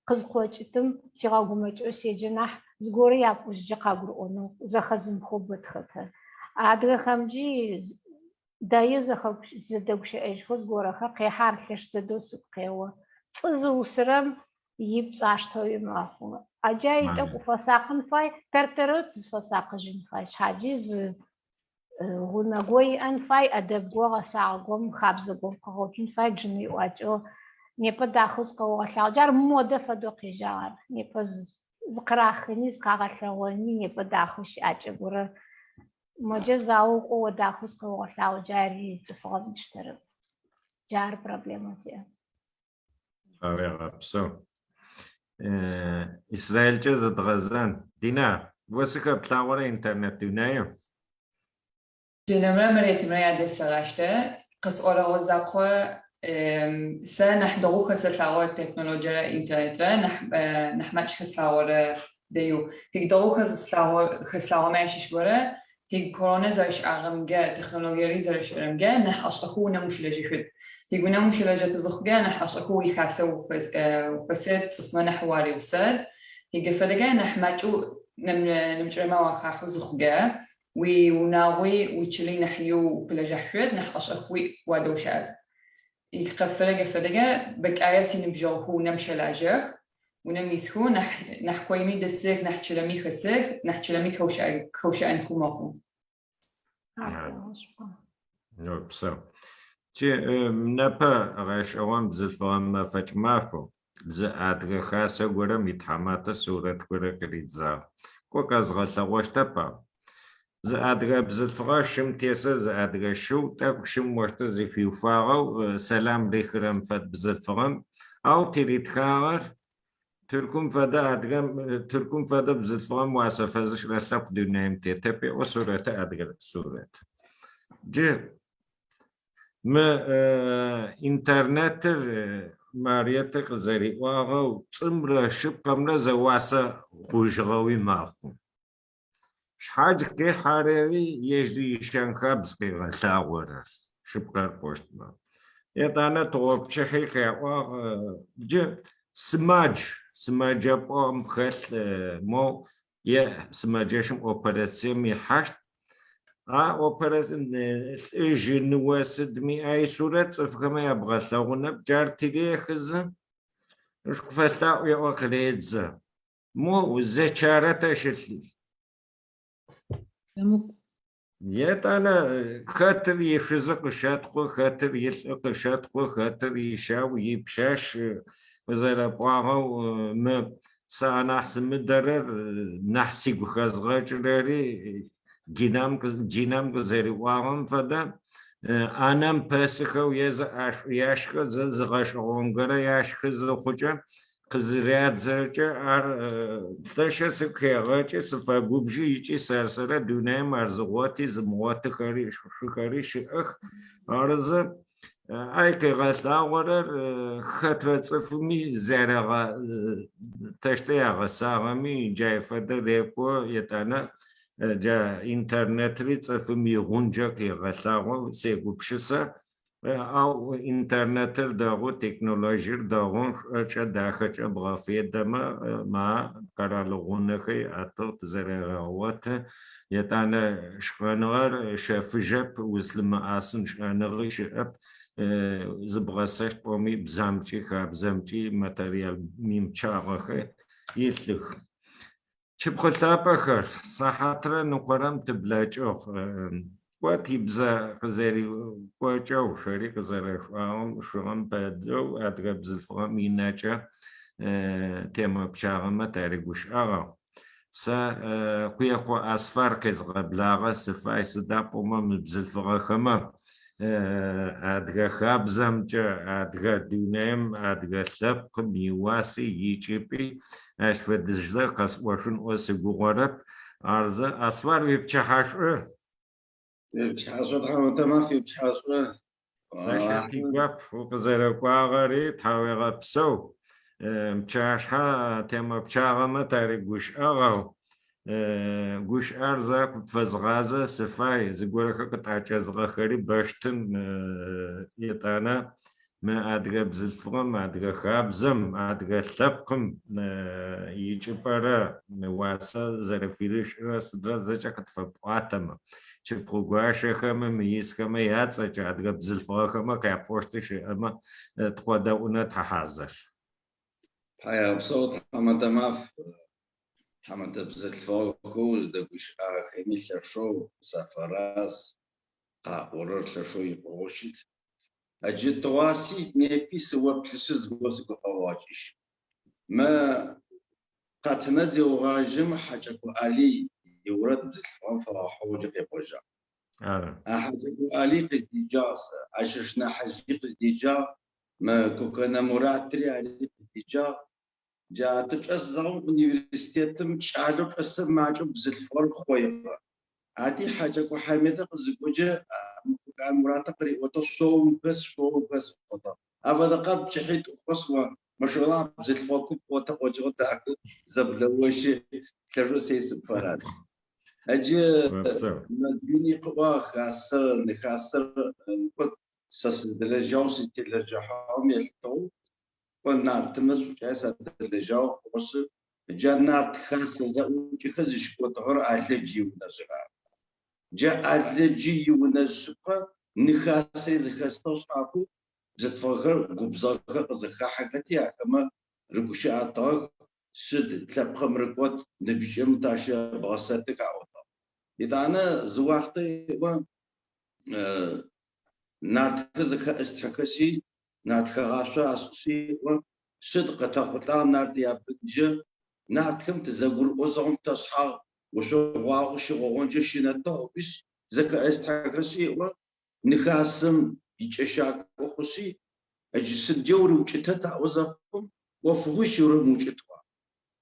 къызкъокӏытым сигъэгумэкӏэу седжэ нахь, зыгорэ япӏожьыкӏэ къагурыӏонэу зэхэзымыхэу бэ тхэтэ. Адыгэхэмджи дэеу зэдэгущыӏэжьхэу зыгорэхэр къехьэ, ар лъэш дэдэу сыгу къео. Пцӏы зыусырэм ипцӏ аштэуи мэхъу. Аджай тӏэкӏу уфэсакъын фай, тэр-тэрэу тызфэсакъыжьын фай. Шъхьаджи зы гъунэго иӏэн фай, ӏэдэбго, гъэсагъэгом, хабзэгом къыгъэуцун фай, джыны иӏуакӏэу непэ дахэу зыкъэогъэлъагъо. Джар модэ фэдэу къежьагъ ар. Непэ зыкъырахыни, зыкъагъэлъэгъони, непэ дахэу щыӏакӏэ горэ. Моджэ заоу кӏоу о дахэу зыкъэогъэлъагъо, джари цӏыфыгъэм диштэрэп. Джары проблемэу тиӏэр. Тхьауегъэпсэу. Израилкӏэ зыдгъэзэн. Дина, о сыхэплъагъорэ интернет дунаим? Джэнэмрэ Мариетымрэ ядэсэгъаштэ. Къэсӏорэгъо закъо сэ нахь дэгъоу хэсэлъагъо технологиерэ интернетрэ нахь нахь макӏ хэслъагъорэ дэеу. Хиг дэгъоу хэслъагъомэ ащыщ горэ Хиг корона зэрэщыӏагъэмкӏэ, технологиери зэрэщыӏэрэмкӏэ нахь ӏэшӏэхэу унэм ущылэжьэшъут. Хиг унэм ущылэжьэты зыхъукӏэ нахь ӏэшӏэхэу уихасэ ухэсэт, цӏыфмэ нахь уаригъусэт. Хиг фэдэкӏэ нахь макӏэу нэмыкӏырэмэ уахахьэу зыхъукӏэ, уиунагъуи уичыли нахь иу упылэжьэшъут, нахь ӏэшӏэхэуи уадэущыӏэт. Икъэфэрэгэ фэдэгэ бэкӏае синыбджэгъухэу унэм щэлажьэх, унэм исхэу нахь нахь коими дэсых, нахь чылэми хэсых, нахь чылэми хэущыӏэнхэу мэхъу. Опсэу. Ти непэ гъэшӏэгъон бзылъфыгъэ мэфэкӏ мафэу зы адыгэ хасэ горэм итхьаматэ сурэт горэ къыридзагъ. Кӏо къэзгъэлъэгъощтэп ау. Зы адыгэ бзылъфыгъэ шым тесэ зы адыгэ шыу тӏэкӏу шым мощтэ зыфиуфагъэу сэлам рихырэм фэд бзылъфыгъэм, ау тыритхагъэр Тыркум фэдэ адыгэм Тыркум фэдэ бзылъфыгъэм уасэ фэзышӏырэ лъэпкъ дунаим тетэп еӏо сурэтэ адыгэ сурэт. Джы мы интернетыр Мариетэ къызэриӏуагъэу пцӏымрэ шъыпкъэмрэ зэуасэ хъужьыгъэуи мэхъу. Шъхьадж къихьэрэри ежь ишэн-хабз къигъэлъагъорэр, шъыпкъэр пӏощтмэ. Етӏанэ тыгъопчыхьи къеӏуагъ, джы сымадж, сымэджэпӏэм хэлъ моу е сымэджэщым операцием ихьащт. А операцием лӏыжъ ныо сыдми а исурэт цӏыфхэмэ ябгъэлъэгъунэп, джар тырехызы, шъукъыфэлъаӏу еӏо къыредзэ. Мо Зэчарэ тэ щылъ? Емыкӏу. Етӏанэ хэтыр ишъузы къыщэтхъу, хэтыр илӏы къыщэтхъу, хэтыр ишъау, ипшъашъ къызэрэпӏуагъэу мы сэ анахь сымыдэрэр, нахь сигу хэзгъэкӏырэри Динам, Динам къызэриӏуагъэм фэдэ, ӏанэм пэсыхэу е зы ӏашӏу яшхы, зы зы гъэшӏэгъон горэ яшхы зыхъукӏэ, къызырядзэкӏэ ар лъэшэу сыгу хегъэкӏы, сыфэгубжы ыкӏи сэр-сэрэ дунаим ар зыгъоти зымыгъотыхэри шъухэри щыӏэх. Арызы ай къегъэлъагъорэр хэтрэ цӏыфми зэрэгъэ тэщтэ ягъэсагъэми джай фэдэ рекӏо, етӏанэ джа интернетри цӏыфым игъунджэ къегъэлъагъоу сегупшысэ. Ау интернетыр дэгъу, технологиер дэгъу, шӏокӏэ дахэкӏэ бгъэфедэмэ, ма къэралыгъунэхэр иӏэтыгъ, тызэрегъэгъоты. Етӏанэ шӏэныгъэр щэфыжьэп, узлъымыӏэсын шӏэныгъи щыӏэп. Зыбгъэсэщт пӏоми бзэмкӏи, хабзэмкӏи материал мин пчъагъэхэр илъых. Тшыпхъу лъапӏэхэр, сыхьатрэ ныкъорэм тыблэкӏыгъ. Кӏо тибзэ къызэрикӏокӏэу, шъори къызэрэшъуӏуагъэм шъугъэм фэдэу адыгэ бзылъфыгъэм инэкӏэ темэ пчъагъэмэ таригущыӏагъ. Сэ Къуекъо Асфар къезгъэблагъэ сыфай, сыда пӏомэ мы бзылъфыгъэхэмэ адыгэ хабзэмкӏэ, адыгэ дунэем, адыгэ лъэпкъым иуаси ичӏыпӏи ащ фэдизрэ къэсӏошъун ӏо сыгугъорэп. Арзэ Асфар уипчыхьашӏу. Уипчыхьашӏу, тхьамэтэ маф, уипчыхьашӏу. Лъэшэу тигуап укъызэрэкӏуагъэри, тхьауегъэпсэу. Пчъашъхьэ темэ пчъагъэмэ таригущыӏэгъэу, гущыӏэр зэ къыпфэзгъазэ сыфай, зыгорэхэр къытӏэкӏэзыгъэхэри бэщтын, етӏанэ мы адыгэ бзылъфыгъэм, адыгэ хабзэм, адыгэ лъэпкъым ичӏыпӏэрэ уасэ зэрэфирышӏырэ сыдрэ зэкӏэ къытфэпӏуатэмэ. Чыпхъугуащэхэмэ, мы исхэмэ яцӏэкӏэ адыгэ бзылъфыгъэхэмэ къяпӏощтыр щыӏэмэ, тыкъодэӏунэ тыхьазыр. Тхьаегъэпсэу, тхьамэтэ маф. Тхьамэтэ бзылъфыгъэхэу зыдэгущыӏагъэхэми лъэшэу сафэраз, къаӏорэр лъэшэу икъугъэу щыт. Джы тыгъуаси непи сыоплъышъы зыгорэу сыгу къэогъэкӏыжь. Мы къэтынэ зеугъажьэм Хьакӏэко Алый иорэд бзылъфыгъэм фэгъэхьыгъэу джы къепӏожьыгъ. А Хьакӏэко Алый къыздеджагъ сэ, ащ ышнахьыжъи къыздеджагъ, мы Кукэнэ Муратри ари къыздеджагъ. Джа тычӏэс зэгъум университетым кӏалэу чӏэсыр макӏэу бзылъфыгъэр хъоигъэ. Ати Хьакӏэко Хьамедэ къызыкӏоджэ мы Кукэнэ Муратэ къыриӏотыгъ, шъоум хэс, шъоум хэс ыӏотыгъ. Афэдэ къэб пчыхьитӏу хъос о, машалла, бзылъфыгъэ куп ӏотэ къокӏыгъэ дахэу зэблэощы, лъэшэу сей сыпфэраз. Ыджы Мадини къыӏуагъ, хасэр, ныхасэр кӏо сэ сыздэлэжьагъэу, сызтелэжьыхьагъэм елъытыгъэу, кӏо нартымэ шӏукӏае садэлэжьагъ хъугъэшъы, джа нарт хасэ зэӏукӏэхэр зыщыкӏотыгъэр Алэдж иунэжъыр ары. Джа Алэджи иунэжъ шъыпкъэ ныхасэри зэхэстыгъ шъхьафэу бзылъфыгъэхэр губзыгъэхэр къызэхахьэхэти, ахэмэ рыгущыӏэтыгъэх, сыд лъэпкъым рыкӏот, ныбжьыкӏэм тащэбгъэсэтых аӏотыгъ. Етӏанэ зы уахътэ еӏо нартхэр зэхэӏыстхьэхэси, нарт хэгъашъо ашӏыси еӏо, сыд къытэхъулӏагъ нарт ябынджэ, нартхэм тызэгурыӏо зэхъум ташъхьагъ ошъогъуагъо щыгъогъонджэ щынэтыгъ ыӏуишъ, зэхэӏыстхьэхэшъи еӏо, ныхасэм икӏэщакӏо хъушъи, ыджы сыдджэ урыукӏытэт аӏо зэхъум, ӏофыгъуищ урымыукӏытӏуа?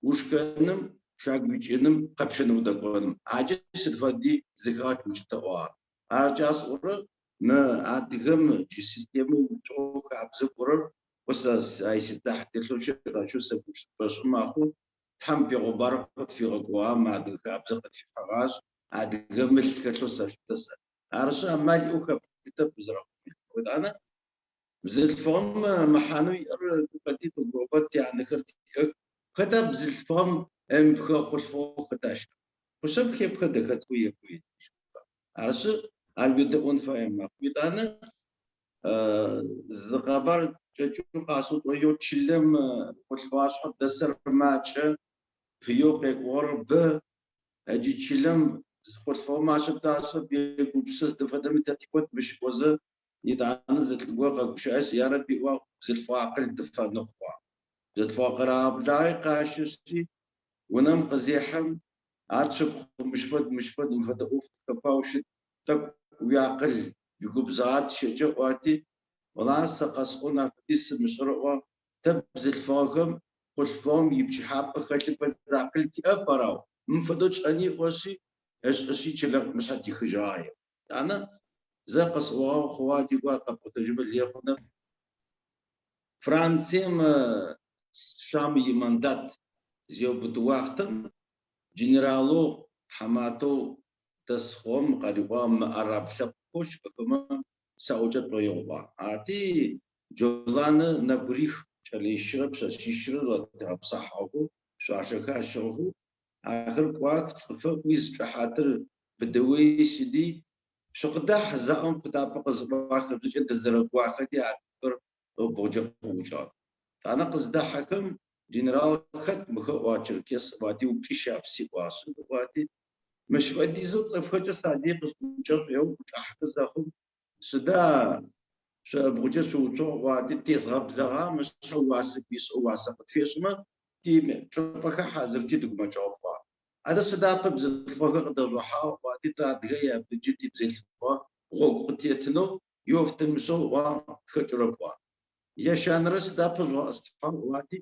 Ушхэным, щагу уикӏыным, къэпщэным удэкӏоным. Аджэ сыд фэди зыхэгъэкӏ укӏытэӏуагъ. Ар кӏасӏорэр мы адыгэм джы системэу уцугъэу хабзэ кӏорэр кӏо сэ ай сицахь телъэу щыт, ащэу сэ гупшысэшӏы мэхъу. Тхьэм пегъобар къытфигъэкӏогъа мы адыгэ хабзэр къытфихьыгъашъ, адыгэм ылъ хэлъэу сэлъытэ сэ. Арышъ, амал иӏэу хэпӏукӏытэп зэрэхъуми. Етӏанэ, бзылъфыгъэм мэхьанэу иӏэр хэти къыгурыӏо, тянэхэр тиӏэх. Хэта бзылъфыгъэм ымыпхэ хъулъфыгъэу хэта щыӏэр? Хъушъэп хепхэ дэхэтхэу епӏуи. Арышъ, ар уедэӏон фае мэхъу. Етӏанэ, зы къэбар кӏэкӏэу къасӏо чылэм хъулъфыгъашъхьэ дэсыр макӏэ, пыеу къекӏугъэр бэ. Ыджы чылэм хъулъфыгъэ машӏэ ташӏэп, егупшысэ зыдэфэдэми тэ тикӏот мыщ кӏозэ, етӏанэ зы лӏы горэ къэгущыӏэшъ, ярэби ыӏуагъ, бзылъфыгъэ акъыл тыфэныкъу ыӏуагъ. Бзылъфыгъэ къырагъэблагъи къащэшъи, унэм къызехьэм, ар тшыпхъу мыщ фэд, мыщ фэд, мы фэдэ ӏоф тыхэфагъэу щыт, тӏэкӏу уиакъыл, уигубзыгъэ тщэкӏэ ыӏуати, олахьэ сэ къэсӏон афэдиз сымышӏэрэ ыӏуагъ, тэ бзылъфыгъэхэм хъулъфыгъэм ипкӏыхьапӏэ хэлъы фэдиз акъыл тиӏэп арау, мым фэдэу тшӏэни ыӏошъи, ышӏышъи чылэм мышъхьэ дихыжьыгъае. Етӏанэ зэ къэсӏогъагъэу хъугъэ, джы ар къэпӏотэжьымэ лые хъунэп. Францием Шам имандат зеубыты уахътэм генералэу, тхьаматэу дэс хъугъэм къариӏуагъ мы араб лъэпкъхэу щыӏэхэмэ саӏукӏэ шӏоигъу ыӏуагъ. Арти Джоланэ нэбгырих кӏэлищырэ пшъэшъищырэ зэтегъэпсыхьагъэхэу, шъуашэхэр ащыгъхэу, ахэр кӏуах, цӏыфыр кӏуи зычӏэхьатыр быдэуи сыди, шъукъыдахь заӏом пытапӏэ къызыӏуахыбзэкӏэ дэзэрэкӏуахэти адыгэхэр ыбгъукӏэ къыӏукӏыгъэх. Етӏанэ къыздахьэхэм генерал хэт мыхэр ыӏуагъ черкес ыӏуати, упчӏи щапси ыӏуагъ, сыд ыӏуати, мыщ фэдизэу цӏыфхэкӏэ садей къысӏукӏэ шӏоигъу къычӏахьэхэ зэхъум, Сыда шъо ыбгъукӏэ шъууцугъ ыӏуати, тезгъэблэгъа мышъхьэ уасэ фишӏэу уасэ къытфешӏымэ, ти чӏыпӏэхэр хьазырти тыгумэкӏыгъэп ыӏуагъ. Адэ сыда апэ бзылъфыгъэхэр къыдэжъухьагъ ыӏуати, тэ адыгэ ябынджэ тибзылъфыгъэ гъогу къытетынэу Иоф тымышӏэу ыӏуагъ, тхэкӏырэп ыӏуагъ. Ещанэрэ сыда пэжъугъэӏыстхьагъ ыӏуати,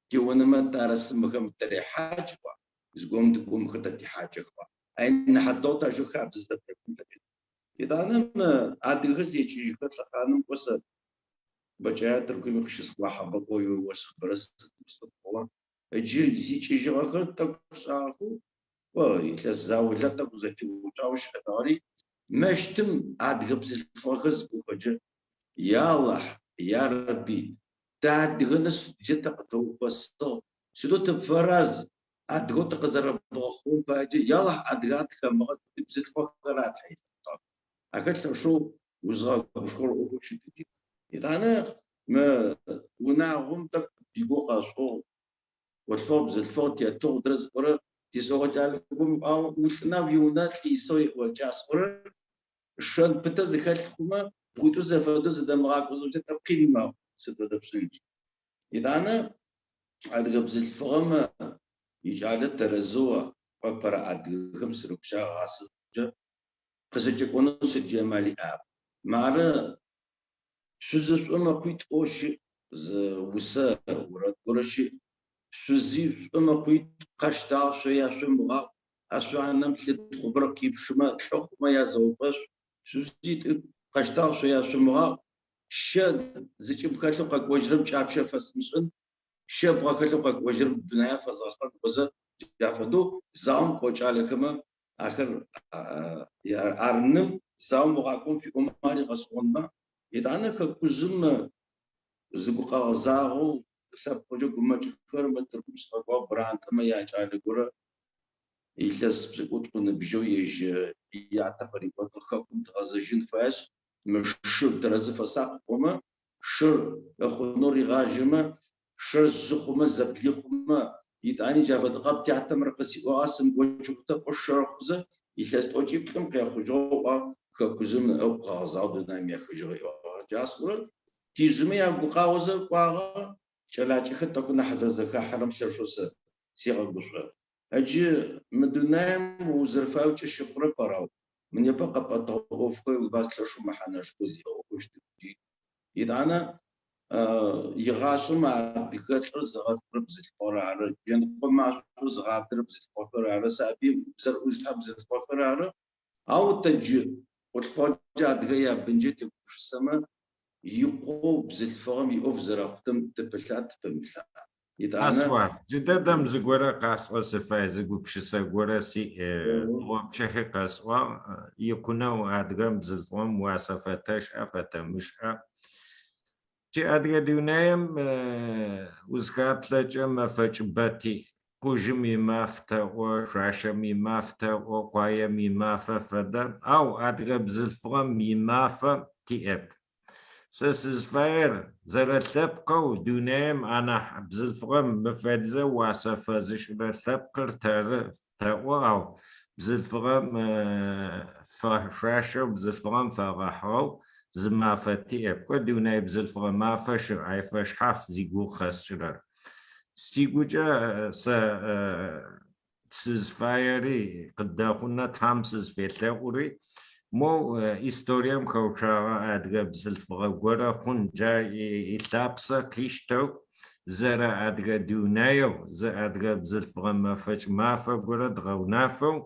тиунэмэ тарысы мыхэм тырехьакӏ ыӏуагъ, зыгорэм тыкӏоу мыхэр тэ тихьакӏэх ыӏуагъ. Ай нахь дэгъу тажэу хабзэ зэблэкӏун тлъэкӏын. Етӏанэ мы адыгэхэр зекӏыжьхэ лъэхъаным кӏо сэ бэкӏае Тыркуем къыщыскӏуахьыгъэ кӏо осэ бэрэ сытӏупщыгъэ. Ыджы зикӏыжьыгъэхэр тӏэкӏу шӏагъэхэу Кӏо, илъэс заулэ тӏэкӏу зэтеуцуагъэу щыӏэныгъэри, мэщытым адыгэ бзылъфыгъэхэр зыкӏохэкӏэ, Я Алахь, ярэби, тыадыгэнэу сыдкӏэ тэ къытэупэсыгъ, сыдэу тыпфэраз, адыгэу тыкъызэрэбгъэхъугъэм паекӏэ, Я Алахь, адыгэ тхэмыгъэт, тибзылъфыгъэхэр атхьилъытыгъэх. Ахэр лъэшэу узыгъэгушхорэ ӏофэу щытыкӏи. Етӏанэ мы унагъом тӏэкӏу игугъу къэсшӏыгъ, Хъулъфыгъ, бзылъфыгъ, тетыгъу, дрэ зыӏорэр тисӏогъэ кӏалэ гум ыӏуагъ, улӏына уиунэ лӏы исэу еӏо. Джа сӏорэр шэн пытэ зыхэлъ хъумэ, бгъуитӏур зэфэдэу зэдэмыгъакӏо зыхъукӏэ тӏэкӏу къин мэхъу, сыд фэдэ пшӏынкӏи. Етӏанэ адыгэ бзылъфыгъэм икӏалэ тэрэзэу апэрэ адыгэхэм сырыгущыӏэ ыгъасэ зыхъукӏэ, къызэкӏэкӏонэу сыд амал иӏа? Мары Шъузышӏум ыкъуитӏоу щыӏ, зы усэ орэд горэ щыӏ. Шъузи шӏум ыкъуитӏу къэщтагъ шъо яшъумыгъаӏу, а шъуанэм лъы тхъубэр къипшымэ, лӏы хъумэ язэопӏэшӏу. Шъузитӏу къэщтагъ шъо яшъумыгъаӏу, щэ зыкӏыб хэлъэу къэкӏожьырэм кӏапщэ фэсымышӏын, щэ бгъэ хэлъэу къэкӏожьырэм дунае фэзгъэхъэн ыӏозэ, джа фэдэу заом кӏо кӏалэхэмэ Ахэр ар ным заом ыгъакӏом фиӏомэ ари гъэшӏэгъонба? Етӏанэ хэкужъым зыгу къэгъэзагъэу лъэпкъыкӏэ гумэкӏхэр мы Тыркум сыкъэкӏуагъ Брантӏэмэ якӏалэ горэ илъэс пшӏыкӏутӏу ыныбжьэу ежь ятэ къыриӏотыгъ хэкум дгъэзэжьын фаешъ, мы шыр тэрэзы фэсакъ ыӏомэ, шыр ыхъунэу ригъажьэмэ, Шыр жъы хъумэ, зэблихъумэ, итӏани джа фэдэ къэб тятэ мыр къысиӏогъа сымыгъокӏы хъутэп ӏо шэр хъузэ, илъэс тӏокӏиплӏым къехъужьыгъэу ыӏуагъ, хэкужъым ыгу къэгъэзагъэу дунаим ехыжьыгъ ыӏогъагъ. Джа сӏорэр тижъымэ ягукъаозэ кӏуагъэ, кӏэлакӏэхэр тӏэкӏу нахь зэрэзэхахьэрэм лъэшэу сэ сегъэгушӏо. Ыджы мы дунаим узэрэфаеу кӏэ щыхъурэп арау мы непэ къэпӏэтыгъэ ӏофхэр Илбас лъэшэу мэхьанэшхо зиӏэ ӏофэу щытых. Етӏанэ игъашӏэм адыгэлӏыр зыгъэлӏырэ бзылъфыгъэр ары, джэныкъо машӏор зыгъаблэрэ бзылъфыгъэхэр ары, сабыим бзэр ӏузылъхьэ бзылъфыгъэхэр ары. Ау тэ джы хъулъфыгъэкӏэ адыгэ ябынкӏэ тегупшысэмэ, икъоу бзылъфыгъэм иӏоф зэрэхъутым тыпылъа, тыпымылъа? Етӏанэ. Асфар, джыдэдэм зыгорэ къасӏо сыфай, зы гупшысэ горэ сиӏ, тыгъопчыхьи къэсӏуагъ, икъунэу адыгэм бзылъфыгъэм уасэ фэтэшӏа, фэтэмышӏа. Ти адыгэ дунаим узхаплъэкӏэ мэфэкӏыбэ тиӏ. Къужъым имаф тэӏо, шъуашэм имаф тэӏо, къуаем имафэ фэдэ, ау адыгэ бзылъфыгъэм имафэ тиӏэп. Сэ сызфаер, зэрэлъэпкъэу дунаим анахь бзылъфыгъэм мы фэдизэ уасэ фэзышӏырэ лъэпкъыр тэры тэӏо, ау бзылъфыгъэм шъуашэу бзылъфыгъэм фэгъэхьыгъэу зы мафэ тиӏэп. Кӏо, дунэе бзылъфыгъэ мафэ щыӏ, ай фэшъхьаф зигугъу къэсшӏырэр. Сигукӏэ сэ сызфаери, къыддэхъунэ Тхьэм сызфелъэӏури, моу историем хэуцуагъэ адыгэ бзылъфыгъэ горэ хъун, джа илъапсэ къиштэу зэрэ адыгэ дунаеу, зы адыгэ бзылъфыгъэ мэфэкӏ мафэ горэ дгъэунафэу,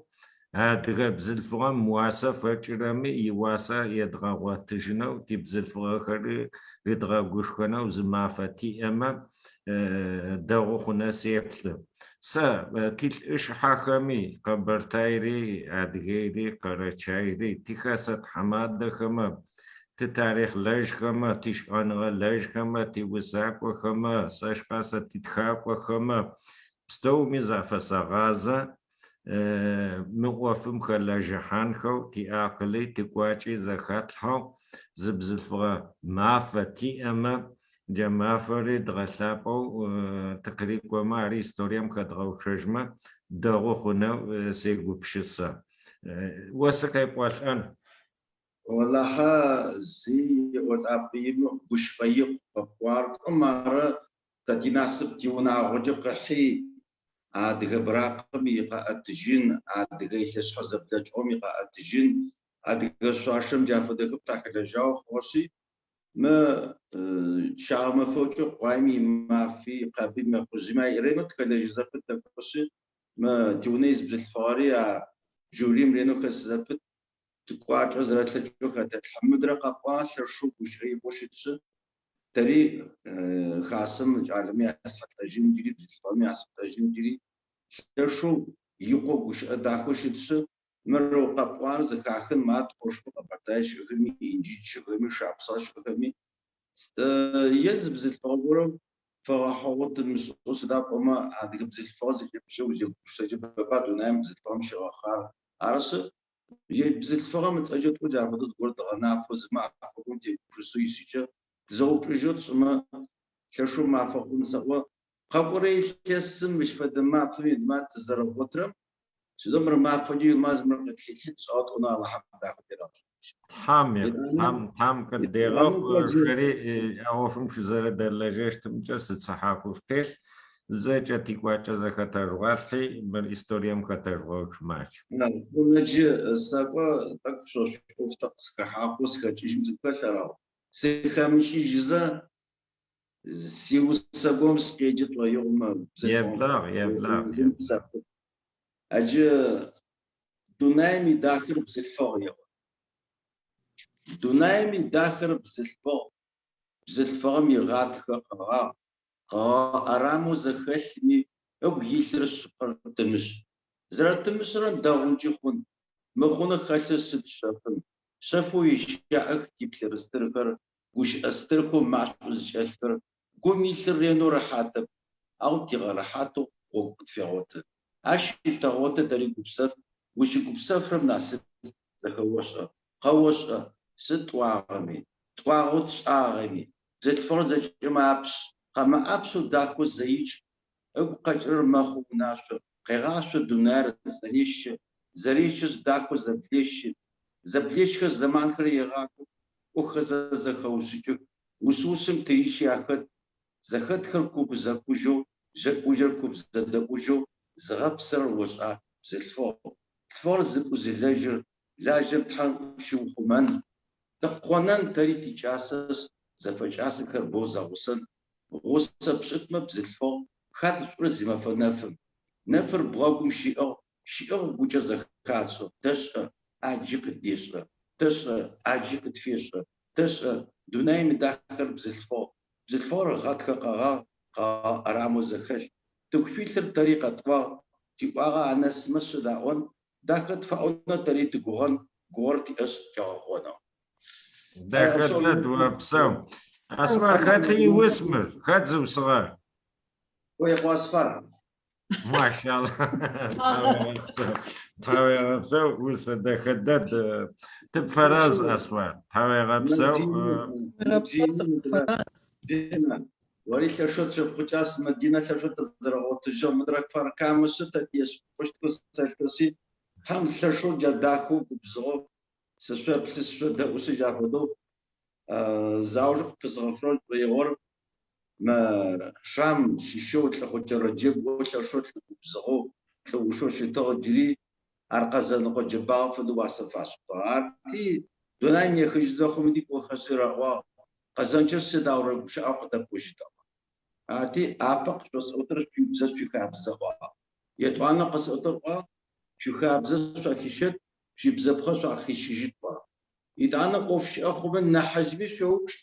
адыгэ бзылъфыгъэм уасэ фэкӏырэми иуасэ едгъэгъотыжьынэу, тибзылъфыгъэхэри рыдгъэгушхонэу зы мафэ тиӏэмэ, дэгъу хъунэ сеплъы. Сэ тилӏышъхьэхэми, Къэбэртайри, Адыгейри, Къэрэчайри, тихэсэ тхьамадэхэмэ, титарихълэжьхэмэ, тишӏэныгъэлэжьхэмэ, тиусакӏохэмэ, сэшӏа сэ титхакӏохэмэ, пстэуми зафэсэгъазэ, мы ӏофым хэлэжьыхьанхэу, тиакъыли тикӏуачӏи зэхэтлъхьэу зы бзылъфыгъэ мафэ тиӏэмэ, джа мафэри дгъэлъапӏэу тыкъырикӏомэ, ар историем хэдгъэуцожьмэ, дэгъу хъунэу сегупшысэ. О сыкъепӏолӏэн. Олахьэ зи еӏолӏапӏэ имыӏу, гущыӏэ икъу къэпӏуагъэр, мары тэ тинасып тиунагъокӏэ къыхьи. Адыгэ быракъым икъэӏэтыжьын, адыгэ илъэсшъхьэ зэблэкӏыгъом икъэӏэтыжьын, адыгэ шъуашэм джа фэдэхэм тахэлэжьагъэу хъугъэшъи, мы щагъэ мэфэкӏэу къуаем имафи, къэби, мэкъужъыми ренэу тыхэлэжьэ зэпыт тэкӏошъи, мы тиунэ ис бзылъфыгъэри а жюрим ренэу хэс зэпыт, тыкӏуачӏэ зэрэлъэкӏэу хэтэлъхьэ. Мыдрэ къэпӏуагъэр лъэшэу гущыӏэ икъоу щытшъы, Тэри хасэм кӏалэмэ ясхьылӏэжьын джыри, бзылъфыгъэми ясхьылӏэжьын джыри, лъэшэу икъоу гущыӏэ дахэу щытшъы, мыр къэпӏуагъэр зэхахын ма ткъошхэу Къэбэртае щыӏэхэми, Инджыдж щыӏэхэми, Шапсыгъэ щыӏэхэми. Е зы бзылъфыгъэ горэм фэгъэхьыгъэу тымышӏэу, сыда пӏомэ адыгэ бзылъфыгъэ зэкӏэпщэ узегупшысэкӏэ бэба дунаим бзылъфыгъэм щигъэхъар. Арышъы, Ежь бзылъфыгъэм ыцӏэкӏэ тӏо джа фэдэу зыгорэ дгъэнафэу, зы мафэ горэм тегупшысэу ищыкӏэ тызэупчӏыжьэу тшӏымэ, лъэшэу мафэ хъун сэӏо. Къэкӏорэ илъэсым мыщ фэдэ мафэм Йылмаз тызэрэгъотырэм, сыдэу мыр мафэкӏэ Йылмаз мыр къытхилъхьи тшӏагъэ тӏонэу Алахьэм дахэу терэгъэлъэгъужь. Тхьам еӏу, Етӏанэ, Тхьам, Тхьам етӏанэ къыддегъэхъу, кӏоджы. шъори а ӏофым шъузэрэдэлэжьэщтымкӏэ сицыхьэ къышъутелъ. Зэкӏэ тикӏуачӏэ зэхэтэжъугъалъхьи, мыр историем хэтэжъугъэуцумащ. Хъунэ джы сэкӏо, тӏэкӏу шъо шъуиӏоф тэ къысхэхьагъэу сыхэкӏыжьым зыгу хэлъ арау. Сыхэмыкӏыжьызэ, сиусэ горэм сыкъеджэ тшӏоигъу мы бзылъфыгъэм. Еблагъ, еблагъ, еблагъ. Аджы дунаим идахэр бзылъфыгъ еӏо. Дунаим идахэр бзылъфыгъ, бзылъфыгъэм игъатхэ къэгъагъ. Къэгъагъ ӏэрамэу зэхэлъми, ыгу илъыр шъыпкъэр тымышӏ. Зэрэтымышӏэрэм дэгъункӏи хъун, мыхъунэу хэлъыр сыд шъэфым? Шъэфэу ищаӏэх типлъырыстырхэр, гущыӏэ стырхэу машӏо зыкӏэлъхэр, гум илъыр ренэу рэхьатэп, ау тигъэрэхьатэу гъогу къытфегъоты. Ащ щытэгъоты тэри гупсэф, узщыгупсэфрэм насып зэхэошӏэ, къэошӏэ, сыд тӏуагъэми, тӏуагъэу тшӏагъэми, Бзылъфыгъэр зэкӏэмэ апшъ, къэмэ ӏапшъэу дахэу зэикӏ, ыгу къэкӏырэр мэхъу унашъо, къегъашъо дунаир зэрещэ, зэрещэшъ дахэу зэблещы, зэблещхэшъ зэманхэр егъакӏох, кӏохэзэ зэхэушъыкӏых, ус-усым тырищи ахэт, зэхэтхэр куп зэкӏужьэу, зэкӏужьыр куп зэдэӏужьэу, зыгъэпсырэр ошӏа, бзылъфыгъ. Лъфыгъэр зыпӏу-зылэжьыр, лажьэм Тхьэм щиухъумэн, Тыкъонэн тэри тикӏасэшъ, зэфэкӏасэхэр боу зэгъусэн, гъусэ пшӏытмэ бзылъфыгъ, хэт шӏур зимэфэ нэфым. Нэфыр бгъэгум щиӏыгъ, щиӏыгъ гукӏэ зэхатшӏэу, тэшӏэ, ӏаджи къыддешӏэ, тэшӏэ, ӏаджи къытфешӏэ, тэшӏэ, дунаим идахэр бзылъфыгъ, бзылъфыгъэр гъэтхэ къэгъагъ, къэгъагъ ӏэрамэу зэхэлъ, тыгу филъыр тэри къэтӏуагъ, тиӏуагъэ анэсмэ шъыд аӏон, Дахэ тфаӏонэу тэри тыгугъэн, гугъэр тиӏэшъ кӏэгъэкъонэу. Дэхэ дэд, опсэу. Асфар, хэты иус мыр? Хэт зыусыгъэр? Къуекъо Асфар. Машалла. Тхьауегъэпсэу. Тхьауегъэпсэу, усэ дэхэ дэд. Тыпфэраз, Асфар. Тхьауегъэпсэу. Дина, ори лъэшэу тшыпхъукӏас, Мадинэ лъэшэу тызэрэгъотыжьыгъ, мыдрэ Кфар-Камэ тэ тиешӏэщтхэу сэлъытэшъи, Тхьэм лъэшэу джа дахэу губзыгъэу сышъоплъы, сышъодэӏушъы джа фэдэу заужы къыпызгъэхъурэ шӏоигъор мы Шам щыщэу Лӏыхъукӏэ Рэджэб лъэшэу лӏы губзыгъэу, лӏы ӏушэу щытыгъ, джыри ар Къэзэныкъо Джэбагъэ фэдэу уасэ фашӏыгъ. Арти, дунаим ехыжьы зэхъум кӏохэшъи раӏуагъ, Къэзэнчъэр сыд аурэ гущыӏэу къытэпӏожьытыгъ. Арти, апэ къышъосӏотэр шъуибзэ шъуихабзэ ӏуагъ. Етӏуанэ къысӏотэр ӏуагъ, шъуихабзэ шъуахищэт, шъуибзэпхъэ шъуахищыжьыт ӏуагъ. Етӏанэ ӏоф щыӏэ хъумэ нахьыжъми шъуеупчӏ,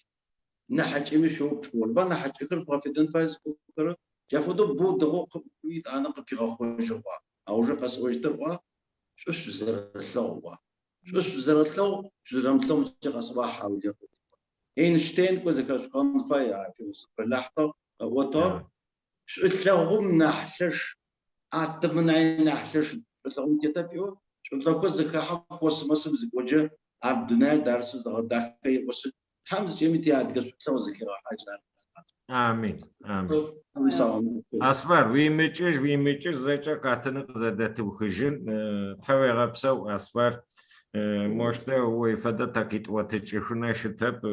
нахьыкӏэми шъуеупчӏ. Орба нахьыкӏэхэр бгъэфедэн фае зыӏохэрэр? Джа фэдэу боу дэгъоу къыӏуи етӏанэ къыпигъэхъожьыгъ ӏуагъ. Аужэ къэсӏожьытэр ӏуагъ, шӏу шъузэрэлъэгъу ӏуагъ. Шӏу шъузэрэлъэгъу, шъузэрэмылъэгъумкӏэ къэсӏуагъ хьаулые хъут. Эйнштейн кӏо зэхэшъухыгъэн фай, а философ бэлахьтыгъ, ыӏотыгъ, Шӏулъэгъум нахь лъэш, атомым нахьи нахь лъэш шӏулъэгъум тетэп еӏо, шӏулъэгъухэр зэхахьэ космосым зыкӏоджэ, ар дунаир дарысэу зыгъэдахэ еӏошъы, Тхьэм зэкӏэми тиадыгэ шӏулъэгъу зэхегъэхьажь ар. Амин, амин. Асфар, уимыкӏыжь, уимыкӏыжь, зэкӏэ къатыныр къызэдэтыухыжьын. Тхьауегъэпсэу, Асфар. Мощтэ ой фэдэ тэ къитӏотыкӏышъунэ щытэп,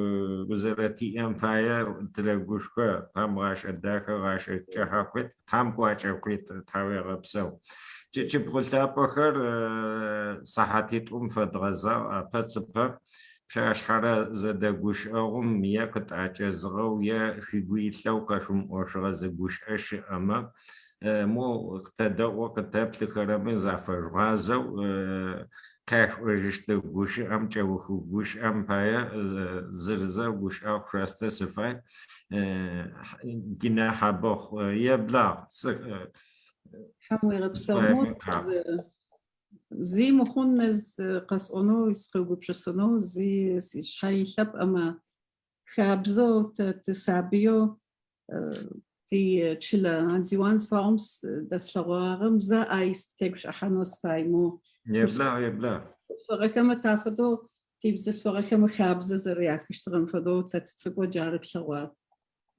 узэрэтиӏэм пае тырэгушхо, Тхьэм гъашӏэ дахэ, гъашӏэ кӏыхьэ къует, Тхьэм кӏуачӏэ къует, тхьауегъэпсэу. Тичыпхъу лъапӏэхэр сыхьатитӏум фэдгъэзагъ, апэ цыпэ пчъашъхьэрэ зэдэгущыӏэгъум е къытӏакӏэзыгъэу, е шъуигу илъэу къэшъумыӏошъугъэ зы гущыӏэ щыӏэмэ, Мо къытэдэӏо къытэплъыхэрэми зафэжъугъазэу къяшъуӏожьыщт гущыӏэм, кӏэух гущыӏэм пае зырызэу гущыӏэгъу шъостэ сыфай. Динэ Хьабэхъу, еблагъ. Тхьэм уегъэпсэу. Зи мыхъун къэсӏонэу, сыкъэгупшысэнэу зи сшъхьэ илъэп, амэ хабзэу тэ тысабыеу ти чылэ Андзиуан зыфаӏом дэслъэгъуагъэм зэ ай сытегущыӏэхьанэу сыфай мо. Еблагъ, еблагъ. Хъулъфыгъэхэмэ тафэдэу тибзылъфыгъэхэмэ хабзэ зэряхыщтыгъэм фэдэу тэ тыцӏыкӏоу джары тлъэгъуагъ.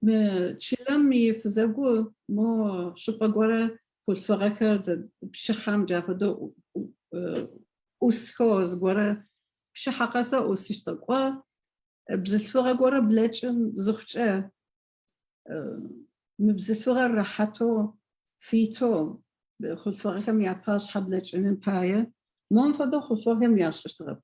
Мы чылэм ифызэгу мо шӏыпӏэ горэ хъулъфыгъэхэр пчыхьэм джа фэдэу ӏусхэу зыгорэ пчыхьэ къэсэ ӏусыщтыгъ. Кӏо бзылъфыгъэ горэ блэкӏын зыхъукӏэ мы бзылъфыгъэр рэхьатэу, фитэу хъулъфыгъэхэм япашъхьэ блэкӏыным пае мом фэдэу хъулъфыгъэхэм яшӏыщтыгъэп.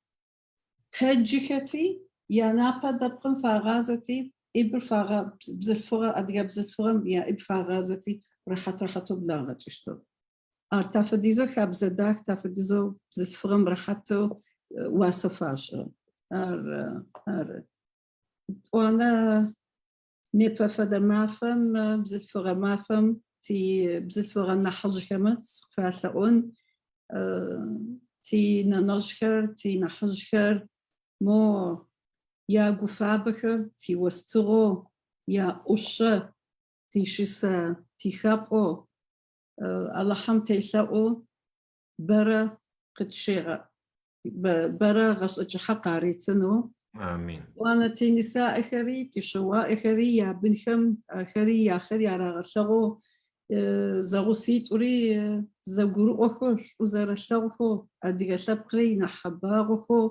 Тэджыхэти, янапэ дэпкъым фагъазэти, ӏибыр фагъа бзылъфыгъэ, адыгэ бзылъфыгъэм яӏиб фагъазэти, рэхьат-рэхьатэу благъэкӏыщтыгъ. Ар тафэдизэу хабзэ дах, тафэдизэу бзылъфыгъэм рэхьатэу уасэ фашӏы. Ар ары. Тӏуанэ непэ фэдэ мафэм, бзылъфыгъэ мафэм ти бзылъфыгъэ нахьыжъхэмэ сыкъыфалъэӏон, ти нэнэжъхэр, ти нахьыжъхэр мо ягуфабэхэр тиостыгъэу, яӏушъэ, тищысэ тихапӏэу Алахьэм телъэӏоу бэрэ къытщегъэӏ, бэрэ гъэшӏэ кӏыхьэ къаритынэу. Амин. Етӏуанэ тинысаӏэхэри, тишъэуаӏэхэри, ябынхэм ахэри яхъер ярагъэлъэгъоу, зэгъуситӏури зэгурыӏохэу, шӏу зэрэлъэгъухэу, адыгэ лъэпкъри нахьыбагъохэу,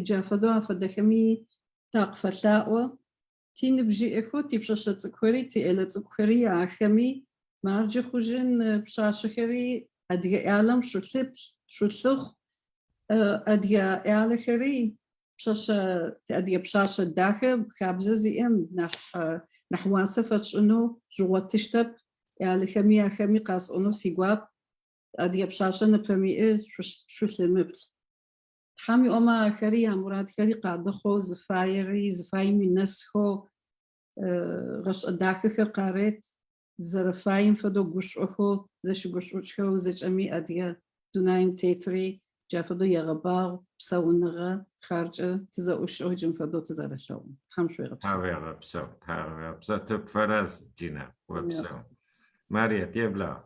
джа фэдэу афэдэхэми такъыфэлъаӏо. Тиныбжьиӏэхэу типшъэшъэ цӏыкӏухэри, тиӏэлэ цӏыкӏухэри, ахэми, марджы хъужьын пшъашъэхэри адыгэ ӏялэм шъулъыплъ, шъулъыхъу, адыгэ ӏялэхэри пшъэшъэ, адыгэ пшъашъэ дахэ хабзэ зиӏэм нахь, нахь уасэ фэтшӏынэу жъугъотыщтэп. ӏялэхэми ахэми къасӏонэу сигуап, адыгэ пшъашъэ нэпэмиӏы шъулъымыплъ. Тхьэм иӏомэ, ахэри ямурадхэри къадэхъоу, зыфаери зыфаеми нэсхэу, гъэшӏэ дахэхэр къарет, зэрэфаем фэдэу гушӏохэу, зэщыгушӏукӏхэу зэкӏэми адыгэ дунаим тетри джа фэдэу егъэбагъу, псауныгъэ, хъаркӏэ тызэӏущэу джым фэдэу тызэрэлъэгъу. Тхьэм шъуегъэпсэу. Тхьауегъэпсэу, тхьауегъэпсэу. Тыпфэраз, Динэ, опсэу. Мариет, еблагъ.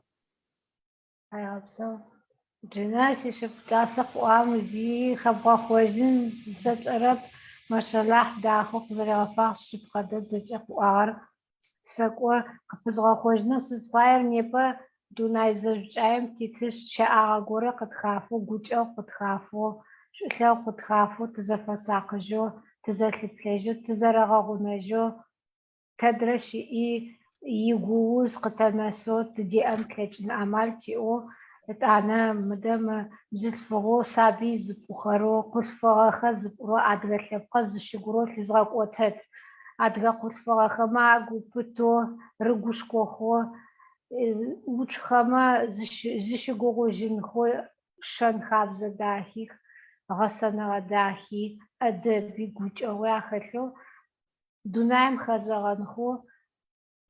Тхьауегъэпсэу. Джынэ сишыпхъу кӏасэ къыӏуагъэм зи хэбгъэхъожьын сэ сшӏэрэп. Мэшэлахь дахэу къызэригъэфагъ шъыпкъэ дэд зэкӏэ къыӏуагъэр. Сэкӏо къыпызгъэхъожьынэу сызфаер непэ дунай зэжъукӏаем титышъ, щэӏагъэ горэ къытхафэу, гукӏэгъу къытхафэу, шӏулъэгъу къытхафэу, тызэфэсакъыжьэу, тызэлъыплъэжьэу, тызэрэгъэгъунэжьэу, тэдрэ щыӏи игууз къытэнэсэу тыдеӏэн тлъэкӏын амал тиӏэу, етӏанэ мыдэ мы бзылъфыгъэу сабый зыпӏухэрэу, хъулъфыгъэхэр зыпӏурэу адыгэ лъэпкъыр зыщыгурэу лъызгъэкӏотэт. Адыгэ хъулъфыгъэхэмэ агу пытэу, рыгушхохэу, уцухэмэ зыщыгугъужьынхэу шэн-хабзэ дахи, гъэсэныгъэ дахи, ӏэдэби, гукӏэгъуи ахэлъэу Дунаим хэзэгъэнхэу,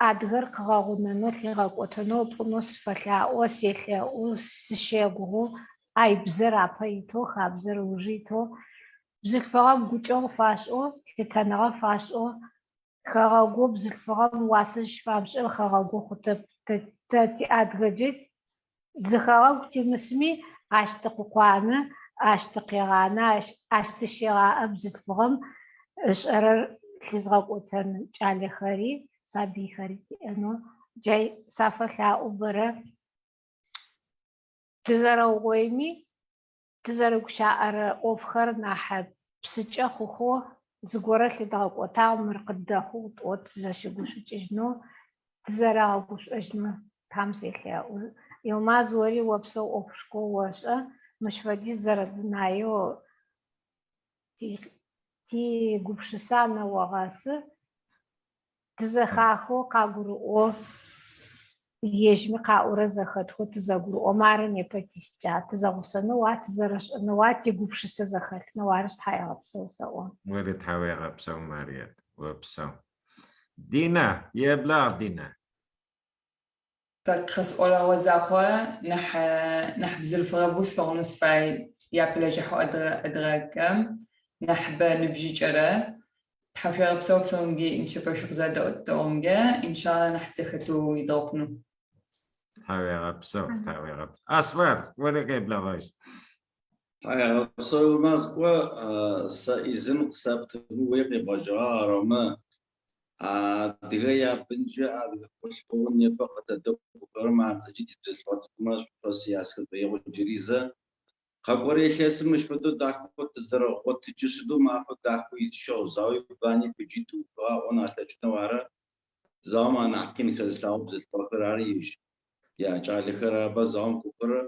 адыгэр къыгъэгъунэнэу, лъигъэкӏотэнэу ыпӏунэу сыфэлъаӏо, селъэӏу, сыщэгугъу, ай бзэр апэ итэу, хабзэр ыужы итэу, бзылъфыгъэм гукӏэгъу фашӏэу, лъытэныгъэ фашӏэу, хэгъэгоу бзылъфыгъэм уасэ зыщыфамышӏырэ хэгъэгу хъутэп. Тэ тиадыгэджэ зы хэгъэгу тимысми, ащ тыкъыкъуанэ, ащ тыкъегъанэ, ащ тыщегъаӏэ бзылъфыгъэм ышӏэрэр лъызгъэкӏотэн кӏалэхэри, сабыйхэри тиӏэнэу. Джай сафэлъаӏо бэрэ тызэрэугъоими. Тызэрыгущаӏэрэ ӏофхэр нахь псыкӏэ хъухэу, зыгорэ лъыдгъэкӏотагъ, мыр къыддэхъугъ тӏоу тызэщыгушӏукӏыжьынэу, тызэрэгъэгушӏожьынэу Тхьэм селъэӏу. Йылмаз, ори опсэу ӏофышхо ошӏэ, мыщ фэдиз зэрэдунаеу тигупшысэ анэогъэсы. Тызэхахэу къагурыӏоу, ежьми къаӏорэр зэхэтхэу тызэгурыӏомэ ары непэ тищыкӏагъэр. Тызэгъусэнэу а, тызэрэшӏэнэу а, тигупшысэ зэхэлъынэу арышъ тхьаегъэпсэу сэӏо. Ори тхьауегъэпсэу, Мариет. Опсэу. Дина, еблагъ, Дина. Сэ къэсӏорэгъо закъо нахь нахь бзылъфыгъэбэу слъэгъунэу сыфай япэлэжьыхьэу адыгэкӏэм нахьыбэ ныбжьыкӏэрэ. Тхьашъуегъэпсэу псэумги нычэпэ шъукъызэдэӏумкӏэ, иншалла нахь зэхэтэу идгъэкъунэу. Тхьауегъэпсэу, тхьауегъэпсэу. Асфар, ори къеблэгъэжь. Тхьауегъэпсэу, Йылмаз, кӏо, сэ ӏизын къысэптымэ уи къебгъэжьэгъагъ аромэ, Адыгэ ябынкӏэ адыгэ хъулъфыгъэу непэ къытэдэӏухэрэм ацӏэкӏи тибзылъфыгъэ цӏыкӏумэ шӏуфэс ясхы сшӏоигъу джыри зэ. Къэкӏорэ илъэсым мыщ фэдэу дахэу тызэрэгъотыджы сыдэу мафэ дахэу итщыгъ, зауи бани пыджи тыухыгъ аӏон алъэкӏынэу ары. Заом анахь къин хэзылъагъо бзылъфыгъэхэр ары ежь якӏалэхэр арыба заом кӏохэрэр.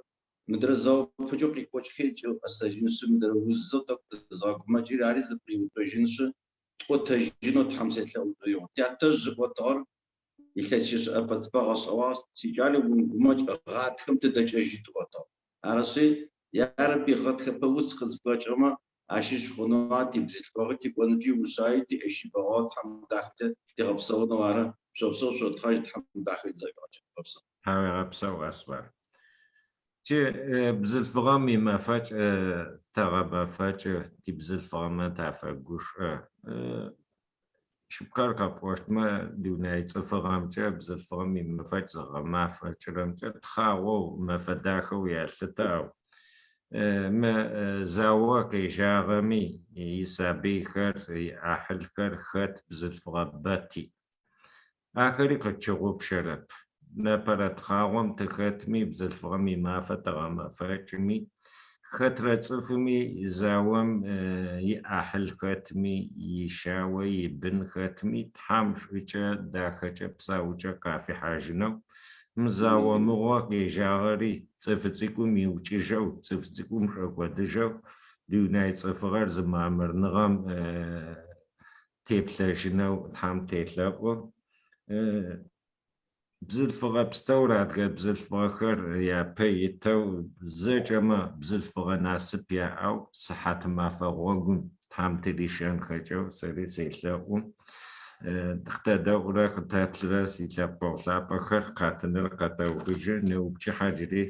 Мыдрэ зэо пыджэу къекӏокӏхи кӏэсэжьынышъы, мыдрэ узэу тӏэкӏу тызгъэгумэкӏыри ари зыпкъ иуцожьынышъы, тӏотэжьынэу Тхьэм селъэӏу шӏоигъу. Тятэжъ ыӏотыгъэр илъэсишъэ ӏэпэ-цыпэ гъэшӏэгъуагъ, сикӏалэ умыгумэкӏ, гъатхэм тыдэкӏэжьыт ыӏотыгъ. Арышъи, ярэби, гъэтхэпэ уц къызыпхэкӏыгъэмэ ащыщ хъунэу тибзылъфыгъи, тикӏоныкӏи ушъаи, тиӏэщи бэгъуагъ, Тхьэм дахэкӏэ тигъэпсэунэу ары. Шъопсэу, шъотхъэжь, Тхьэм дахэ тызэшӏуигъэкӏын. Опсэу. Тхьауегъэпсэу, Асфар. Ти бзылъфыгъэм имэфэкӏ тэгъэмэфэкӏы, тибзылъфыгъэмэ тафэгушӏо. Шъыпкъэр къэпӏощтмэ, дунэе цӏыфыгъэмкӏэ бзылъфыгъэм имэфэкӏ зыгъэмафэкӏырэмкӏэ тхъагъоу, мэфэ дахэу ялъытэ, ау мы зао къежьагъэми исабыйхэр, иӏахьылхэр хэт бзылъфыгъэ бэ тиӏ. Ахэри къытщыгъупшэрэп. Непэрэ тхъагъом тыхэтми, бзылъфыгъэм имафэ тэгъэмэфэкӏыми, хэтрэ цӏыфыми заом иӏахьыл хэтми, ишъао, ибын хэтми, Тхьэм шӏукӏэ, дахэкӏэ, псаукӏэ къафихьажьынэу, мы зао мыгъо къежьагъэри цӏыф цӏыкӏум иукӏыжьэу, цӏыф цӏыкӏум шӏокӏодыжьэу, дунай цӏыфыгъэр зы мамырныгъэм теплъэжьынэу Тхьэм телъэӏу. Бзылъфыгъэ пстэур, адыгэ бзылъфыгъэхэр япэ итэу, зэкӏэмэ бзылъфыгъэ насып яӏэу сыхьатымафэ гъогум Тхьэм тырищэнхэкӏэу сэри селъэӏу. Къытэдэӏурэ къытэплъырэ силъэпкъэгъу лъапӏэхэр къэтыныр къэтэухыжьы, неупчыхьэ джыри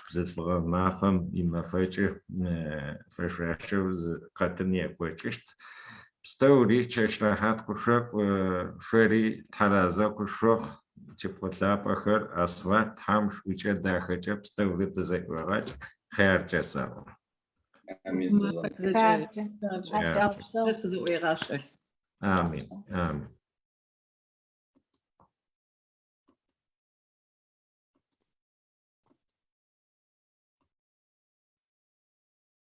бзылъфыгъэ мафэм имэфэкӏы фэшъуашэу зы къэтын екӏокӏыщт. Пстэури чэщ рэхьат къышъокӏу, шъори тхьэразэ къышъохъу, типхъу лъапӏэхэр, Асфар, Тхьэм шӏукӏэ дахэкӏэ пстэури тызэӏуегъэкӏ, хъяркӏэ сэӏо. Амин. Тызэӏуегъашӏэх. Амин. Амин.